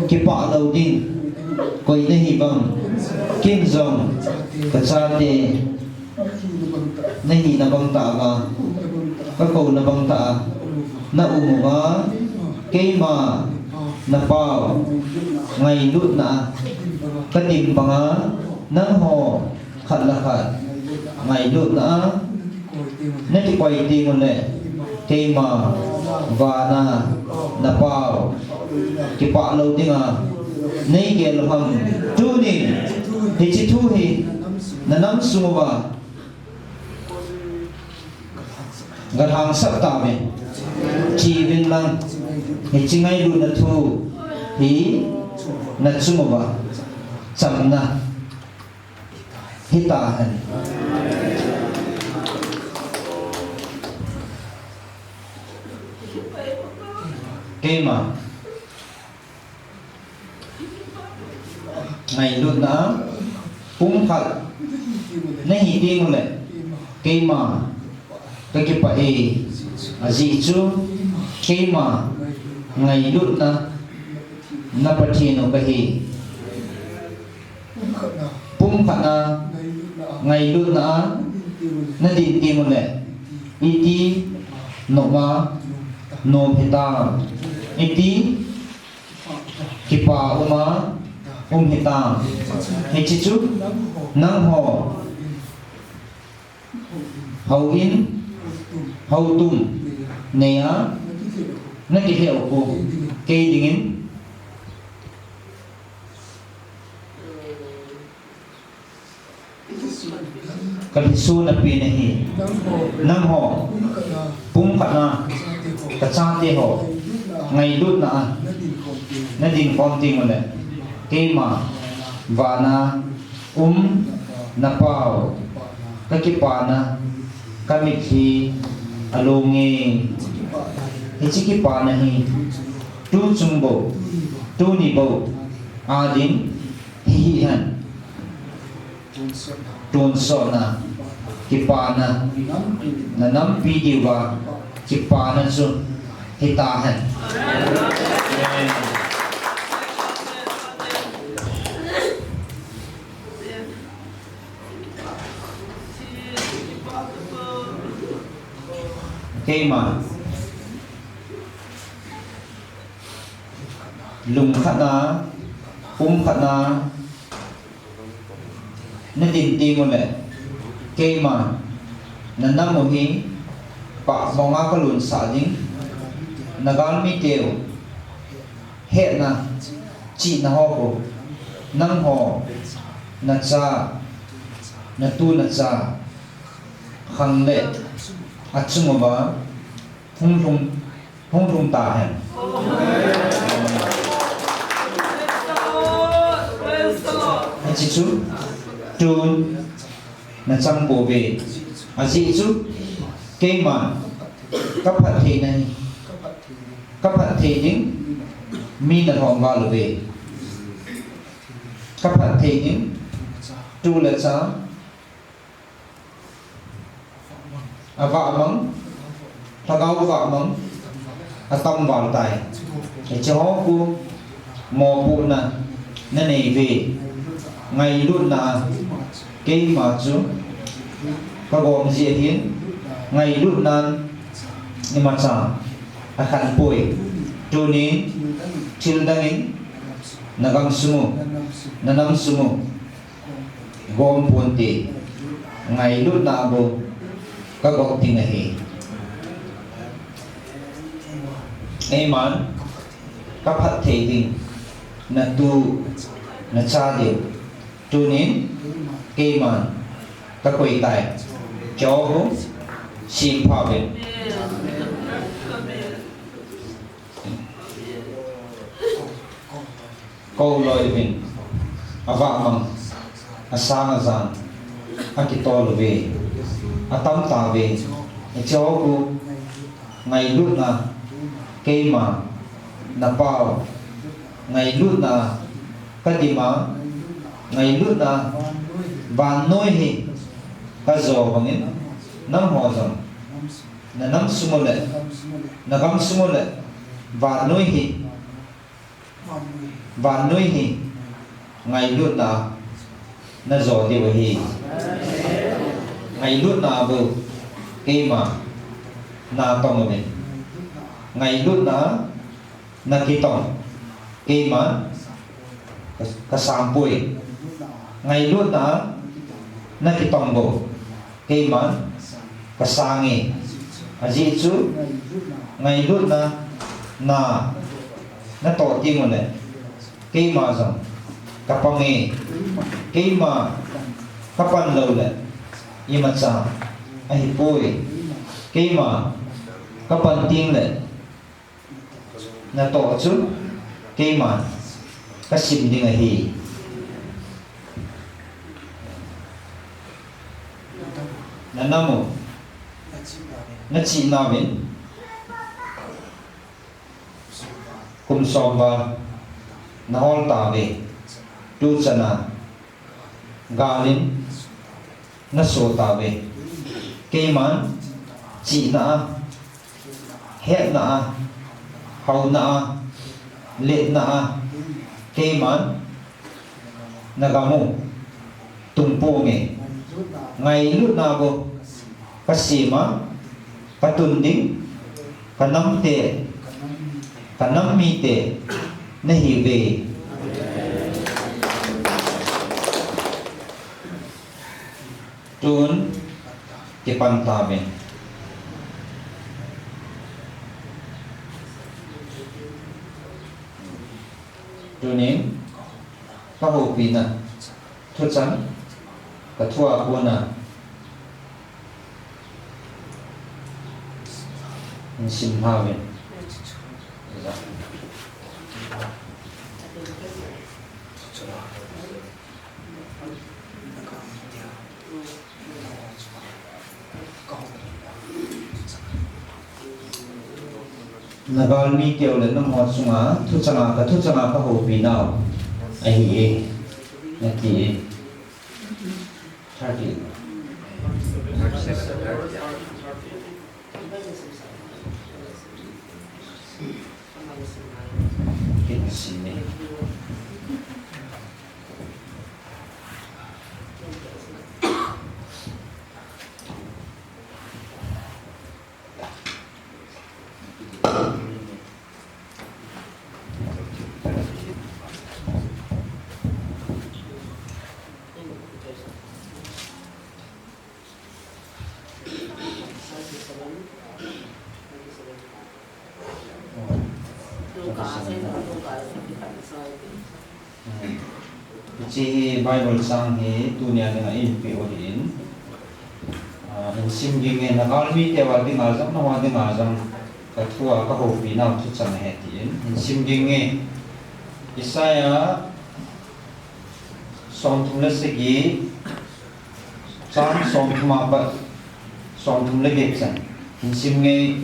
kipah lou ding koi nahi bang, ken jong kachate nahina bang tah uva, kakouna bang tah a na um uva, keima na Pau ngailutna a kadim banga nangho khat le khat ngailutna a nakikoi tengule keima vana na Pau kipah lou dinga neigel u ham? Tunin hiche thu hi na nam sung uva galhangsah tauve. Cheuvin lang, hiche ngailutna thu hi nachung uva chamna hitahen. Keima ngailutna pumkhat nahi teng uleh keima kakipah e, ajeh chu keima ngailutna na Pathen u kahi. Pumkhatna ngailutna a nadin teng uleh iti nopma nom hitam, iti kipah uma um hitam. Hiche chu nangho houin houtum neiya nakilheh u kei dingin kalhiso napen ahi. Nangho pumkhatna kachateho ngailutna a nadin khom teng uleh keima vana um napau kakipana kamitlhi alonge. Hiche kipana hi tuchung bou, tuni bou, adin hihen. Tonsotna, kipana, nanampi diuva kipana chu hitahen. Keima lungkhatna, pumkhatna nadin teng uleh keima nanam u hi pahmonga kalunsah ding, nagalmiteu hetna chihna ho khu nangho nacha, natu nacha khang le achung uva hung lhung hung lhung tahen. Hiche chu tun nachang pouve. Ajeh chu keiman kaphatthei nahi, kaphatthei ding mi nalhom val uve. Kaphatthei ding tu le cha avahmang, lhagao vahmang atam val tai. Hiche ho khu mopohna nanei uve. Ngailutna a keima chu kagom jeh ahin, ngailutnan imacha akhan poi. Tunin thildang in nagam sung u, nanam sung u gom ponte, ngailutna bou kagop ding ahi. Eiman kaphatthei ding natu nacha diu tunin keiman kakoi tai. Cho ho, simpha uvin. Kou loi uvin, avahmang, asang ajan, akitol uve, atam tauve. Hiche ho khu ngailutna, keima napau ngailutna kadim a, ngailutna vannoi hi kajo bangin nangho jong nanam sung u le, nagam sung u le vannoi hi, vannoi hi ngailutna najo diu ahi. Ngailutna bou keima natong uvin, ngailutna nakitong keima ka, kasang poi. Ngailutna nakitong bou keiman kasang e. Ajeh chu ngailutna na, natoh teng u le keima jong kapang e. Keima kapan lou le imacha ahipoi. Keima kapan teng le natoh chu keiman kasim ding ahi. Nanam u, nachihna uvin kum som val nahol tauve. Tuchan a galin naso tauve. Keiman chihna a, hetna a, hauna a, letna a, keiman nagam u tung ponge. Ngailutna bou kasima, katun ding, kanam te, kanam mite nahiuve. Tun kipan tauvin. Tunin kahoupina thuchang kathua kona hin sim tauvin. Nagalmi teu le nangho chunga thuchanga, kathuchanga kahoupinau ahi e, nati e. Thirty. Hiche hi Bible chang hi tunia dinga eipeh u ahin. Ah, hin sim ding e, Nagalmi teu a dinga jong, nangho dinga jong, kathua, kahoupinau thuchang ahi tin. Hin sim ding e. Isaiah somthum le sagi, chang somthum apat somthum le get chan. Hin sim ding e.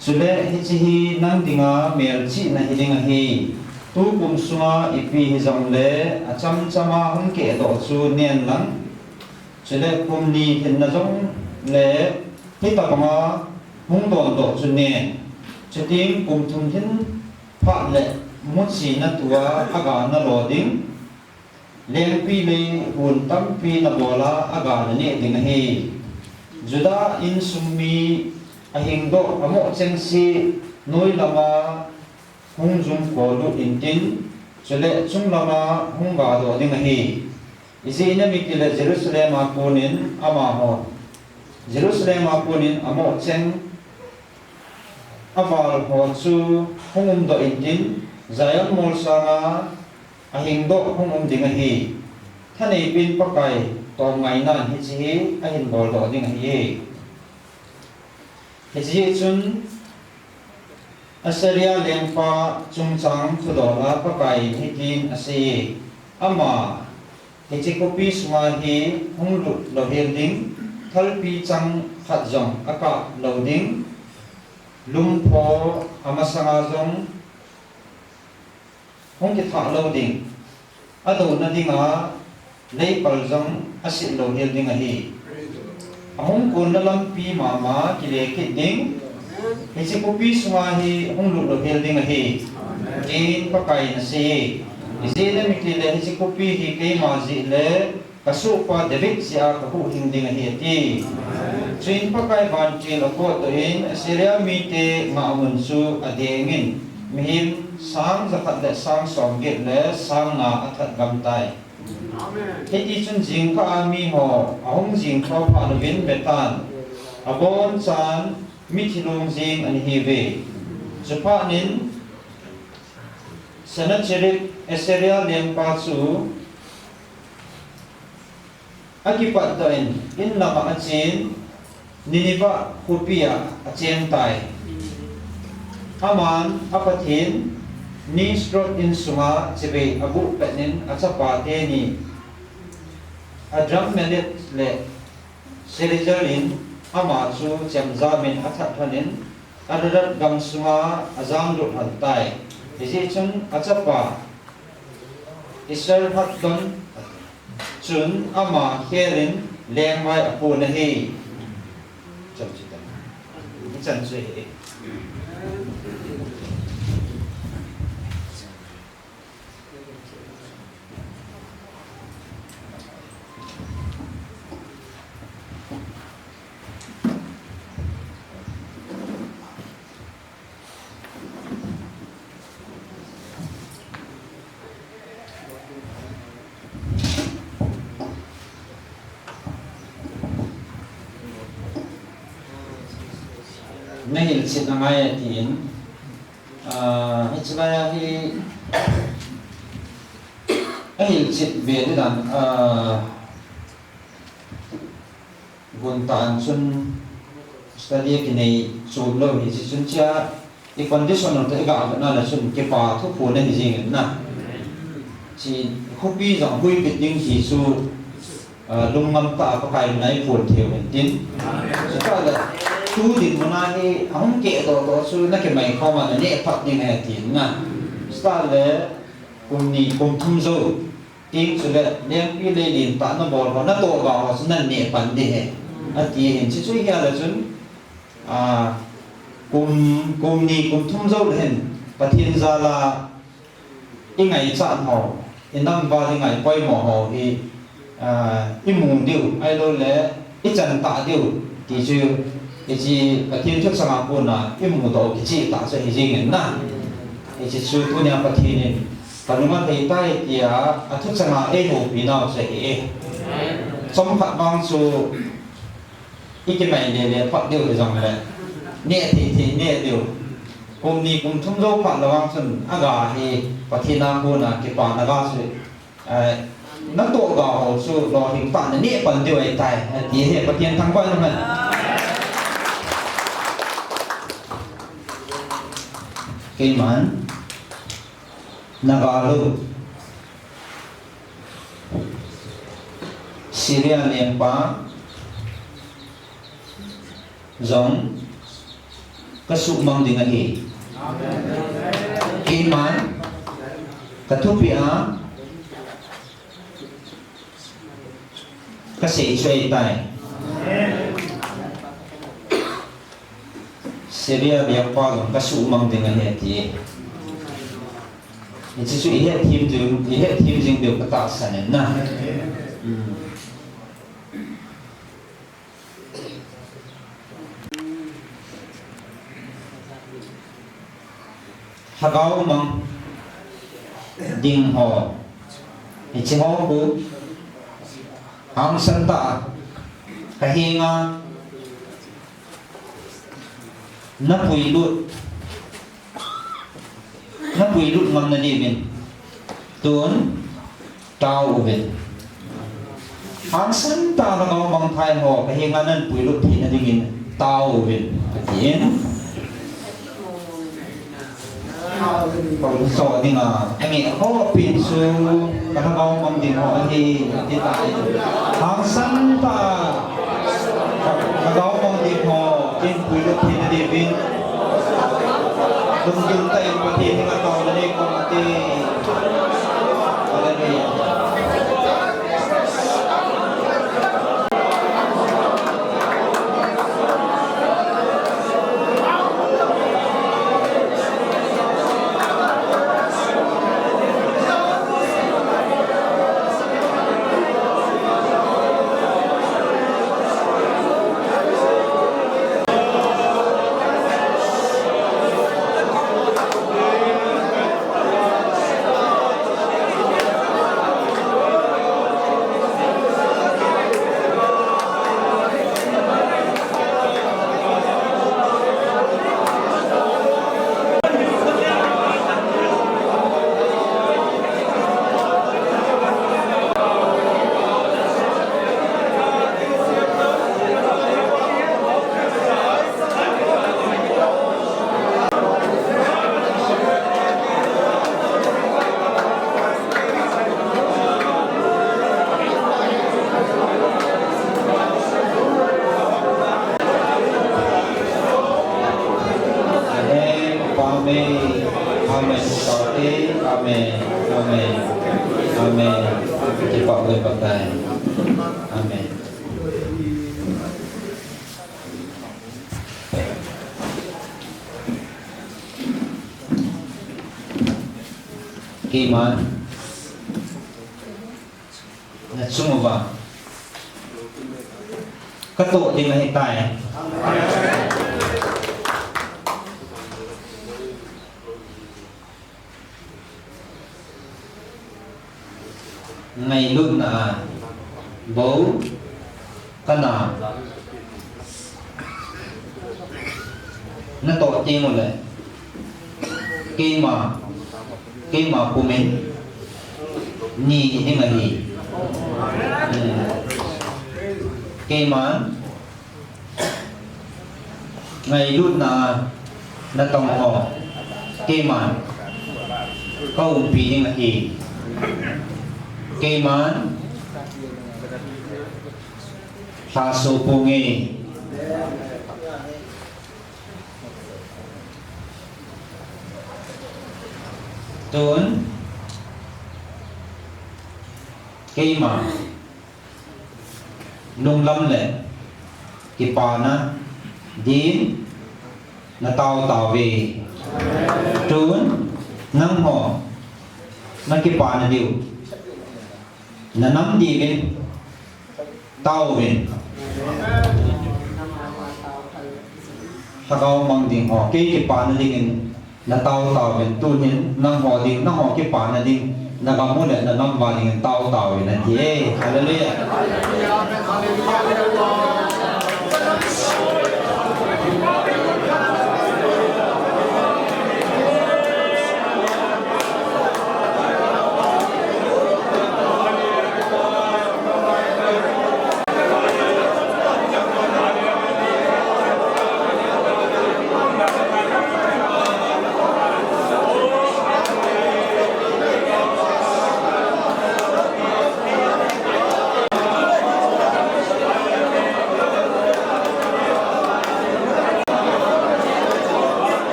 Chule hiche hi nang dinga melchihna hiding ahi. Tukum sunga ipi hijongle achamchama hung kehdoh chu nen lang. Chule kum ni lhinna jongle hitobanga hung dondoh chu nen. Chuteng kum thum lhin phat le muchina tua aga nalo ding. Lengpi lei hun tampi nabola aga naneh ding ahi. Judah insung mi ahingdoh amoh chengse noi lama hung jumkol lut intin, chule chung lama hung gadoh ding ahi. Ijeh inem itile Jerusalem a konin amaho, Jerusalem a konin amoh cheng aval ho chu hung umdoh intin, Zion molsanga ahingdoh hung um ding ahi. Thaneipin Pakai tomngainan hiche hi ahin boldoh ding ahi. Hiche chun Assyria lengpa chungchang thudola Pakaiyin hitin asei, ama hiche khopi sunga hi hung lut louhel ding, thalpi chang khat jong akap lou ding, lumpho amasanga jong hung kithah lou ding, adouna dinga leipal jong asit louhel ding ahi. Ahung konna lampi mama kile kit ding, hiche khopi sunga hi hung lut louhel ding ahi, tin Pakaiyin asei. Ijeh inem itile hiche khopi hi keima jeh le kasohpa David jeh a kahuhhing ding ahi, ati. Chuin Pakai vantil apotdoh in Assyria mite ngahmun chu adengin, mihem sang jakhat le sang somget le sang nga athat gamtai. Hitichun jingkah a miho ahung jingkho phat uvin vetan, abonchan mithi long jeng ana hiuve. Chuphat in Sennacherib Assyria lengpa chu akipatdoh in, in lama achen, Nineveh khopia achengtai. Aman apathen Ni Strauss insunga chibai abuh pet in achapa teni Adrammelech le Sharezer in ama chu chemjam in athat lhon in Ararat gamsunga ajanglut lhon tai. Hijeh chun achapa Esarhaddon chun ama khel in lengvai apon ahi. Chan chu tan. Chan chu hi. Nahilchet angai atin, ah, hiche lai a hi, ahilchet ve di dan, ah, Gun tan chun study a kinei chom lou hi, hiche chun chia i condition u toh i gah vetna le chun kipa thuphon ahi jeng in na. Chi khopi jong huipit ding ti chu, ah, lungngam tah a Pakai min a i phon thei u hen tin. Chutah le tu dinmun a hi ahung keh doh doh chu na kimai khom a na neh phat ding ahi tin na. Chutah le kum ni kum thum jou Tin chule, lengpi lei lentah nabol ho, natoh ga ho chu naneh pan ding ahi. Ati ahin, chuchu ahile chun, a, kum, kum ni, kum thum jou le hin, Pathen jal a, i ngaichat ho, i namval i ngaipoimo ho hi, a, i mu diu, ahilou le, i chan tah diu, ti chu, hiche Pathen thuchang a kona, i mudoh kicheh tah chu ahi jeng in na. Hiche chu tunia Pathen in, Ka lung alhai tai tia, athuchang a eihoupi nau chu ahi e. Chomkhat vang chu, i kingai lele phot diu hijongle, neh thei thei neh diu. Kum ni kum thum jou phat le vang chun, aga hi, Pathen a kona kipana ga chu, eh, natoh ga ho chu, lolhing tah a naneh pan diu ahitai, ati e, Pathen thangvah in um hen. Keiman. Naga lou. Syria lengpa jong kasuhmang ding ahi. Keiman kathupeh a kasei chu ahitai. Syria lengpa jong kasuhmang ding ahi ati. Hiche chu ihet them jing, ihet them jing diu katahsan in na. Hmm. Lhagao mang ding ho. Hiche ho khu hangsan tah a kahenga napuilut, napuilut ngam nadiuvin tun Tao uvin. Hangsan tah a lhagao mangthai ho, kahenga nanpuilut theina dingin tao uvin, katin. Kong so dinga, ami ho pin su, ka lhagao mang ding ho ahi, ati tai. Hangsan tah a, ka, ka lhagao mang ding ho, kin puilut theina diuvin. Lungdon tah in Pathen henga tao le nei kong ati. Pakai. Amen. Keiman nachung uva katoh ding ahitai. Ngailutna a bou kana natoh teng uleh keima, keima pumin ni hiding ahi. Hmm. Keiman ngailutna a natong ho keiman kaumpi ding ahi. Keiman lhaso ponge. Tun keima lunglam le kipana din natao tauve. Tun nangho nakipana diu nanam diuvin taovin. Lhagao mang ding ho kei kipana dingin natao taovin, tunin nangho ding, nangho kipana ding, nagam u le nanam uva dingin tao taovin ati e. Hallelujah.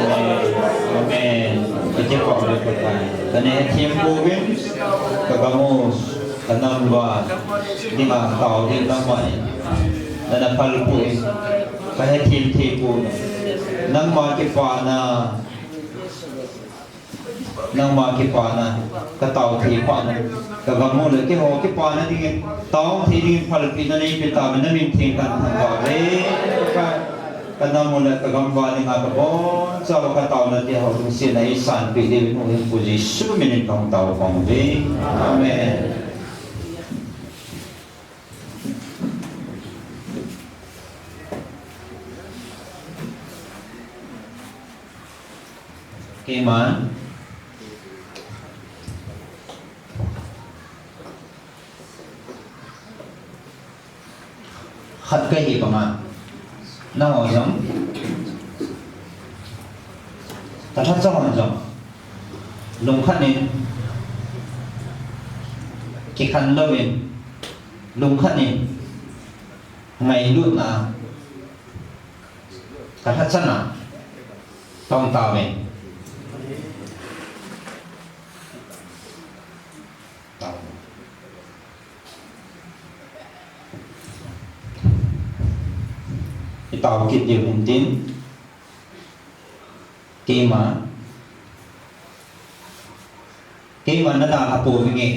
Amen. Amen. Iti pa ulit po tayo. Kani hethem pouvin, kagamu, kanam uva dinga tao ding nangman nana phalpui, kahethem thei pou. Nangma kipana, nangma kipana katao thei phat na, kagamu le keiho kipana dingin, tao thei dingin phalpina neipe tauvin, namin theng kathangvah uve. Kanam u le kagam uva dinga kabonchauva kataona te ho lungsetna eisanpeh diuvin Huhhingpu Jesu minin kahung taokhom uve. Amen. Keiman khat kahi banga, nangho jong, kalhacha hon jong, lungkhat in, kikhen louvin, lungkhat in, ngailutna, kalhachana, tong tauvin. Itao kit diu hintin, keima Keiman na dalha pouvinge.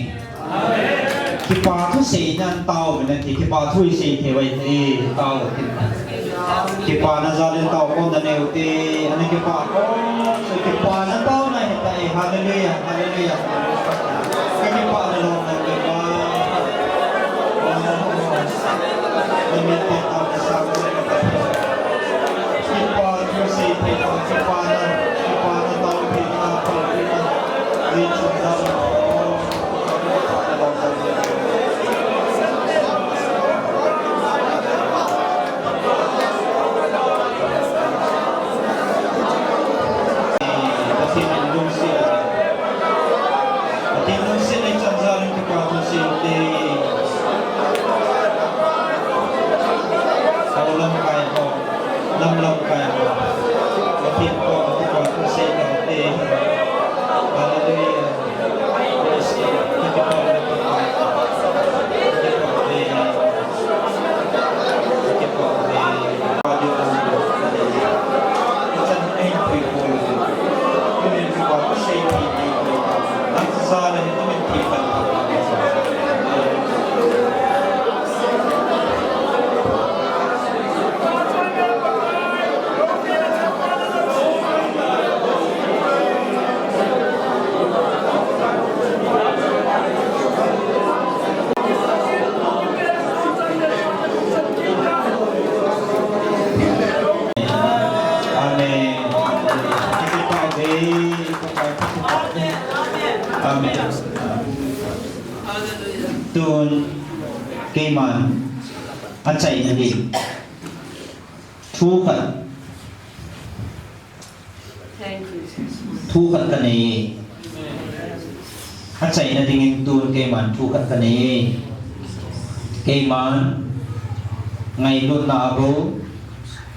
Kipa thu seinan tao vin nati, kipa thu isei thei uve, tao vin. Kipana jalin tao kona neute, ana kipah ko, so kipana taona hitai, hallelujah, hallelujah. Kakipah na lom na kipa. Amen. Kipa thu sei thei, kipana, kipana tao thei, tao thei. Lamlamkai ho, Pathen koma kipa thu sei taute. Hallelujah. Praise the Lord. Kipa thu sei taute. Kipa thu sei taute. Amen. Amen. Tun keiman achaina ding thu khat, thu khat kanei. Achaina dingin tun keiman thu khat kanei. Keiman ngailutna a bou,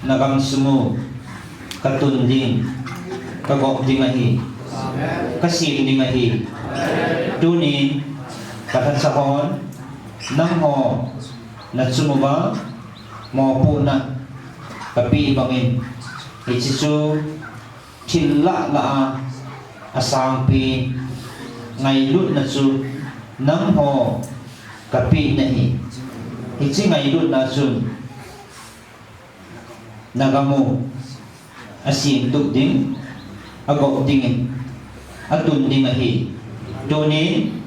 na gamsung u katun ding, kagop ding ahi, kasem ding ahi. Tunin kalhacha hon nangho nachung uva mopohna kapeh bangin, hiche chu thil lah lah a asangpen ngailutna chu nangho kapeh nahi. Hiche ngailutna chun nagam u asemtup ding, agop dingin atun ding ahi. Tunin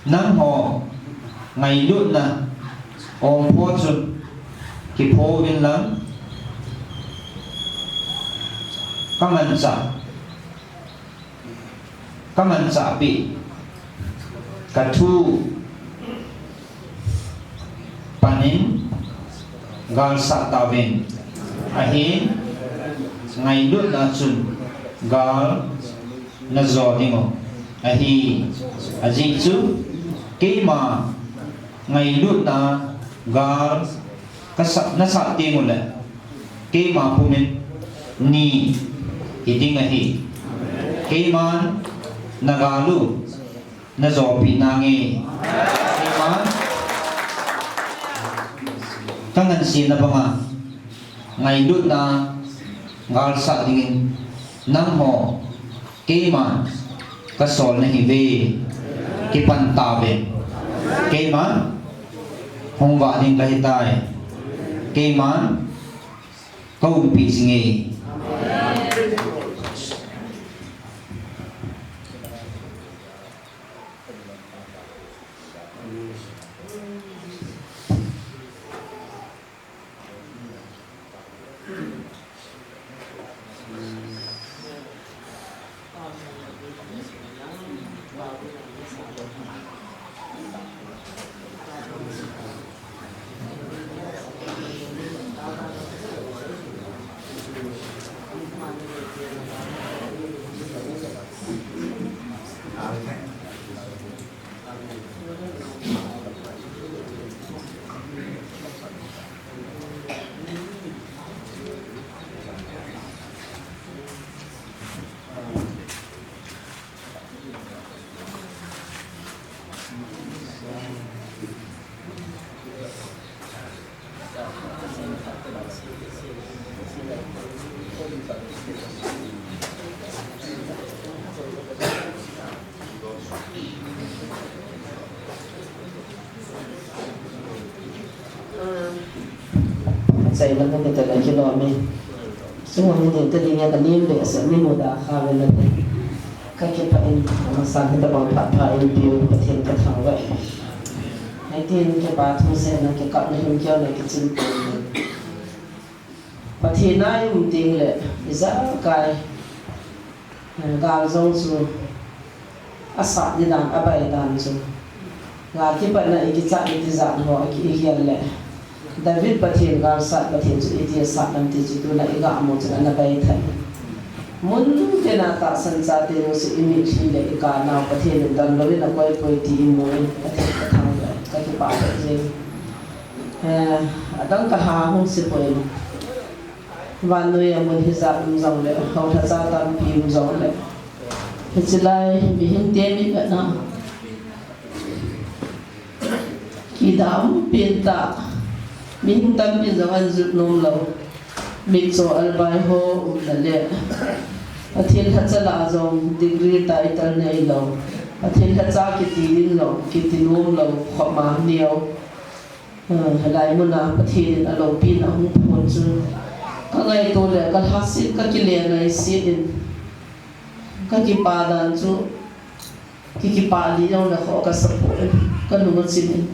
nangho ngailutna ompho chu kipho uvin lang, kamanchah, kamanchahpeh kathu panin galsah tauvin, ahin ngailutna chun gal najo diu ahi. Ajeh chu keima ngailutna gal kasa, nasah tengule keima pumin ni hiding ahi. Keiman nagal u najopeh nange. Keiman kangansena banga ngailutna galsah dingin nangho keiman kasol nahiuve. Kipan tauve. Keiman hung vah ding kahitai. Keiman kaumpi jinge. Sei lam ni te la kilom e. Sung ni te ding ya ka lim behseh mi mu da kha ve na te. Ka kipah in, a, sang hi tabang phat pha in piu Pathen ka thangvah e. Hiti hin kipa thu sei na kikap na hin kio na kichim. Pathen a i um teng le, ijakai, eh, gal jong chu asat di dan, abai dan chu. Gal kipatna i kichat i tijat ho, i ki, i gel le. David Pathen galsat Pathen chu iti asat nam ti chu tuna i ga mu chu ana bai thei. Mun tina tahsan chate nu si i mitlhi le i kanau Pathen in damlou in akoi poi ti i mu in Pathen ka thangvah e, ka kipah e. Eh, adang ka ha hung si poi. Vannoi a mun hijat um jong le, hoilhacha tampi um jong le. Hiche lai, mihing te mitna. Kidam pen tah. Mihing tampi jong an jut nom lou. Mitcho albai ho umna le. Pathen lhacha lah jong degree title nei lou. Pathen lhacha kiti ding lou, kiti nom lou, khoma neo. Ah, hilai muna Pathen in aloupina hung phon chu ka ngaito le ka lhasit, ka kile ngaisih in, ka kipah dan chu ki, kipah li jong le kho ka sa poi, ka nu chim in.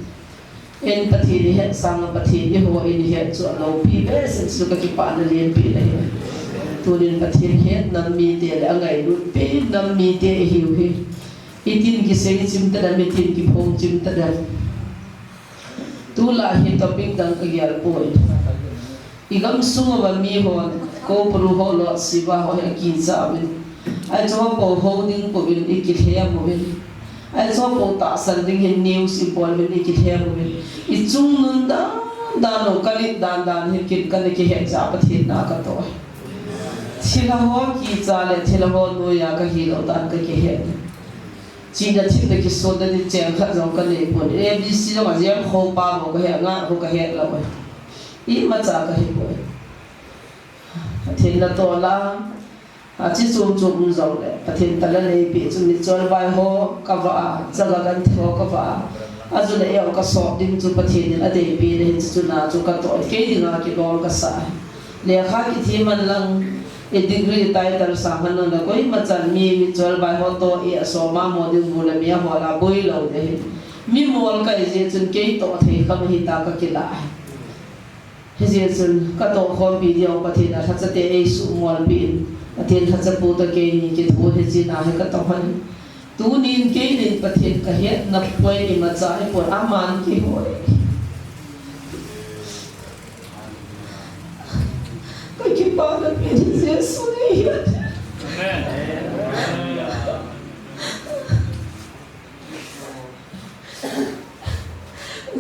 En Pathen i het sanga Pathen i ho in i het chu aloupi behseh chu ka kipahna lienpi na hi. Tunin Pathen het nam mite le angailut pen nam mite i hiu hi. Itin kisei chim tadem, itin kiphong chim tadem. Tulai hi topic dang ka gel poi. I gamsung uva mi hon, Koubru ho, Lord Shiva ho hi akicha uvin. Ahi chu ho po ho ding pouvin, i kilhem uvin. Ahi chu ho po tahsan ding hin news i bol uvin, i kilhem uvin. I chungnung dan dan u, ka lit dan dan hi kin kana kihet jeh a Pathen na ka toh. Thilha ho kicha le thilha ho noiya ka hilou dan ka kihet. Chihna thilna kisutna ding cheng khat jong ka nei pon. A B C jong a jem kho pa mo ka he, nga kho ka he lou. Imacha ka he poi. Pathen na toh la. Achi chom chom um jong le. Pathen tala nei pi chu mitcho albai ho ka vah a, chaga ganthe ho ka vah a. Aju le eo ka sop ding chu Pathen in adei pi le hin chu na chu ka toh. Kei dinga kilom ka sa. Lekha kithi man lang, i degree title sang han lang le koima chan mi, mitcho albai ho toh i asoma mo ding bu le mi ahol a boi lou ding ahi. Mi mol ka hi jeh chun kei toh thei kha ma hi ta ka kila. Hijeh chun ka toh khompi diu Pathen a lhacha te ei sumol pi in, Pathen lhacha pu toh keini kithum hi jeh a hi ka toh han. Tunin keinin Pathen ka hetna poi, imacha ahipon, aman kihoi. Ka kipana pen hi Jesu nei ahi. Amen.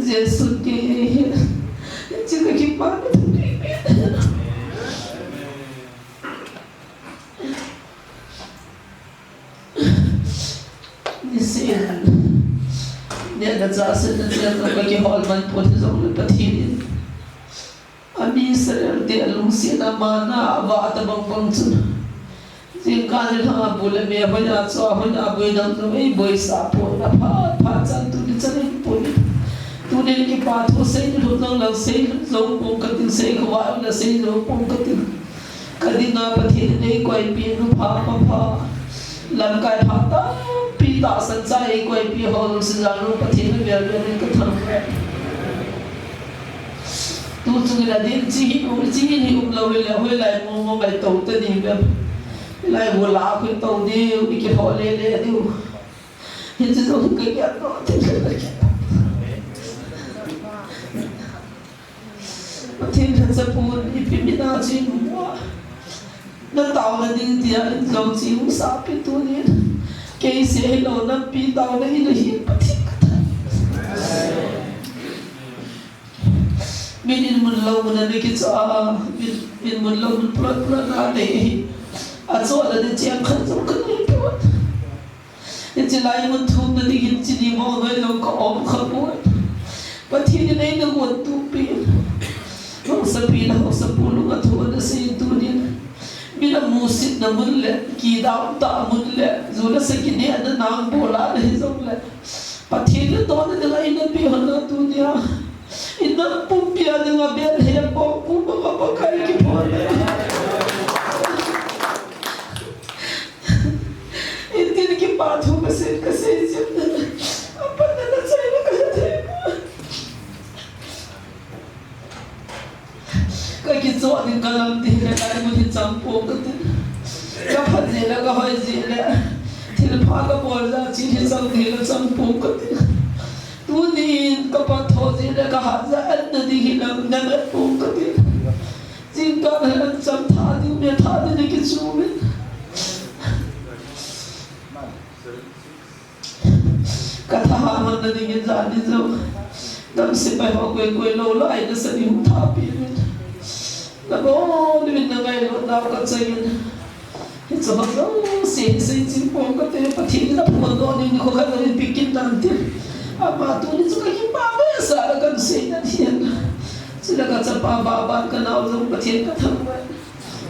Jesu kei ahi. Hiche ka kipana pen. Niseh in, neh le chah, set le chen, ka kihol man pon hijongle Pathen in ami Israel te alungset a mana avah tabang bang chun, jingkah nilhah a bu le me hoiya, chua hoiya, boi dang jong eiboisah pon, aphat phat chan tuni chan in pon. Tunin kipa thu sei lhun jong lang, sei lhun jong pon kating, sei khovah jong le sei jong pon kating. Ka dinga Pathen in eikoipi nu pha, pha, pha. Lamkai pha tampi tahsan cha eikoipi ho lungset jal u Pathen in avel vel in ka thangvah e. Tu chung in adin chi hi um, chi hi um lou hile, hoilai mo mo ngai tou ta ding em. Lai mo la khu tou diu, i kihol le le diu. Hiche jong ka gel doh te. Pathen lhacha pun ipi mina chu imu a. Na taona ding tia in jong chi hung sah pi tunin. Kei seh hilou nampi taona in ahi Pathen ka thangvah. Min in mun lou mun a na kichoh a, min, min mun lou mun pulat pulat na nei ahi. Achoh na ding cheng khat jong ka nei pon. Hiche lai mun thumna ding hin chini mo noi jong ka um kha poi. Pathen in eina gontup pi. Haosapi le haosapu lung a thu ana sei tunin. Min a musitna mun le, kidam tah mun le, ju le sa kinehna nang bol a na hi jong le. Pathen le tohna dinga eina pe hon a tunia. I nam pumpi a dinga bel he pon pu ma Pakai kiphonna. Intin kipa thu kasei, kasei jin. Apanna nachaina kathei. Kakichoh ding kalam tile, kaimu hi chang pong kati. Kapha jile, kahoi jile. Thilpha kabol jeh a chi hi chang tile, chang pong kati. Tunin kapatho jile, kahat jeh a anna ding hi lang, namet pong kati. Jingkah le ancham tha ding, me tha ding, kichu min. Kathahat hon na dingin jani jong. Nam sepai ho koi koi lou lai nasa ding hung thapi min. Nabon uvin nangailutnau kachangin. Hiche ho jouse hi seiching pong kate, Pathen in aphondoh ding nikho khat jong ipi kit nante. Ama tuni chu kakipah behseh a kahin sei nante. Chule kachapa baban kanao jong Pathen kathangvah.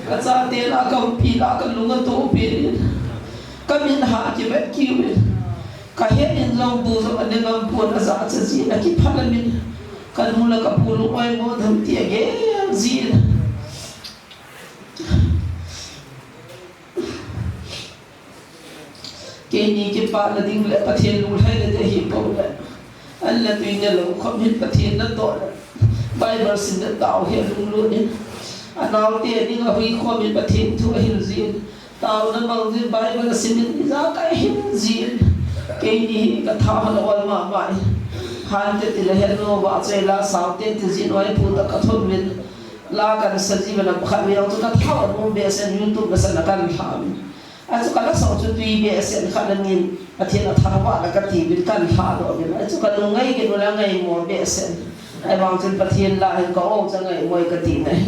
Kachate lah a kaumpi lah a kalung atoh pen in. Kamit ha kivet kiu in. Kahet in jong bu jong ane ngam pon, ajachat jin, akiphal amin. Kanu le kapu lung oimo dam ti agel jin. Keini kipana ding le Pathen lunglhaina ding ahipoi le. An le tui ne lou khom hin Pathen natoh le. Bible simna tao hi alunglut in. Anaote ding ahui khom in Pathen thu ahil jin. Taona mang jin, Bible asim in, ijakai ahil jin. Keini hi katha hon aol mama in. Hante tile het lou vah choi la saote ti jin, oi pu ta kathum in. La kahin sa ji vin, pakhat vei jong chu katha hon um behseh in, YouTube la sa na kahin lha vin. Achu kala so chu tui behseh in khat na min Pathen athangvah la kati vin kahin lha doh vin. Achu kalung ngai kit u le ngaimo behseh in. Ahivang chun Pathen la hin ka-o chu ngaimo kati na hi.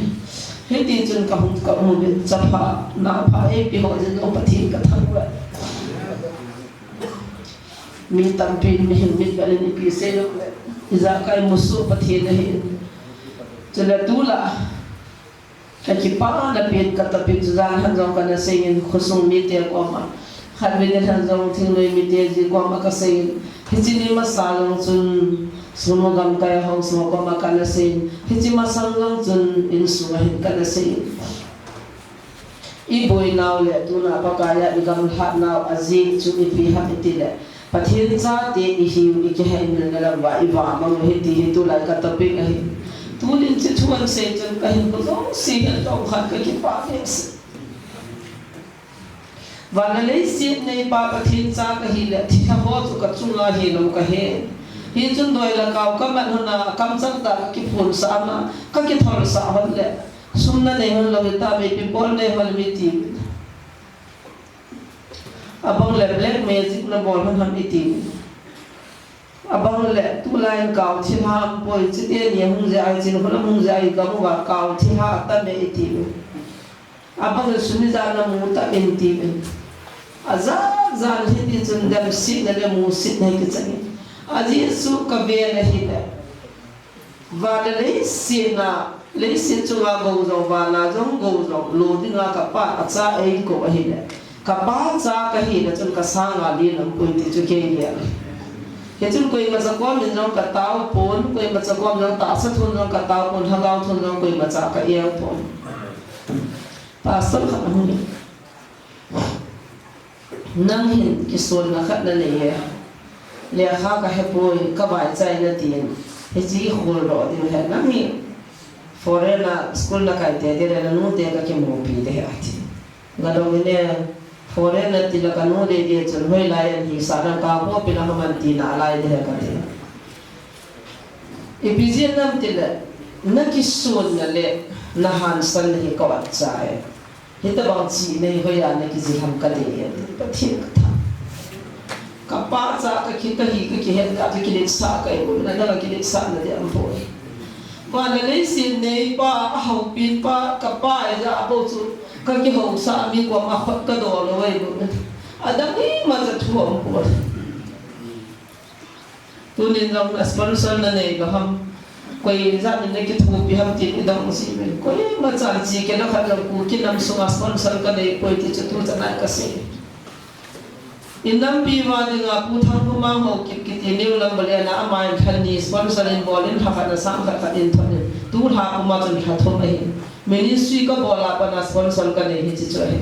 Hiti chun kahung kamu vin chapha, napha, eipi ho jin jong Pathen kathangvah. Mi tampi in mihem mitvet in ipi sei jong le. Ijakai musoh Pathen ahi. Chule tulai. Kakipana pen katapin chu jan khat jong kana sei in khosung mite koma. Khatvei ni khat jong thingnoi mite ji koma kasei in. Hiche ni masa jong chun sunu gamkai ho sung koma kana sei in. Hiche masang jong chun insung a hin kana sei in. Iboinau le tuna Pakai a igamlhat nau ajeh chu ipi ham itile. Pathen chate ihiu ikihaimilna lam uva ivamang u ahi ti hi tulai ka topic ahi. Tunin hiche thu ahin sei chun kahinkho jouse hin tongkhat kakipah behseh. Van le leiset neipa Pathen cha kahi le thilha ho chu kachunga hilou kahe. Hichun doi le kau kaman hon a kamchang tah a kakiphonsah a, kakitholsah hon le sum nanei hon lou hita, ipi bol nei hon ham iti. Abang le black magic nabol hon ham iti. Abang le tulai in kau thilha aumpoi, chuteni ahung jeh a, chin hon ahung jeh a, igam uva kau thilha atam e iti. Abang le sum ijat namu tam e iti. Ajat jat hiti chun damsetna le musitna hi kichang e. Ajeh chu kavet ahile. Van le leiset a, leiset chunga gou jong, van a jong gou jong, lo dinga kapa a cha eikou ahile. Kapa cha kahi le chun kasanga len aumpoi ti chu kei gel. Hichun koimacha komin jong katao pon, koimacha kom jong tahsa thun jong katao pon, lhagao thun jong koimacha ka-el pon. Pastor khat ahung in. Nang hin kisonna khat nanei e. Lekha kahepoi, kavaichai natin. Hiche ikholdoh diu ahi, nang hi foreign a school nakai tei ding le nanute kakimupi ding ahi ati. Gadong in e, foreign nati le kanu deidei chun hoilai ahin hisah nang, kakopi lang ham tina lai ding ahi kati. Ipi jeh ham itile, nakisonna le nahansanna hi ka-ot chai e. Hitobang chihna hi hoiya nakijil ham kadei e, Pathen kathangvah. Kapa cha kahi, kahi, kakihet a kakiletsah kahi, nadang a kiletsahna ding aumpoi. Van le leiset neipa, ahoupipa, kapa ija bou chu kakihousah a, mi koma khut kadol lou ahi bou. Adang imacha thu aumpoi. Tunin jong a sponsor nanei lou ham, koi jat in nakithopi ham tin idong jin. Koimacha chi kei lou khat jong Kuki nam sunga sponsor kanei poi ti chu tuchan a kasei. Inampi uva dinga Pu Thangkhomang Haokip kiti New Lambalela, ama in lha ni sponsor in bol in, lha khat a sang khat khat in thot in. Tulha puma chun lha thum ahi. Ministry kabol a pat a sponsor kanei hi chu chu ahi.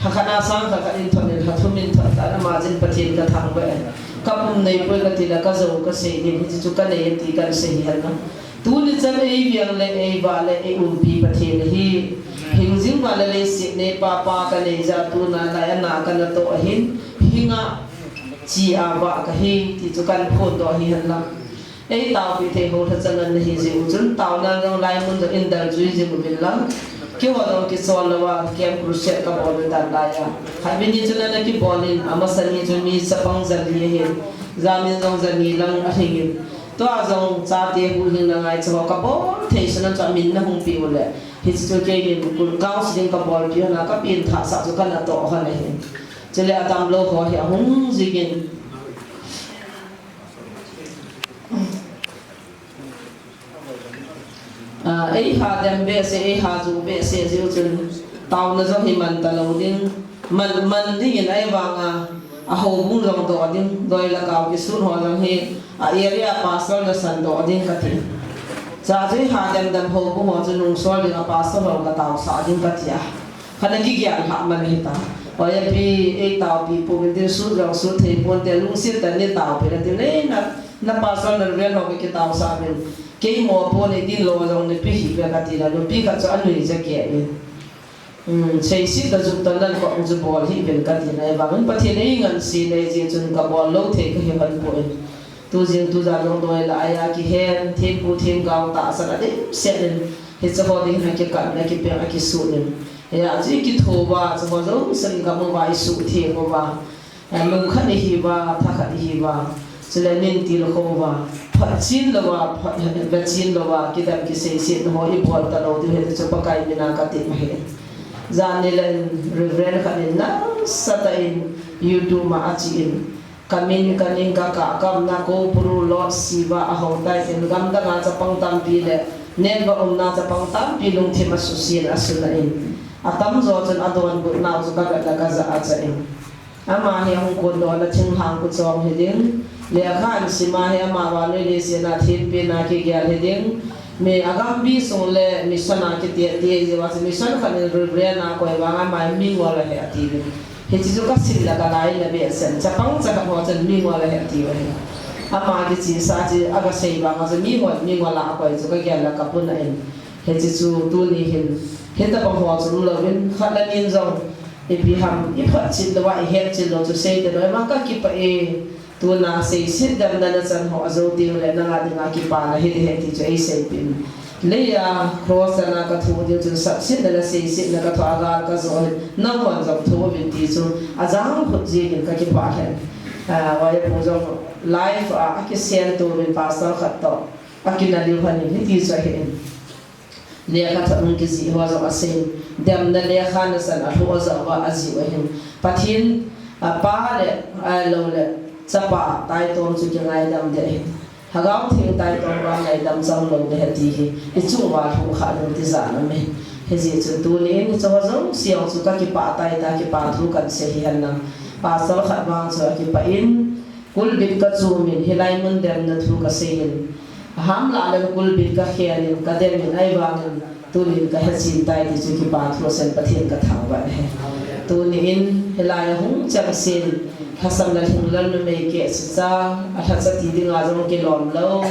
Lha khat a sang lha khat in thot in, lha thum in thot tan, ama jin Pathen kathangvah e. Kapum neipoi kati le, kajou kasei in, hiche chu kanei e ti kahin sei hi hen lang. Tuni chan eiveng le, eivah le, eiumpi Pathen hi. Hingjing vah le leiset neipa pa kanei jeh a tuna lai a na kana toh ahin, hinga chi a vah kahi ti chu kahin phondoh hi hen lang. Eitaopi thei ho lhacha ngen nahi jeh u chun, taona jong laimun jong in daljui jing uvin lang. Keiho jong kichol louva, Camp Crusade kabol u tan lai a. Khatvei ni chun ana kibol in, amasa ni chun mi chapang jali ahin. Jan in jong jani lang alhing in. Tua jong chate huhhingna ngaicha ho kabol thei sun a chu amin nahung peh u le. Hiche chu keinin, counselling kabolpi hon a kapen thah sah chu kana toh hon ahin. Chule adamlou ho hi ahung jing in. Ah, eiha dem behseh, eiha ju behseh jeh u chun taona jong hi man talou ding, man, man ding in ahivanga, a houbung jong doh ding, doi le kau kisut ho jong hi, a area pastor nasan doh ding kati. Cha chu eiha dem dem houbung ho chu nungsol ding a pastor ho kataosah ding kati a. Kana kigel lhah man ahitai. Oya pi, eitaopi pouvin tin, sut jong sut thei ponte, lungset tah in neitaopi le tin, le na, na pastor na reverend ho kakitaosah uvin. Kei mo pon e tin, lo jong neipeh hih uve kati le, nupi khat chu anui ja kei in. Hmm, seiset le juptah nan kong chu bol hih uvin kati na, ahivangin Pathen in eingansena jeh chun kabol lou thei kahi hon poi. Tujing tujan jong doi le aiya kihen, thempu themgao tahsan a dimset in, hiche ho ding hin akikap in, akipeng, akisut in. Hijeh chun ikitho uva, chuho jousen gam uva isuhtheng uva. Eh, lungkhat ihi uva, thakhat ihi uva. Chule min tilkhou uva. Photchen louva, phot, vechen louva, kidem kiseiset ho ibol talou diu ahi ti chu Pakai mina katem ahi. Jan ni le in Reverend khat in nasatah in YouTube a achen. Kamin, kaning, kakah, kaumna, Koupuru, Lord, Siva, ahou tai tin, gamdang a chapang tampi le, network umna chapang tampi lungthim asusen, asuna in. Atamjo chun adonbutnau chu kavet le kajah a chah in. Ama hi ahung kondoh na thinglhang kuchong hiding. Lekha ahin sim a hi ama vannoi leiset a thempen a kigel hiding. Mi agambi sung le mission a kiti ati jeh uva chu mission khat in Reverend a koi vang a ama hi mingol ahi ati uvin. Hiche chu kasim le kalai in abehseh in, chapang chakhat ho chun mingol ahi ati u ahi. Ama kichesa chu agasei vang a chu mihon mingol a akoi chu kagel le kapuna in. Hiche chu tuni hin, hitobang ho chu umlouvin, khat le ni in jong, ipi ham, iphotchen louva, ihetchen lou chu seite lou, ima kakipah e, tuna seiset damna nachan ho ajou teng le, nanga dinga kipana hiding ahi ti chu eiseipeh in. Leiya cross a na kathoh diu chun sapsetna le seisetna kathoh a gal kajo hin, nangman jong thoh uvin ti chu ajang phot jeh in kakipah lheh. Ah, Oya pu jong live a, akisem tou vin pastor khat toh akinah diu lhon in, hiti chu ahi in. Lekhathot hung kijih ho jong asei in, demna lekha nasan alhuh ajah uva ajih u ahin. Pathen, a, Pa le, ahilou le, Chapa taitom chu kingaidam ding ahi. Lhagao Theng taitom vang ngaidam chang lou ding ahi ti hi, ichung uva lhuh khah ding tijat aum e. Hijeh chun tuni in hiche ho jouse jong chu kakipah tai tia kipa thu kahin sei hi hen lang. Pastor khat vang chu akipah in, kulbit kachum in, hilai mun demna thu kasei in, aham lah le kulbit kakhen in, kadem in, ahivangin, tunin kahechen tai ti chu kipa thu asen Pathen kathangvah e. Tuni in, hilai a hung chengse in, lhasam le lhinglel numei keh chicha, alhacha ti dinga jong kilom lou.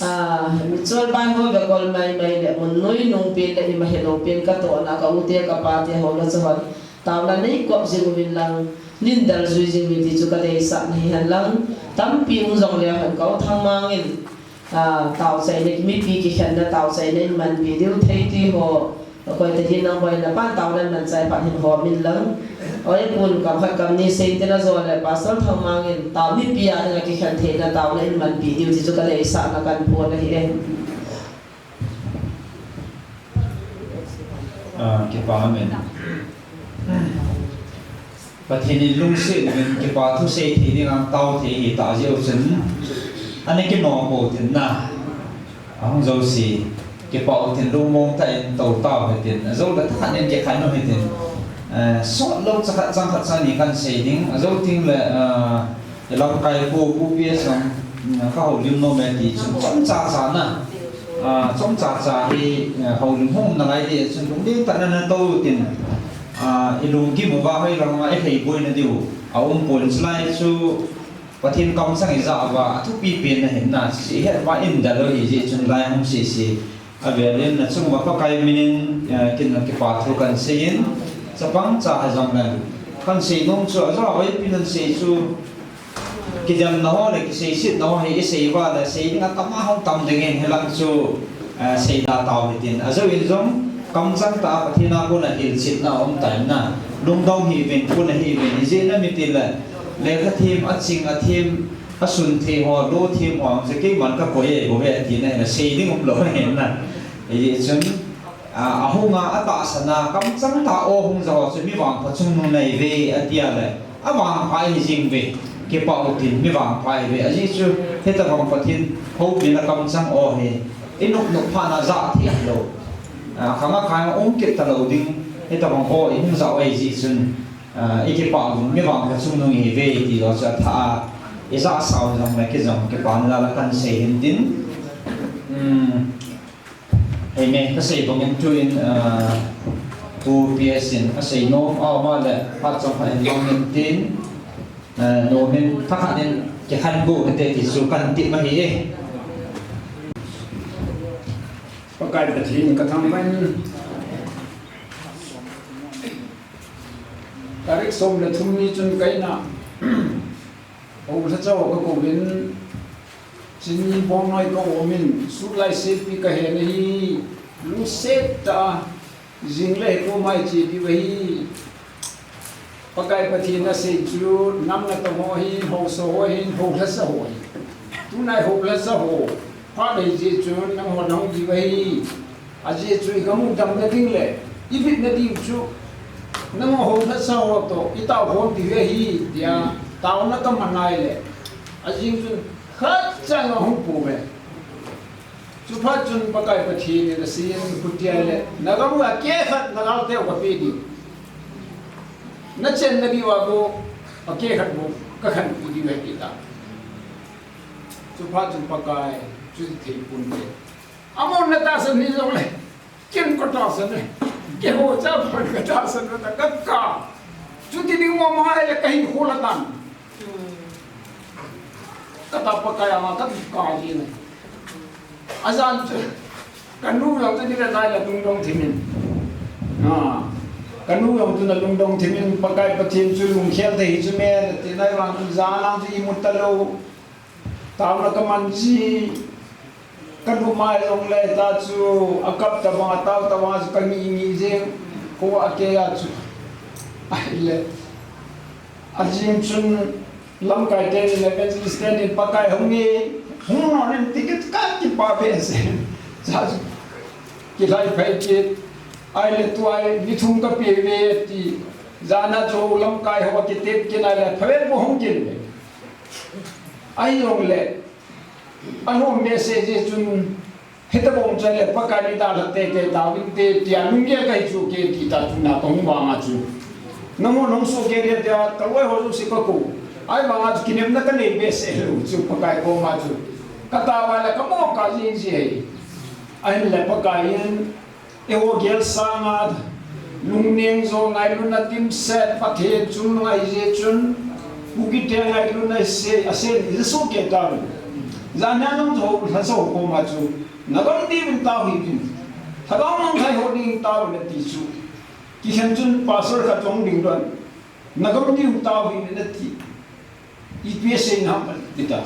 Ah, mi cholbai ho vekol maimai le, mun noi nung pen le, ima helou pen katohna, ka u te, ka pa te ho le chu hon. Taona neikop jing uvin lang, nin daljui jing uvin ti chu kadeisahna hi hen lang, tampi um jongle hen ka u Thangmang in, ah, taochaina, mipi kikhenna taochaina in manpi diu thei ti ho, koi tahih nang boina pan taona in manchai phat hin hom in lang. Oya pun kam khat kam ni sei tin ajo le Pastor Thangmang in tao mipi a dinga kikhen theina taona in manpi diu ti chu kadeisahna kahin phon ahi e. Ah, kipa amen. Pathen in lungset uvin kipa thu sei thei ding ang tao thei hi ta jeh u chun. Ana kinom pou tin na. Ahung jouse. Kipa u tin lungmong tah in tou tau hitin. Ajou le thakhat in kikhen u hitin. Eh, sot lou chakhat chang khat chang ni kahin sei ding. Ajou teng le, ah, lamkai pu, pu pi a sang, mm, ka houlim nom e ti chun. Chomcha cha na. Ah, chomcha cha hi, eh, houlim hung na lai di chun lungdei tah na na to tin, ah, i lunggim uva hoilang a i hei boina diu a um pon, chulai chu Pathen kamchang i ja uva a thupi pen na hin na, si het ma in da lo hi ji chun lai hung si si. A vel in na chung uva Pakai min in, eh, kin na kipa thu kan sei in, chapang cha ha jong le kan sei nom chu a ja oi pi nan sei chu, kidemna ho le kiseisetna ho hi i sei uva le sei ding a tam a hung tam ding in, hilang chu, eh, sei da tau hitin. A jou in jong kamchang tah a Pathen a kona hilchetna a um ta in na, lungdong hih uvin, kona hih uvin, ijeh inem itile lekha them, a ching a them, a sun thei ho, lo them ho, chu keiman ka koi e, bou ve ati na, sei ding um lou ahin na. Ijeh chun, a, a hunga, a tahsan a, kamchang tah a o hung ja ho chu mi vangpha chungnung nahi uve, ati a le, a vangpha ahi jing uve, kipah u tin, mi vangpha ahi uve, ajeh chu, hitabang Pathen houpina kamchang o hi, i nop nop phat na ja thei lou, a, khang a khang a um kit ta lou ding, hitabang o i hung ja u ahi jeh chun, a, i kipah uvin, mi vangpha chungnung ihi uve, ti jo chu a tha a, i ja sa u jong le kei jong kipana la la kan sei hin tin, um, Amen. Ka sei bang in tu in, ah, Pu P S in a sei nom a um a le, phat chom pha in bang in tin, ah, nom in thakhat in kikhen go kate ti chu kan ti ma hi e. Pakai Pathen ka thangvah in. Tarik som le thum ni chun ka in a Houlhacha ho ka kou in, Chini Bongnoi ka um in, sutlai sepi ka he na hi, lungset tah a, jing le he ko mai che diu ahi. Pakai Pathen a sei chu, nam na tong ho hin, haosa ho hin, Houlhacha ho hin. Tunai Houlhacha ho, phat ahi jeh chun, nangho na hung diu ahi. Ajeh chu i gam u damna ding le, i bitna ding chu, nangho Houlhacha ho toh, i tao khom diu ahi, tia, taona ka man nai le. Ajing chun, khat chang a hung pu ve. Chuphat chun Pakai Pathen in a sei in, khutia le, na gam u a keh khat na gal teu ka pe ding. Na chenna diu a bou, a keh khat bou, ka khen pe diu ahi, tia. Chuphat chun Pakai, chu thei pon ve. Amon na tahsan hi jong le, ken ka tahsan e. Keiho cha pon ka tahsan na ta ka ka. Chuti ding mo ma le ka hin khol a tan. Ka ta Pakai a ma ka ka ji ne. Ajan chu. Ka nu jong chu ni le nai la lungdong thim in. Ha. Ka nu jong chu na lungdong thim in Pakai Pathen chu lungkhel thei hi chu me, ti nai vang chu jan lang chu i mu ta lou. Taona ka man ji, ka nu mai jong le ta chu, a kap ta bang, a tao ta bang chu ka ngi ngi jeng, ko a ke a chu. Ahile, a jing chun lamkai te le evangelist te nin Pakai hung nge, hung nom in ti kit ka kipa behseh. Cha chu, kilhai phei kit, ahile tua hi ni thum ka pe ve ti, jan a chu lamkai ho kitep kin ahile, phabep bou hung kin ve. Ahi jong le, a nom behseh jeh chun, hitabang chun le Pakai ni dalha te te tauvin te, tia lunggel ka hi chu ke ti ta tuna ka hung vang a chu. Nangho nahung soh kei dia tia, ka loi ho jouse ka kou. Ahivang a chu kinepna ka nei behseh lou chu Pakai koma chu. Ka tao a le ka mo ka jing ji ahi. Ahin le Pakai in, eiho gel sanga, lungneng jo ngailutna dimset, Pathen chungnung ahi jeh chun, Kuki te ngailutna sei, a sei, i soh kei tauvin. Jan a nang jo, Lhasa ho koma chu, na gam diuvin tao hih uvin. Lhagao mangthai ho ding tao na ti chu. Kikhen chun pastor khat jong ding don. Na gam diu tao hih uvin na ti. Ipi asei nam ti ta.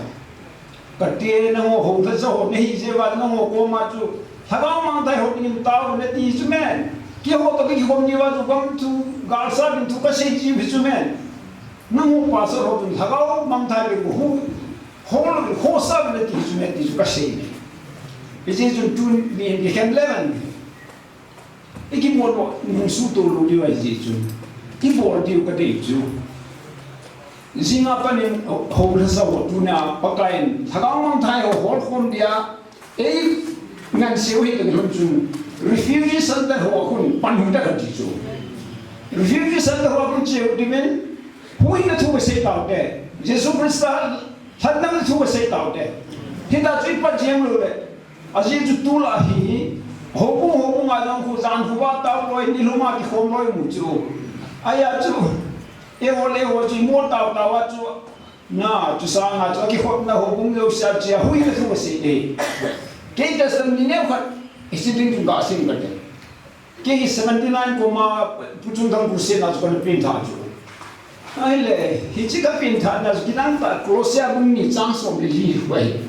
Kati nangho Lhasa ho nahi jeh uva nangho koma chu Lhagao mangthai ho ding tao na ti chu me. Keiho toh kikhom ni uva chu gam thu, galsat ding thu ka sei ji chu me. Nangho pastor ho chu Lhagao mangthai le ho, ho, ho sa na ti chu me ti chu ka sei ne. Hiche chu tuni kikhen le man. I kibol nung suhto lou diu ahi jeh chun, kibol diu ka dei chu. Jing a pat in ho, Lhasa ho tuna Pakai in Lhagao mangthai ho holkhom dia, ei ngansei u hi ka lhun chun, refugee center ho a kon pan u hita ka ti chu. Refugee center ho a kon che u ding in, huhhingna thu ka sei taute. Jesu Christa lhatna thu ka sei taute. Hita chu i pan jeng lou le. Ajeh chu tulai hi, houbung, houbung a jong khu jan khu va tao loi, nilhum a kikhom loi mu chu. Ahi a chu, eiho le eiho chu, imol tao tao a chu, na, chu sanga chu, akikhopna houbung jouse a chu, ahuhhingna thu asei e. Kei testimony neo khat, hiche ding chun kasei kate. Kei hi seventy nine kum a Pu Chungthang crusade na chu kana pengthah chu. Ahile, hiche kapengthahna chu kidang tah Colossae bung ni chang som le li ahi.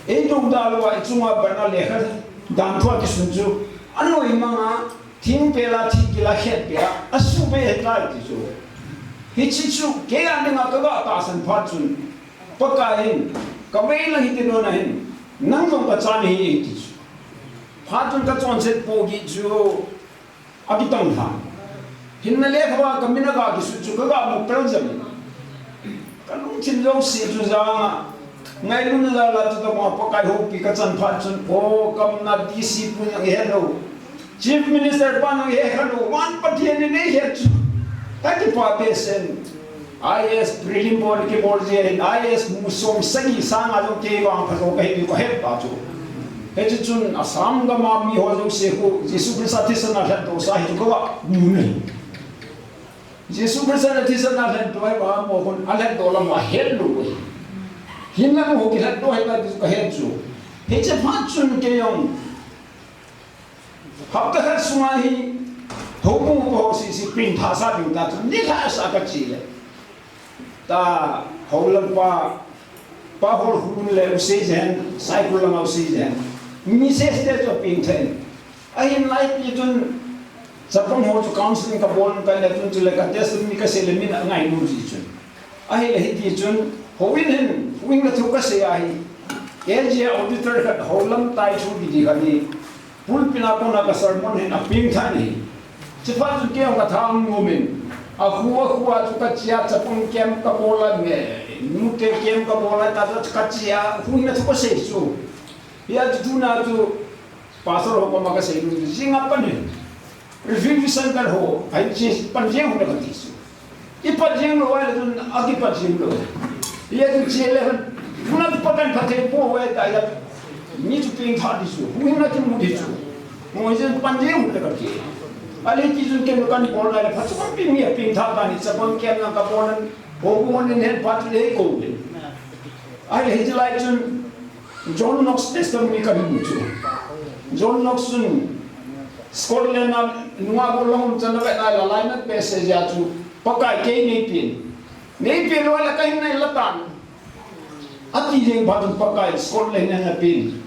Eidouda louva ichunga patna lekha danthu a kisun chu. Anoimang a, thingpel a, thingkil a, khetpel a, asuhbeh ahitai ti chu. Hiche chu, kei a dinga kaga tahsan phat chun. Pakai in, kavei lang hiti nona hin, nang jong kacha nahi e ti chu. Phat chun kachonset pohgih chu akitong lhan. Hinna lekha a kamin aga kisut chu kaga mu peljep in. Kalungthim jouse chu janga, ngailutna jal a chu tobang a Pakai houpi kachan phat chun, o, kamna D C pu jong ihe lou, Chief Minister pa jong ihe khalou, van Pathen in eihet chu. Kakipah behseh in. I A S prelim bol kibol jeh in, I A S mu som sagi sanga jong kei vangpha jo kahi ti kahet pa chu. Hiche chun Assam gam a miho jouse khu Jesu Christa thisan a lhatdoh sa hi chu kava mu ahi. Jesu Christa thisan a lhatdoh hi vangpha khun alhatdoh lam ahet lou ahi. Hinla mu ho kilhatdoh ahitai ti chu kahet chu. Hiche phat chun kei jong Hapta khat sunga hi, houbung upa ho sese pengthah sa ding ta chu, nilhah sa kache le. Ta, houlam pa, Pa Holhun le u Seijen, Saikul lama u Seijen. Mi sese te chu pengthah in. Ahin lai ti chun, chapang ho chu counseling kabol in kahi le chun chule ka testimony kasei le min angainom ji chun. Ahile hiti chun, houin hin, houin a thu kasei ahi. A J auditor khat houlam tai thu kiti khat hi. Pulpit a kona ka sermon hin apengthah in ahi. Chuphat chun kei jong katha ahung nom in. Akhu, akhu a chu kache a chapang camp kabol a me. Nute camp kabol a ta chu kache a houin a thu kasei chu. Hia chu tuna chu Pastor ho koma kasei nom chu jing a pan in. Refugee center ho, ahin che pan jeng hon kati chu. Ipat jeng lou ahile chun, akipat jeng lou. Hia chu che le hon, tuna chu Pathen phatthei boh uve tia, mi chu pengthah ding chu, houin a kimu ding chu. Mo jeng pan jeng hon kati. Ahile ti chun ken kahin bol nai le, phat chu kapi mi apengthah tan, chapang camp lang kabol in, houbung hon in hin phat le kou le. Ahile hiti lai chun, John Knox testimony kahin mu chu. John Knox chun Scotland a nungah gollhang um chan a vet nai la lainat passage a chu Pakai kei neipen. Neipen lou le kahin nai la tan. Ati jeng phat chun Pakai Scotland a ana pen.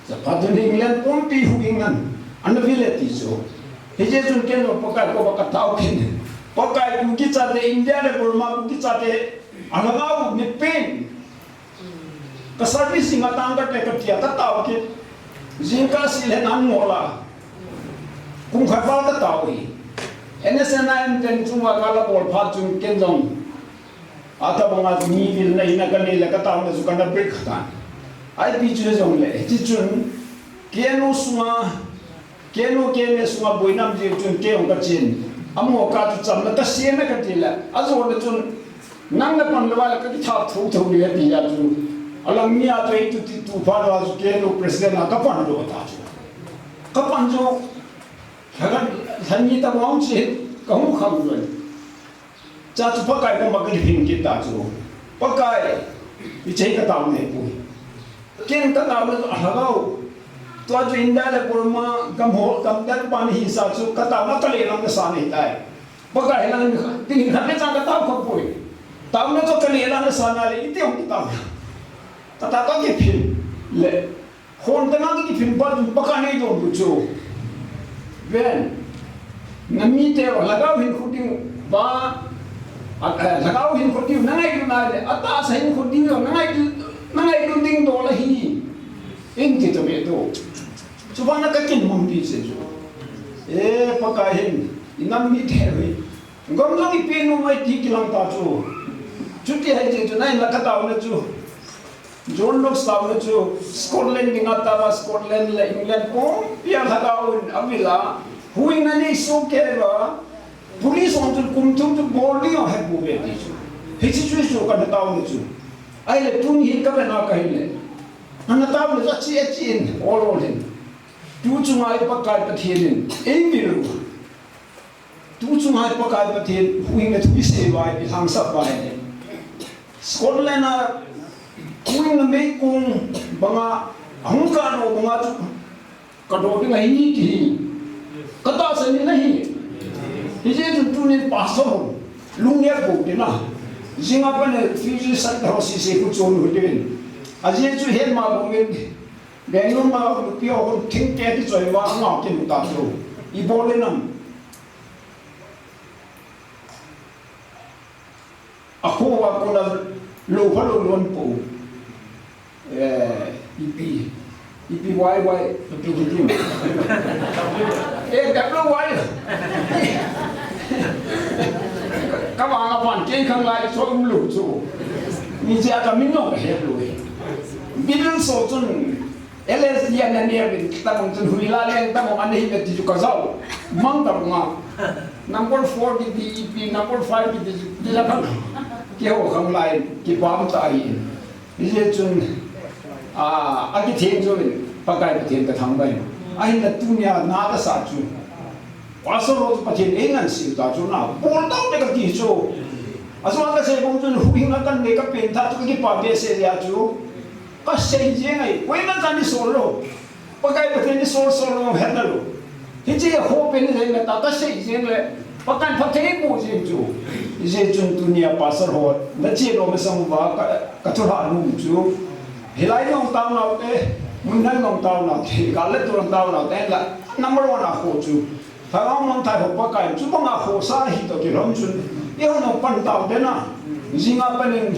Chuphat chun England pumpi houin a ana vil e ti chu. Hijeh chun ken jong Pakai koma katao kit in. Pakai Kuki chate India le Burma Kuki chate alhagao neipen. Ka service jing a tang kate katia katao kit. Jingkah sil hen an ngol a. Kum khat val katao hi. N S N I M ten chunga kala bol phat chun ken jong. Atabang a mi vil na ina kanei le kataona chu kana break tan. Ipi chu jongle, hiche chun, K N O sunga K N O K N A sunga boina um jeh chun kei jong kachen. Amaho kah chu chamna kasem e kati le. Ajona chun nang napan lou le kakitha thou thou ding ati a chu. Alang mi a chu eitu ti tu phat lou chu K N O president a kapan lou ta chu. Kapan chu. Lha khat, lha ni tabang che kahung khang lou. Cha chu Pakai koma kalhin kit ta chu. Pakai, hiche hi kataona ahipoi. Ken kataona chu alhagao. Tua chu India le Burma gam ho, gam dang pan hi sa chu kataona kale lang kasa nei tai. Pakai lang ni kha, tin kha le cha katao kha poi. Taona chu kale lang kasa na le iti hung kataona. Kataona kiphin le. Hon tanga kiphin phat chun Pakai in eidonbut chu. Ven. Namite lhagao hinkho diu va. A, a, lhagao hinkho diu nangailut nai le. Atahsa hinkho diu nangailut, nangailut ding dol ahi. Eiti tobang tu. Chubana kakin mong ti chu. E Pakai hin. Inam mite hi. Gam jong ipi nom mai ti kilang ta chu. Chuti ahi chu nai la kataona chu. John Knox taona chu Scotland dinga tao a Scotland le England pumpi a lhagao in avil a. Houin a nei soh kei uva. Police hon chun kum thum chu bol ding ahi bou ve ti chu. Hiche chu chu kana taona chu. Ahile tuni hin kavena kahi le. Ana tao le achi achi in ol ol hin. Tu chunga i Pakai Pathen in ei vil u. Tu chunga i Pakai Pathen huhhingna thu i sei uva i lhangsap uva hi. Scotland a huhhingna meikong banga ahung kah doh banga chu ka doh ding ahi ti hi. Ka tahsan in ahi. Hijeh chun tunin pastor ho lungneo bou tina. Jing a pat in refugee centre ho sese khu chon u hitin. Ajeh chu hetma bangin Bangalore ma nupi ho hon thingte ti choi uva angah kit u ta chu. Ibol in am. Akhoa kona lou pha lou lon po. Eh, ipi, ipi wai wai, ipi hitin. Eh, dap lou wai. Ka vang a pan kei khang lai chu um lou chu. Ni chia ka min no ka het lou e. Bidil so chun L S D ana neh uvin, tabang chun huila leng tabang ana hi ve ti chu ka jao. Mang tabang a. Number four kiti, ipi number five kiti chu, ti la khang. Keiho khang lai, kipah ta ahi. Hijeh chun, a, akitheng chu, Pakai Pathen ka thangvah in. Ahinla tunia na ka sa chu. Pastor ho chu Pathen in eingansei ta chu na, bol tao te kati chu. Ajeh a kasei bang chun huhhing a kan nei ka pengtha chu ka kipah behseh jeh a chu. Kasei jeng ahi, koima chan isol lou. Pakai Pathen isol sol lou, het na lou. Hiche a hope ni jeng le ta, kasei jeng le. Pakai phatthei boh jeng chu. Hijeh chun tunia pastor ho, na che lou masang uva, ka, ka thulhah nom chu. Hilai nong taonau te, mun nai nong taonau te, gal le tu nong taonau te, la, number one a kho chu. Thalang nong thai ho Pakai, chu banga khosa hi toh kilhom chun. Eiho nong pan tao te na. Jing a pat in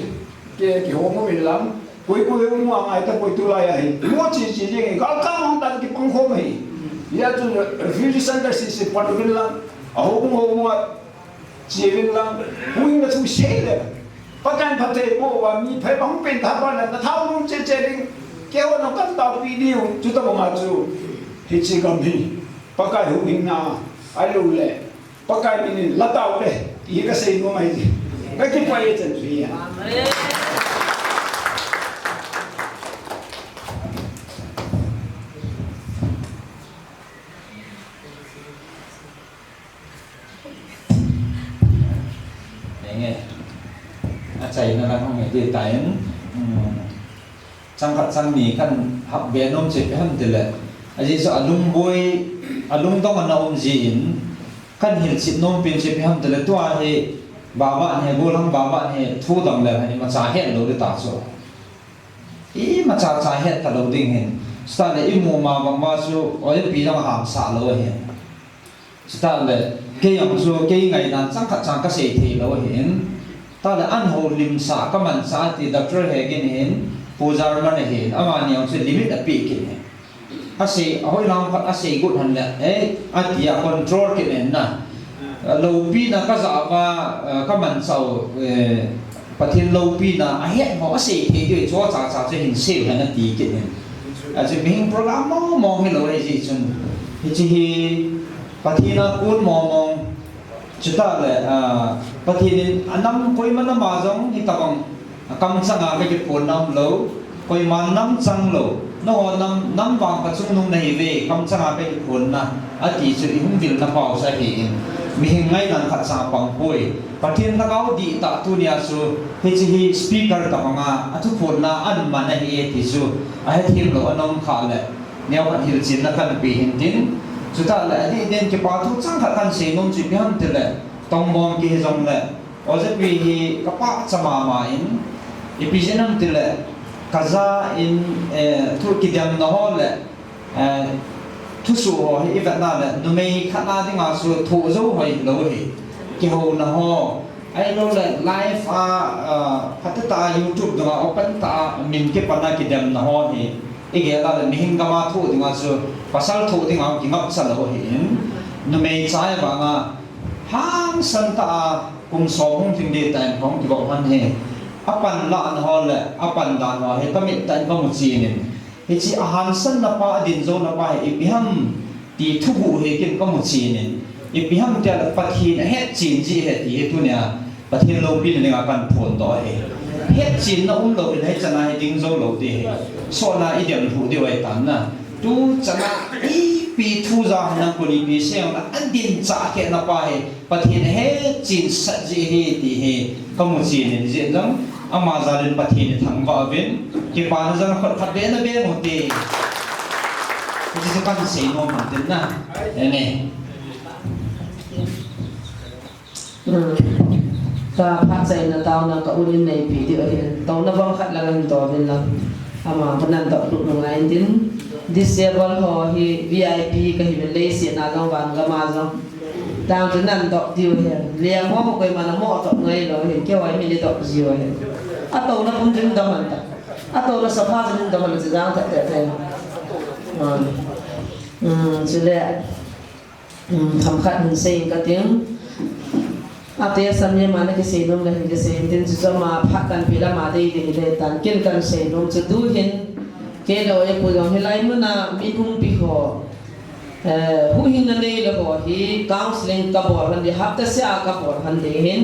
ke, kihou mo min lang. Koi koi um a ngai ta koi tulai ahi. Mo chi chi jing e. Gal ka nong tan kipang khom ahi. Hia chu refugee center sese pan min lang. A ho mo mo a Chi vin lang, huhhingna thu sei le. Pakai phatthei boh uva mi phei bang pengtha pa na, na thao nom cheh cheh ding. Keiho nong kan taopi diu, chu tabang a chu. Hiche gam hi. Pakai huhhingna, ahilou le. Pakai min in la tao le. Ti hi kasei nom ahi. Ka kipah e chan chu hi. Amen. Enge. Achaina lang hung e ti tan. Hmm. Chang khat chang ni kan hap be nom chu ipi ham tile. Ajeh chu alungboi, alungdong ana um jin. Kan hilchet nom pen chu ipi ham tile tua hi baba hi, gollhang baba hi, thu dang le hi, imacha het lou ding ta chu. Imacha cha het ta lou ding hin. Chutah le imu ma bang ma chu, oi pi dang hamsah lou hin. Chutah le, kei jong chu, kei ngaidan chang khat chang kasei thei lou ahin. Tah le an houlimsah, kamanchah ati Doctor Hegin hin, Pu German ahin, amani jong chu limit apeh kit hin. Asei, ahoilam khat asei got hen le, eh, ati a control kit hin na. Loupina kajah uva, eh, kamanchah u, eh, Pathen loupina ahet ho asei thei diu chu chacha chu hin sei hen ati kit hin. Achu mihing program mong mong hilou ahi jeh chun. Hiche hi Pathen a kon mong mong. Chutah le, ah, Pathen in anam koima nam a jong hitabang kamchang a kakiphonna umlou. Koima nam chang lou. Nangho nam, nam vangpha chungnung nahiuve, kamchang a kakiphonna. Ati chu ihung vilna pau chu ahin. Mihing ngaidan khat chang pang poi. Pathen lhagao dihtah tunia chu, hiche hi speaker tabang a, athuphonna aman ahi e ti chu, ahethem lou ana um khah le, neokhat hilchetna kan pe hin tin. Chutah le, adih din kipa thu chang khat kan sei nom chu ipi ham tile, Tongbom kihi jong le, Ojapi hi kapa cha mama in, ipi jeh ham tile, kaja in, eh, thu kidemna ho le, Eh, thusoh ho hi ivet na le, numei khat na dinga chu thoh jou hoi lou hi. Kihouna ho. Ahilou le live a, ah, phatah a YouTube dunga open tah a min kipan a kidemna ho hi. Igel a le mihing gam a thoh dinga chu pasal thoh dinga kingapcha lou ahin. Numei chai vanga hangsan tah a kum som hung lhing ding tah in hung kibol hon hi. Apan lahna ho le, apan dan ho hi kamit tah in kamu chen in. Hiche ahangsanna pa, adin jouna pa hi ipi ham ti thuguh hi ken kamu chen in. Ipi ham tia le Pathen ahet chen jeh ahi ti hi tunia Pathen loupina dinga kaphondoh ahi. Hetchenna umlou in hichan a hi ding jou lou ding ahi. Sohna idem lhuh diu ahitan na. Tuchan a ipi thu jong hinang, koi ipi seijong le adin chah keh na pa hi Pathen ahetchen sah jeh ahi ti hi kamu chen in, hijeh jong ama jal in Pathen ithangvah uvin, kipana jal a khut khat beh na beng ute. Hiche chu kahin seinom in tin na. Amen. Hmm. Ka phatchaina taona ka un in neipi diu ahin, touna vang khat lang in doh uvin lang. Ama ka nandoh lut ngai in tin. Disable ho hi V I P kahiuvin, leiset a jong van gam a jong. Tang chu nandoh diu ahin. Leng ho koima na mo toh ngai lou ahin, keiho hi mi le doh jiu ahin. Atouna pum jing doh man ta. Atouna sofa jing doh man ta, jang ta te te. Hmm. Hmm, chule. Um, themkhat hin sei inge kating. Ate Samyama na kisei nom le hin kisei in tin, chuchu ama phat kan pe le ama dei dei le tan, ken kahin sei nom chu tuhin. Kei le Oipu jong hilai muna mi hung pi ho, eh, huhhingna nei le ho hi counseling kabol hon ding, hapta seh a kabol hon ding ahin.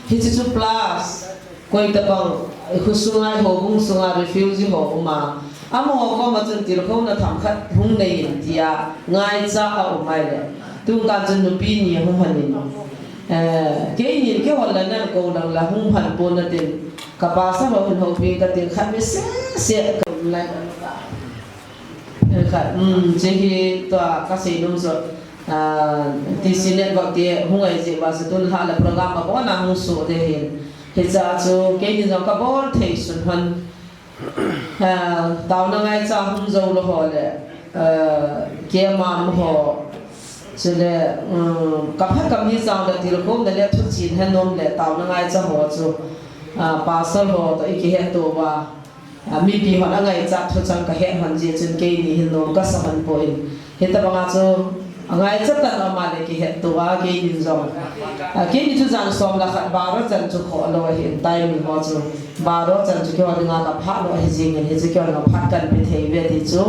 Hichu chu plus Koi tabang, eh, khosunga, houbung sunga refugee ho um a, amaho koma chun tilkhouna themkhat hung nei in tia ngaicha aum ahile. Tun kan chun nupi ni ahung hon in. Eh, keini keiho la nan kou lang la hung hon pon natin. Ka pastor ho hin houpi katin khat mi sese ka um lai. Khat, um, hiche hi tua kasei nom chu, ah, T C Network te hung ngai jeh uva chu tun lha le program abon a hung soh ding ahin. Hiche a chu keini jong kabol thei sun hon, ah, taona ngaicha hung jou lou ho le, ah, keima um ho, chule, um, ka phat ka mi jong le tilkhouna le thuchen he nom le taona ngaicha ho chu, ah, pastor ho toh i kihetto uva. A, mipi hon angaichat thucheng kahet hon jeh chun keini hin nom kasa hon poi. Hitabang a chu angaicha tan ama le kihetto a keini jong. A, keini chu jan som le khat baro chan chu khoh lou ahin, timing ho chu baro chan chu keiho dinga kaphah lou ahi jeng in, hichu keiho dinga phat kan pe thei uve ti chu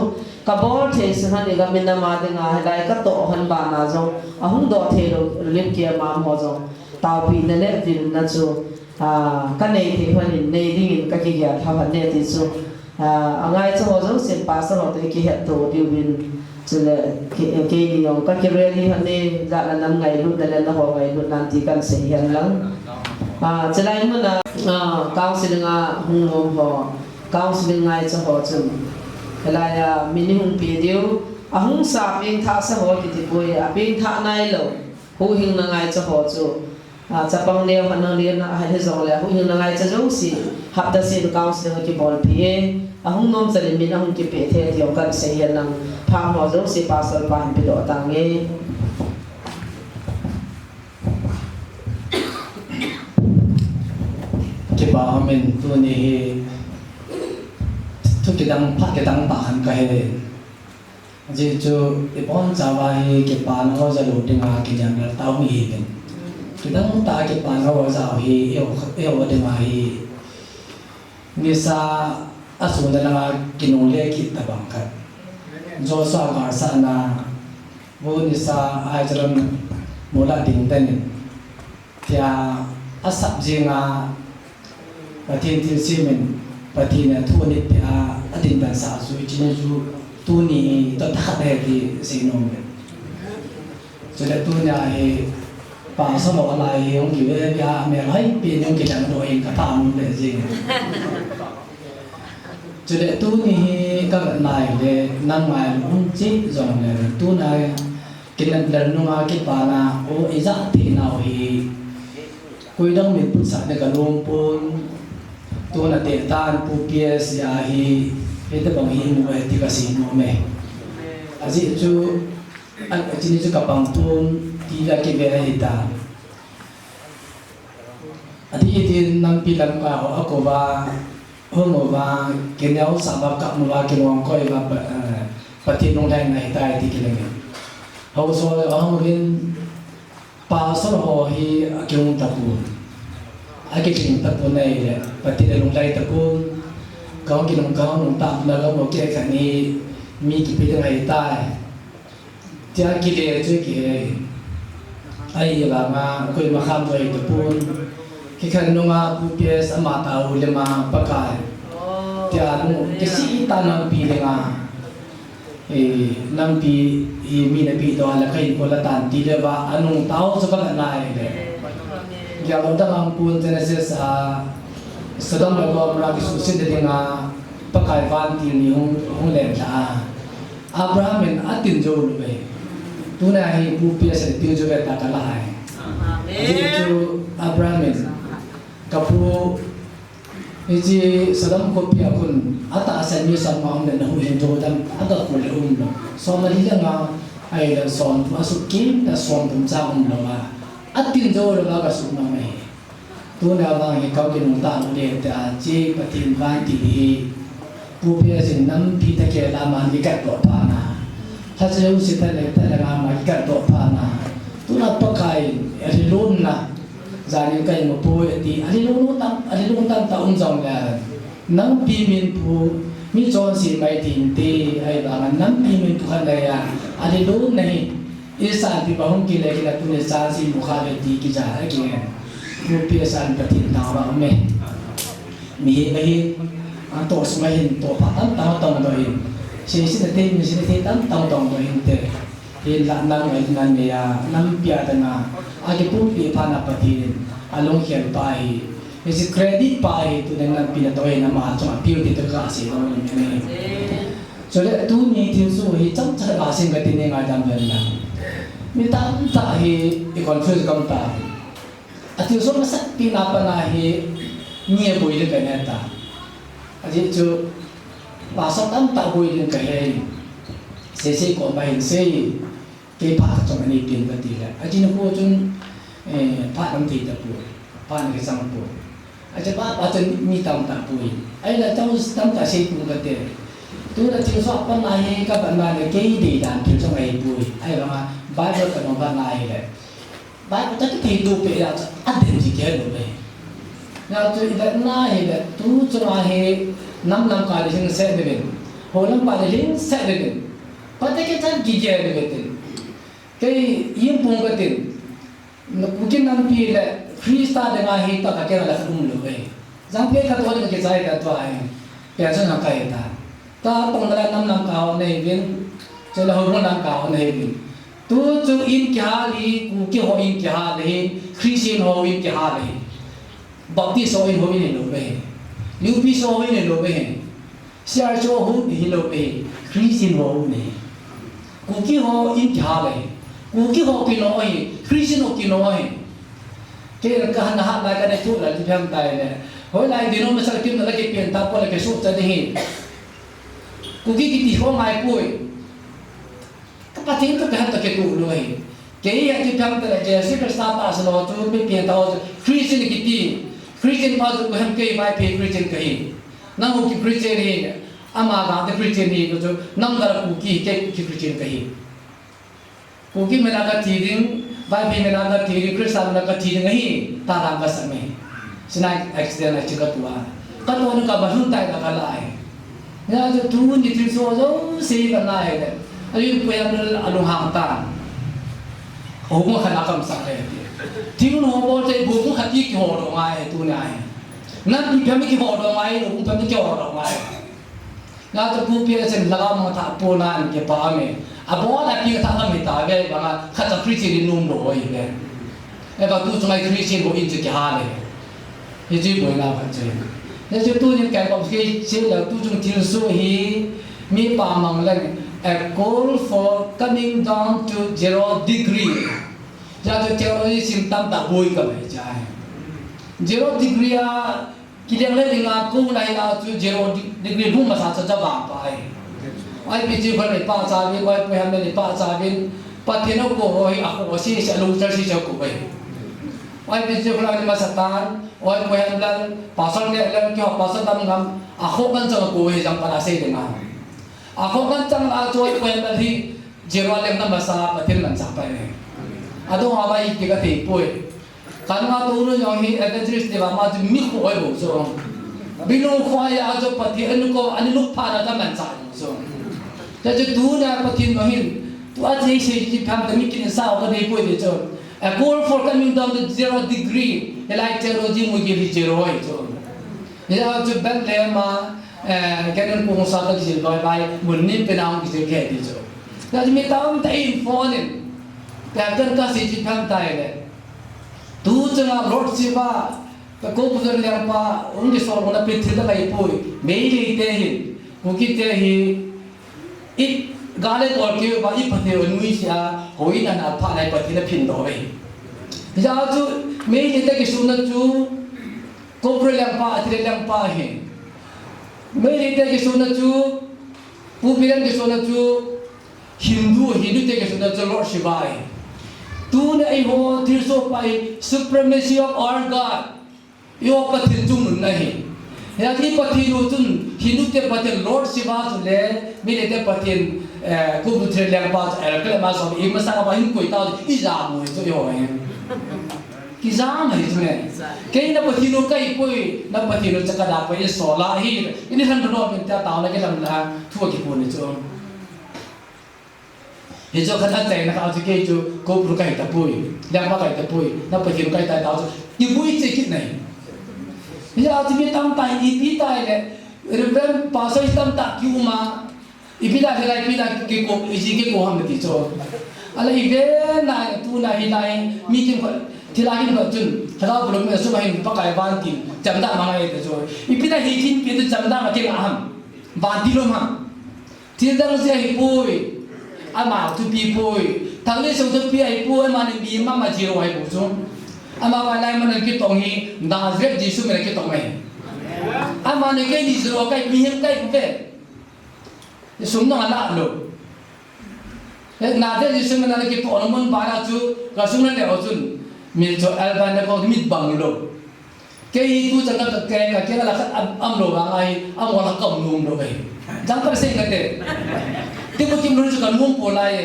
kabol thei sun hon, i gam in ama dinga hilai katoh hon bana jong ahung doh thei lou, lim keima um ho jong taopina le vilna chu Ah, kanei thei hon in, nei dingin kakigel lha hon e ti chu. Ah, angaicha ho jousen pastor ho toh i kihetto diuvin. Chule, ke-, keini jong kaki ready hon e, ijat a nam ngailutna le nangho ngailutna ti kahin sei hen lang. Ah, chulai muna, ah, counseling a hung nom ho, counseling ngaicha ho chun. Hilai a, mi ni hung pe diu, ahung sa pengthah sa ho kiti poi, apengthah nailou, huhhingna ngaicha ho chu. Ah, chapang neo hon nang lien na ahi jongle, huhhingna ngaicha jouse, hapta seh in counseling akibolpi e, ahung nom chan in min ahung kipe thei ti jong kahin sei hen lang, phat ho jouse pastor pa hin pedoh tange. Kipa umin, tuni hi thu kidang, phat kidang tah khat kahe. Ajeh chu, ibonchauva hi kipana ho ja lou dinga kijanlel tau hi uvin. Kidang tah a kipana ho ja hi, eiho, eiho dinga hi. Nisa asuna langa kinungle kit tabang khat. Joshua galsatna, bu nisa a Israel mol a ding tan in. Tia asap jing a, Pathen thilsem in, Pathen in thu anit peh a, adindan sah chu, hiche ni chu, tuni toh thakhat ahi ti seinom e. Chule tunia hi, pastor ho alai hi, hung kive ve a, mel hoi pen in hung kidang doh in katha nom le jing e. Chule tuni hi kavet nai le, nang ngai lou hung chi jongle, tuna Kinep lel nunga kipana, o, ijat thei nau hi. Koidang min putsah ding kalom pon. Tuna te tan pu P S a hi, hitabang hi imu e ti kasei nom e. Ajeh chu, a, hiche ni chu kapang pon, ti la kive ahitai. Adih din nampi lamkai ho akou va, hung uva, kineo sah uva, kap uva, kingong koi uva, Pa-, eh, Pathen lunglhaina ahitai ti kileng in. Haosa ahung uvin, pastor ho hi akihung tapon. Akilhing tapon ahile, Pathen alunglhai tapon. Kahung kilhung, kahung lhung tapon a, kamu keh khat ni, mi kipe ding ahitai. Tia kile chu kihe. Ahivanga koima kham lou tapon. Kikhen nunga Pu P S ama tao lema Pakai. Tia nung kisi ta nampi lenga. Eh, nampi i mi napi doh a la kahin kol a tan ti leva anung tao chu ka la nai le. Gialo dang ang pun Genesis a Sodom le Gomorrah kisuhset dinga Pakai vantil ni hung, hung len tha a. Abraham in atin jou lou ve. Tuna hi Pu P S in tin jou ve ta ka la hai. Amen. Ajeh chu Abraham in ka pu hiche Sodom khopi a khun atahsan mi som nga um le na huhhing jou dan a ka kul le um lou. Som ali le nga ahile som thum a sukkim ta som thum cha um lou a. Atin jou lou a ka suk mang ahi. Tuna vang hi ka kinung tah lou ding tia, hiche Pathen vantil hi Pu P S in nampi tah kei la man kikat doh pha na. Lhacha jouse tah le tah le nga ma kikat doh pha na. Tuna Pakai in alhilunna. Janin ka imu poi ati. Alhilun tam, alhilun tam tah um jong le. Nampi min pu, mi chonse mai tin te, ahivanga nampi min pu khat nei a. Alhilunna hi. Isan pi ba hung kile kile tuni chance imu kha ve ti kija a kingen. Pu P S in Pathen thangvah um e. Mihem ahin, atoh sunga hin toh pha tamtah tong doh in. Seisetna thei, misetna thei tamtah tong doh in te. Hinla nang ngai nan neiya, nampi a dana, akipumpi pha na Pathen in, alungkhel pa ahi. Hiche credit pa ahi, tuni nampi natoh in ama chunga piu ti tu kasei doh in ahi. Chule tuni thilsoh hi chomcha kasei kati ni ngaidam vel lang. Mi tamtah hi i confuse gam ta. Athilsoh masat pi na pa na hi mi aboi ding kahe ta. Ajeh chu pastor tamtah boi ding kahe. Seisei kom ba hin sei. Kei phat khat chom anei pen kati le. Ajeh chu chun, eh, phat nam thei tapoi. Phat na kichang poi. Ajeh pa, pa chun mi tamtah boi. Ahile chang tamtah sei pung kate. Tuna thilsoh pa na hi ka pa na le kei dei dan thilsoh ahipoi. Ahivanga Bible ka nom pa na hile. Bible tah kiti tu pe ya cha, aden ji ke lo le. Ya tu i da na hi le, tu chunga hi, nam lam ka le hing se de le. Ho lam pa le hing se de le. Pa te ke chan ki ke de le te. Kei yin pung ka tin. Na Kuki nampi le, Krista de nga hi ta ka ke la um lo le. Jang pe ka to le ke chai ka to ai. Pe chan ka ta. Ka tong dala nam lam ka ho nei vin, chule ho nam ka ho nei vin. Tu chu in kihal hi, Kuki ho in kihal hi, Christian ho in kihal hi. Baptist ho in ho in lo ve. U P C ho in lo ve. C R C ho hi lo ve. Christian ho nei. Kuki ho in kihal hi. Kuki ho kino hi, Christian ho kino hi. Kei ka han ha lai ka nei chu la ji phang tai ne. Hoilai denomination kim la ke pian ta ko la ke su ta de hi. Kuki kiti ho ngai poi. Ka Pathen toh ka het toh kitoh lou ahi. Kei a kiphiam tah le Jesu Christa tahsan ho chu mi pian tah ho chu Christian kiti. Christian pa chu koiham kei Vaiphei Christian kahi. Nang u ki Christian hi. Ama ga te Christian hi chu nang ga Kuki kei ki Christian kahi. Kuki mena kathi ding, Vaiphei mena kathi ding, Christa mena kathi ding ahi. Talang kasam e. Sinai accident a chi katua. Katua nu ka balhun tai ka kalai. Nia chu tuni thilsoh jouse ka nai le. Ayu pu yam le alunghang ta. Ho mo khana kam sa le. Thil no bol te bu bu khati kiho lo ngai tu nai. Nampi pham kiho lo ngai, lo pham kiho lo ngai. Nia chu Pu P S in lhagao mangthah pu nan kipa me. Abol a pi thah lam hita ve, banga khat a Christian in um lo hi ve. Eva tu chunga Christian ho in chu kihal e. Hichu boina khat chu. Hichu tunin kan kop ki chi la tu chung thilsoh hi mi pa mang leng a call for coming down to zero degree. Nia chu theology sim tamtah boi ka mai chai. Zero degree a Kidang le dinga ko lai la chu zero de-, degree lhung masa cha cha vang pa ai. Ai pi chu khol le pa cha vin, ai pu ham le pa cha vin, Pathen ko ho hi a ko si se lu cha si cha ko bai. Ai pi chu khol le masa tan, ai pu ham le pastor le le ki pastor tam ngam, a ko kan cha ko hi jang pa la se dinga. A ko kan chang la chu ai pu ham le hi zero le na masa Pathen man cha pa ai. A do ha bai ki ka te poi. Kan nga tu nu jong hi evangelist te ba ma chu mi khoi bo chu. Binu khoi a chu Pathen ko ani luk pha na ta man cha chu. Cha chu tu na Pathen ma hin. Tu a che se ji pham ta mi kin sa ka dei poi de chu. A call for coming down to zero degree. Hilai theology mu kiti zero ahi chu. Hijeh a chu Bethlehem a, eh, Canaan kong sa ta kiti bye bye, mun ni pe nang kiti ke ti chu. Hijeh a chu mi tamtah in phone in. Tua kan ka sei chi phan tai le. Tu chunga Lord Shiva, ka ko pu lengpa, ung ki sol na pe thil da kai poi. Meitei te hin, Kuki te hi, I, gale tol keu va i Pathen u nuisat a, hoi na na pha nai Pathen a phin doh ve. Hijeh a chu, Meitei te kisuna chu, Cobra lengpa, Athile lengpa hi. Meitei te kisuna chu, Pu Biren kisuna chu, Hindu, Hindu te kisuna chu, Lord Shiva hi. Tuna eiho, thilsoh pa hi, supremacy of our God. Eiho Pathen chungnung ahi. Hijeh a chu Pathen u chun Hindu te Pathen Lord Shiva chu le, Meitei te Pathen, eh, Kumbhathir lengpa chu, eh, kale ma so, i masang a ba hin koi ta, i jam u chu eiho hi. Ki jam hi chu ne. Kei na Pathen u kai poi, na Pathen u cha ka da poi, i so la hi. I ni han ro min ta ta la ki lam la, thu ki pon ni chu. Hichu khat a chaina kha chu kei chu ko pru kai ta poi, lengpa kai ta poi, na Pathen kai ta ta chu. Kibui che kit nai. Hijeh a chu mi tamtah in ipi tai le, Reverend Pastor tamtah ki um a, ipi da hilai ipi da kiko, iji kiko ham ti chu. Ahile i ve na tu na hilai, mi kim khat, thilha kim khat chun, thilha pulum na suma hin Pakai vantil, chamda ma ngai ta chu. Ipi da hi kin ki tu chamda ma kin ham. Vantil um ham. Thil dang jeh ahi poi. Ama thupi poi. Thangni sung thupi ahi poi. Ama ni mi mama zero ahi poi chu. Ama va lai man kitong hi. Nazareth Jesu min kitong ahi. Ama ni kei ni zero kai mihem kai poi ve. Sum nang ala lo. Nazareth Jesu min kitong na mun ba la chu. Ka sung na le o chun. Min chu alba na ko mit bang lo. Kei hi tu chang ka, ka, ka, kei la khat am, am lo vang ahi, am wala kam nom lo ahi. Jang ka sei ka te. Ti bu kim lo chu ka nom po lai e.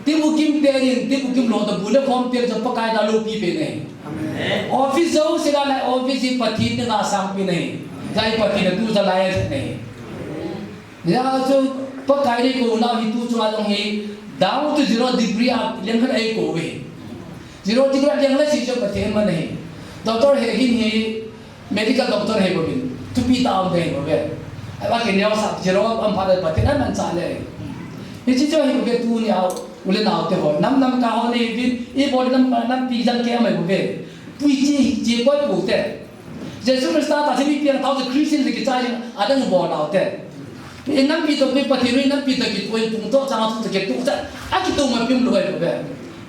Ti bu kim pe rin, ti bu kim lo ta bu le khom pe chu Pakai da lo pi pe ne. Office jo se la lai office hi Pathen ne nga sang pi ne. Jai Pathen ne tu ja lai ne. Hijeh a chu Pakai nei kou nau hi tu chunga jong hi down to zero degree a leng khat ei kou ve. Zero degree a leng la si chu Pathen man ahi. Doctor he hin hi medical doctor he bou vin. Thupi tah um ve bou ve. Ai ba ke neo sa zero am pha le Pathen a man cha le. Hichi chu hi bou ve tuni a u le nau te ho. Nam nam ka ho nei vin i bol nam nam pi jang ke mai bou ve. Pui chi chi koi pu te. Jesu Christa tahsa mi piang thao chu Christian le kichai jing adang bol nau te. I nampi toh pi Pathen in nampi toh kituh in pung toh chang toh kituh cha. A kituh ma pim lo ai lo be.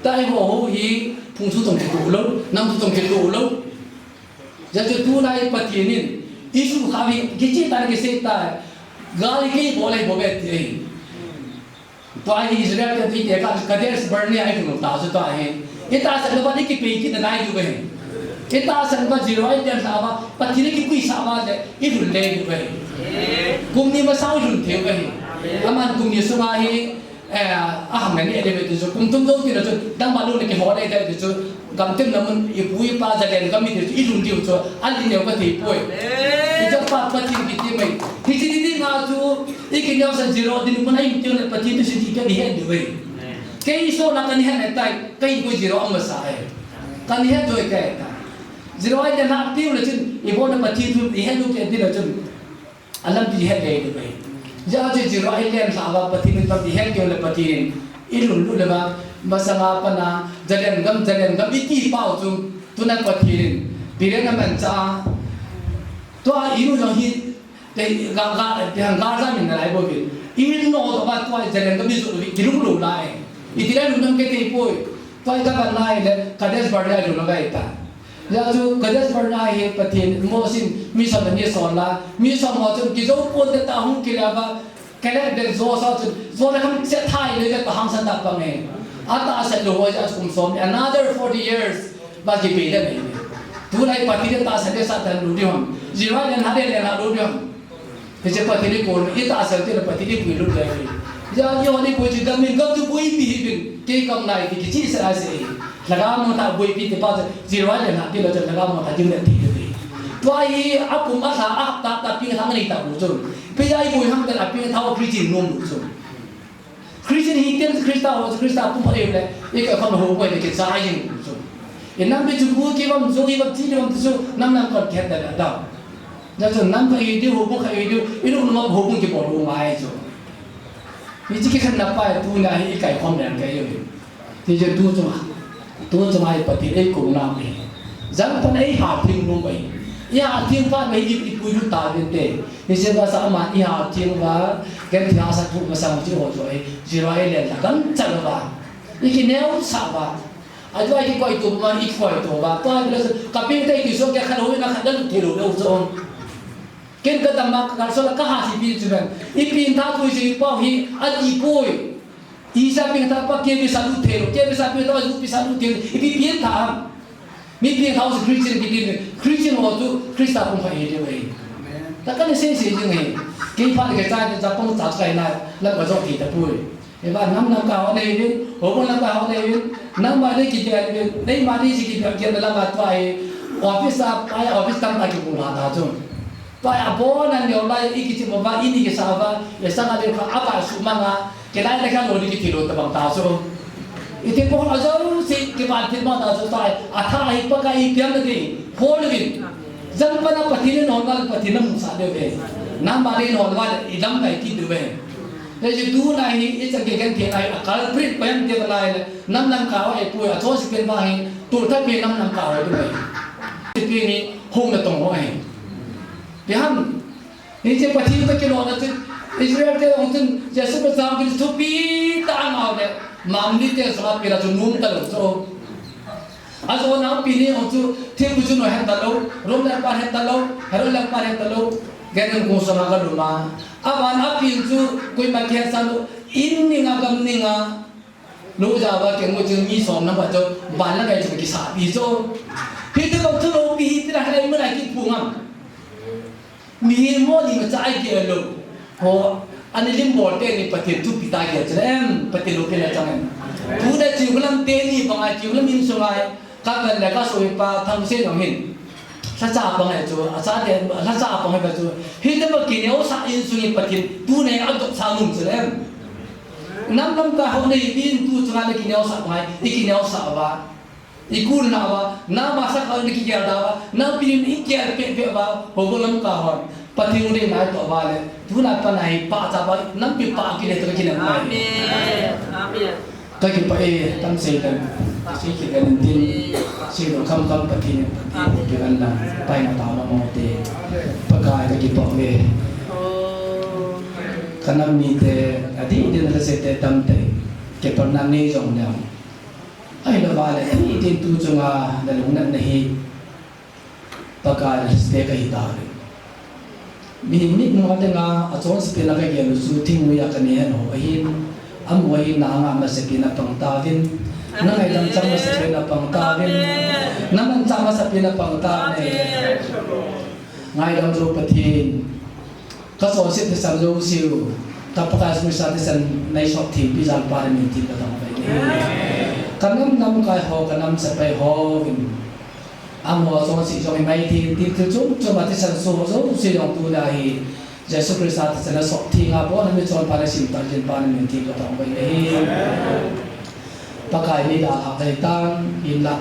Tai ho ho hi pung su tong kituh lo, nam su tong kituh lo. Jesu tu nai Pathen in Isu kha hi kichi ta kisei ta. Gal hi kei bol ai bou be ti. Tua hi Israel te ti te ka Kadesh Barnea i lhun ta chu tua hi. I tahsan uva i kipei kit na nai diu ve. I tahsan uva zero i len sa uva, Pathen i kipui sa uva le, i lhun le diu ve. Kum ni masa i lhun thei ve. Aman kum ni sunga hi, eh, a ham ni le ve ti chu, kum thum jou ti na chu, dang ba lu le kihol le ti chu, Gamtin na mun ipu ipa jalen gam ite chu i lhun diu chu a lin neo ka thei poi. I chu pa Pathen kiti mai. Hichi ni ni nga chu i kineo sa zero din mun a i um teng le Pathen tu si ti ka ni het diu ve. Kei so na ka ni het tai, kei ko zero ang masa ai. Ka ni het toi kei ta. Zero ai te na tiu le chun i bo na Pathen tu i het lu ke ti le chun. A lampi het le diu ve. Hijeh chun zero a i len lha uva Pathen in lampi het keu le Pathen in i lhun lut le uva, masanga pat a, jalen gam, jalen gam i ti pau chu, tuna Pathen in, Biren a manchah a, tua i nu jong hi, te, ga, ga, te hang ga ja min na lai bou vin. I no to ba tua jalen gam i zu vi, kilung lo lai. I ti le lung nam ke te poi. Tua i ka ban lai le, Kadesh Barnea lo na ga i ta. Hijeh chun Kadesh Barnea hi Pathen Mosi in mi som ni sol la, mi som ho chun kijou pon te ta hung kile uva, Caleb le Joshua chun, Joshua le kham se thai le le ta hang san ta pa nge. A tahsan lou ho hijeh chun kum som ni, another forty years, ba kipei le nei. Tulai Pathen le tahsan le sa ta lou diu ham. Zero le na le le na lou diu ham. Hiche Pathen i kon, i tahsan tile Pathen i pui lut le. Hijeh a i hon i pui chu gam in gam chu boipi hih uvin, kei kam nai ti kichi sa a sei. Lhagao mangthah boipi ti pa chu, zero le na ti lo chu lhagao mangthah ding le ti ti. Tua hi a kum a lha a hapta ta pi lhang nei ta bu chu. Pi jai boi ham te a pi thao Christian nom bu chu. Christian hi ten Christa ho Christa pum pha le, i ka kham ho boi le ke sa ai jing bu chu. Inam pi chu bu kivam chu, ivam chi kivam chu, nam nam kon khet da da. Nachu nam kha i diu, houbung kha i diu, i lung nam houbung kibol u ngai chu. Hiche kikhenna pa tunia hi i kaikhom leng kahi. Tichu tu chunga, tu chunga hi Pathen eikou nam hi. Jangpan eiha theng nom ahi. Eiha theng phat hi i, i puilut tauvinte. Hiche vasa ama eiha theng uva, genthei hahsat thu masang chi ho chu ahi. Zero eilen la dam chan uva. I kineosah uva. Ajeh chu kikoito ma, i kikoito uva. Tua hi le, ka pi te kiso ke khat hoi na khat la lut thei lou le u chu. Ken ka dam ma ka kal so la ka ha si pi chu ben. I pi tha pui si pau hi, a ti pui. Isa pi tha pa ke pi sa lut thei lou, ke pi sa pi tha pa pi sa lut thei lou. I pi pi tha. Mi pi tha u si Christian kiti ni. Christian ho chu Christa kum pha e de wei. Ta ka ni se se jing he. Ke pha ke cha cha pang cha kai na, la ka jo ki ta pui. Eva nam nam ka ho nei vin, houbung nam ka ho nei vin, nangma nei kigel vin, neima nei si kigel, gel na lama tua hi, office a, pai office tam ta kibol ha ta chu. Tua hi abon a neo lai, i kichim uva, i ni kisa uva, i sang a le kha, apa su manga, kilai le kha lo ni kiti lou tabang ta chu. Iti pon a jouse, kiban thil ma ta chu tua hi, atha hi Pakai i pian na ding, hol vin. Jangpan a Pathen in hol ngal Pathen na mu sa deu ve. Nangma nei hol va i lam kai kit deu ve. Hiche tuna hi, i chan kigenthei na hi, a culprit pa em ti va lai le, nam nam ka ho eipui, achonse pen vang hi, tultah pen nam nam ka ho tu mai. Ti pi ni, hung na tong ho ahi. Ti ham, hiche Pathen toh kilona chun, Israel te jong chun, Jesu Christa jong chun, thupi tah a angao le, Mamni te sunga pi la chu nom ta lou chu. Ajona pi ni jong chu, thempu chu no het ta lou, Rom lengpa het ta lou, Herod lengpa het ta lou, Genem kong sunga ka lum a. Aban a pi chu, koima kihet sa lou, in ning a gam ning a, lou ja va keng mo chu mi som na ba chu, ban la kai chu kisa pi chu. Pi te ko chu lou pi hi ti la hai mo na ki pu ngam. Mihem ho ni ma cha ai ke lo. Ho, ani lim bol te ni Pathen thupi ta ke chu em, Pathen lo pe la chang em. Tu da chi gulam te ni bang ai chi gulam in so ngai. Ka kan le ka so pa thang se no hin. Sa cha pa ngai chu, a cha te, sa cha pa ngai ba chu. Hi te ba kineosah in su ni Pathen, tu ne a dok sa nung chu em. Nam nam ka ho nei bin tu chu ngai kineosah ngai, i kineosah ba. I kul na va, na masa ka ni ki gel da va, na pi ni gel pe pe va, ho bo lam ka hon. Pathen u de na to va le, tu na pa na hi pa cha va, nam pi pa ki le to ki na mai. Amen. Amen. Ka ki pa e, tam se dan. Se ki dan tin. Se lo kam kam Pathen, Pathen ki dan na. Pai na ta ma mo te. Pa ka ka ki pa me. Oh. Ka nam ni te, a di de na se te tam te. Ke pa na ni jong na. Ahi lou va le, i tin tu chunga na lungnatna hi Pakai na site ka hi ta le. Mi mit mo te nga a chonse pen a ka gel u chu thingnoiya ka ne hen ho ahin. Amu ahin na anga masapen a pang tauvin. Na ngaidam chang masapen a pang tauvin. Na manchah masapen a pang tauvin. Ngaidam chu Pathen. Ka chonset thisan jouse u, ka Pakai Jesu Christa thisan nei sop thengpi jal pa le min tin ka dong pai ni. Ka nam lamkai ho, ka nam sepai ho, in. Amaho chonset jong hi mai thei, thil chom chom a thisan so jouse jong tu le hi. Jesu Christa thisan a sop theng a bon a mi chon pa le sim ta jin pa le min tin ka dong pai ni. Pakai mi da ha kai tan, in la.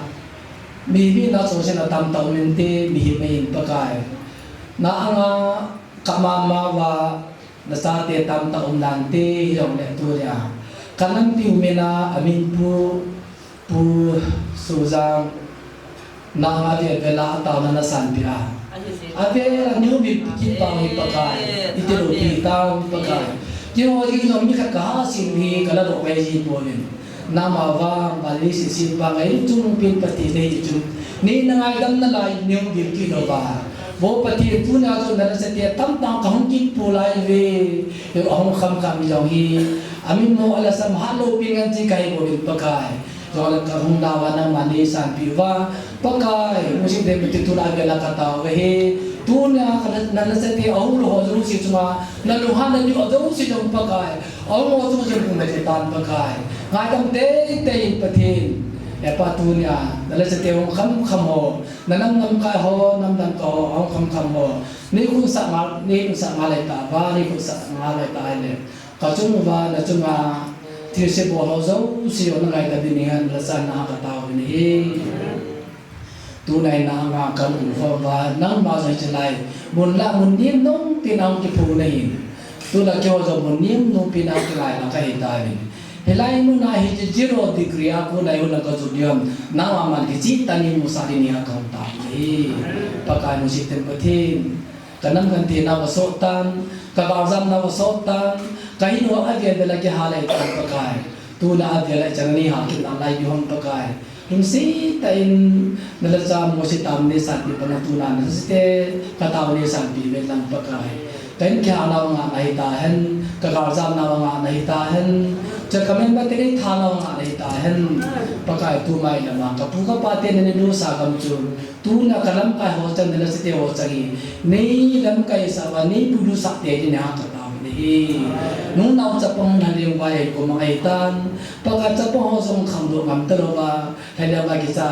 Mi, mi na chonset na tam tah um inte, mihem in Pakai. Na anga ka mama va, na chate tam tah um nante, hi jong le tu le a. Ka nampi u min a, a min Pu, Pu Sujang, na anga vel vel a, a taona na sanpi a. A vel a, niu mi pi kit tau hi Pakai, i ti lou pi tau hi Pakai. Kei ho ding jong mi khat ka ha sin hi, ka la lou pai ji pon in. Nama vang, Malaysia sim vang, ei chung pin Pathen nei chun. Nei na ngaidam nalai, neu bil kit lou va. Vo Pathen tunia chu na nasate tamtah ka hung kit pu lai ve. Ei ahung kham kham jong hi. Amin mo ala sam ha lou pin ngan chi kai bo in Pakai. Jong la ka hung da va nangma nei sanpi va. Pakai, musim de miti tuna vela ka tao ve he. Tunia ka na, na, nasate ahung lou ho jouse chunga. Na lunghan na diu jouse jong Pakai. Ahung ho chunga jong kum ve tan Pakai. Ngaidam tei tei Pathen. E pa tunia, na nasate hung kham kham ho. Na nam namkai ho, nam namkai ho, ahung kham kham ho. Nei khun sa ngal, nei khun sa ngal lai ta, va nei khun sa ngal lai ta ai le. Ka chung uva, na chunga, thilse bol ho jouse, na ngaidam ding in, la chan na ka tao ding hi. Tuna in nanga kal u ho va, nangma jong hiche lai mun la mun nem nom pi nang kiphu na hin. Tuna keiho jong mun nem nom pi nang kilai lang kahi tauvin. Hilai mun a hiche zero degree a kona i hung lang ka ju diam. Nangma man kichih tah in musah ding nia kahung tao hi. Pakai lungset ten Pathen. Ka nam kan thei nau asot tan, ka galjam nau asot tan, ka hin ho avel vel a kihal ahi tan Pakai. Tuna avel a chan ni ha kit nalai ding hon Pakai. Lungset tah in na lhacha Mose tam neisanpeh bang a tuna na lhacha te ka tao neisanpeh vet lang Pakai. Ka in kihal nau ngah na hita hen, ka galjam nau ngah na hita hen. Cha ka member te nei tha nau ngah na hita hen. Pakai tu mai lama ka pu ka pa te na nei lusa gam chu. Tuna ka lamkai ho chang, na lhacha te ho chang hi. Nei lamkai sah uva, nei puilut sah tei ding nia ka tao nahi. Nunao chapang na leng uva hi ko mang ahi tan. Pakai chapang ho jong khangdoh ngam talou va. Lha leng uva kicha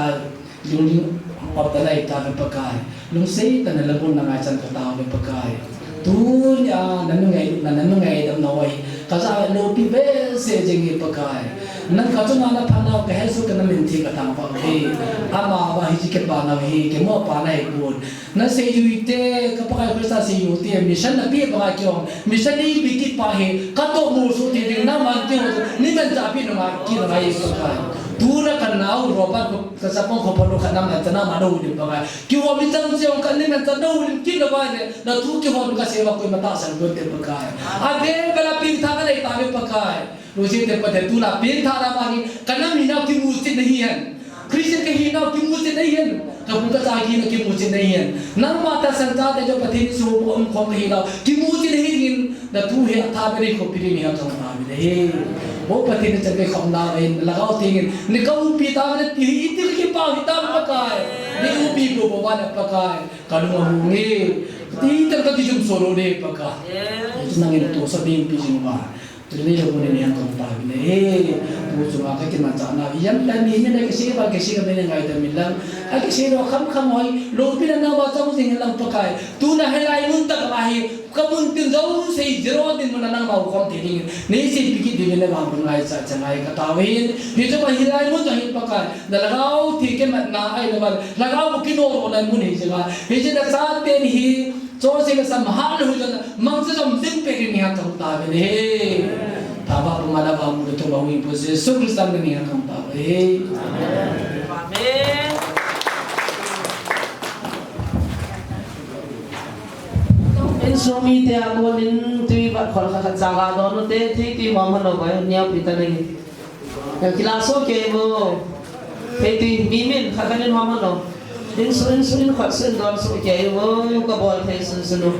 lungling op ta lai ta Pakai. Lungset tah in na labol na ngaichan ka tao ve Pakai. Tunia, na nungailutna, na nungaidamna ho hi, ka ja loupi behseh jeng e Pakai. Nang ka chunga na phat nau ka hesoh ka na min theng ka tao ve. Ama va hiche kipa nau hi, kimoh pa nahi pon. Na seijui te, ka Pakai Christa seijui te, mission na pe Pakai kihong. Mission nei pe kit pa hi, ka toh molso thei ding, na man kihong, nei man cha pi na ma, ki na ngai Pakai. Tuna ka nau Robert ko, ka chapang ko palo ka na man cha na ma do ding Pakai. Kihou mi chang chang ka ni man cha dou lim kin la vai le, na thu kihou ka seva koima tahsan gon te Pakai. Avel vel a pengtha ka nei tauve Pakai. Lungset te Pathen tuna pengtha na ma hi, ka nam hinau kimuchet na hi hen. Christian ka hinau kimuchet na hi hen. Ka pu ka cha hinau kimuchet na hi hen. Nangma tahsan cha te jo Pathen sung um khom ka hinau kimuchet na hi hen. Na thu hi atha beh nei khopi ding nia kahung tao ve nahi. O Pathen na chan kei khom na ve, na lhagao theng in, nei ka umpi tauve nati hi, iti ka kipah hi tauve Pakai. Nei umpi bou bou va na Pakai. Ka lung ahung e. Ti tan ka kijum solo de Pakai. Nangin tohsa bengpi jing uva. Tuni le buni nia kahung tao ve nahi. Tu chunga ka kimanchah na. Ijat tah in nei na kisei va kisei ka nei ngaidam in lang. Akisei lou kham kham hoi. Loupina nau va chang jing in lang Pakai. Tuna hilai mun tah a hi. Ka mun tin jouse hi zero ding mun a nangma u khom thei ding. Nei seipi kit ding le vang mun ngaichat cha ngai ka tao hin. Hiche pa hilai mun jong hin Pakai. Na lhagao theng kimatna ahi le van. Lhagao bu kinodoh na mun hi jing a. Hiche na chate ni hi. Chonse le sam ha le hu jong. Mangcha jom jing peh ding nia kahung tao ve nahi. Thaba puma na vang mun thum a hung Pakai Jesu Christa min a kahung tao ve. Amen. Insung mite a konin tui bat khol khat khat chaga don u te, thei tui mong hon o bai, niau pi ta nang. Kila so ke bo. Thei tui mi min khat khat in mong hon o. Insung, insung, in khat sun don so ke bo, ka bol thei sun sun u.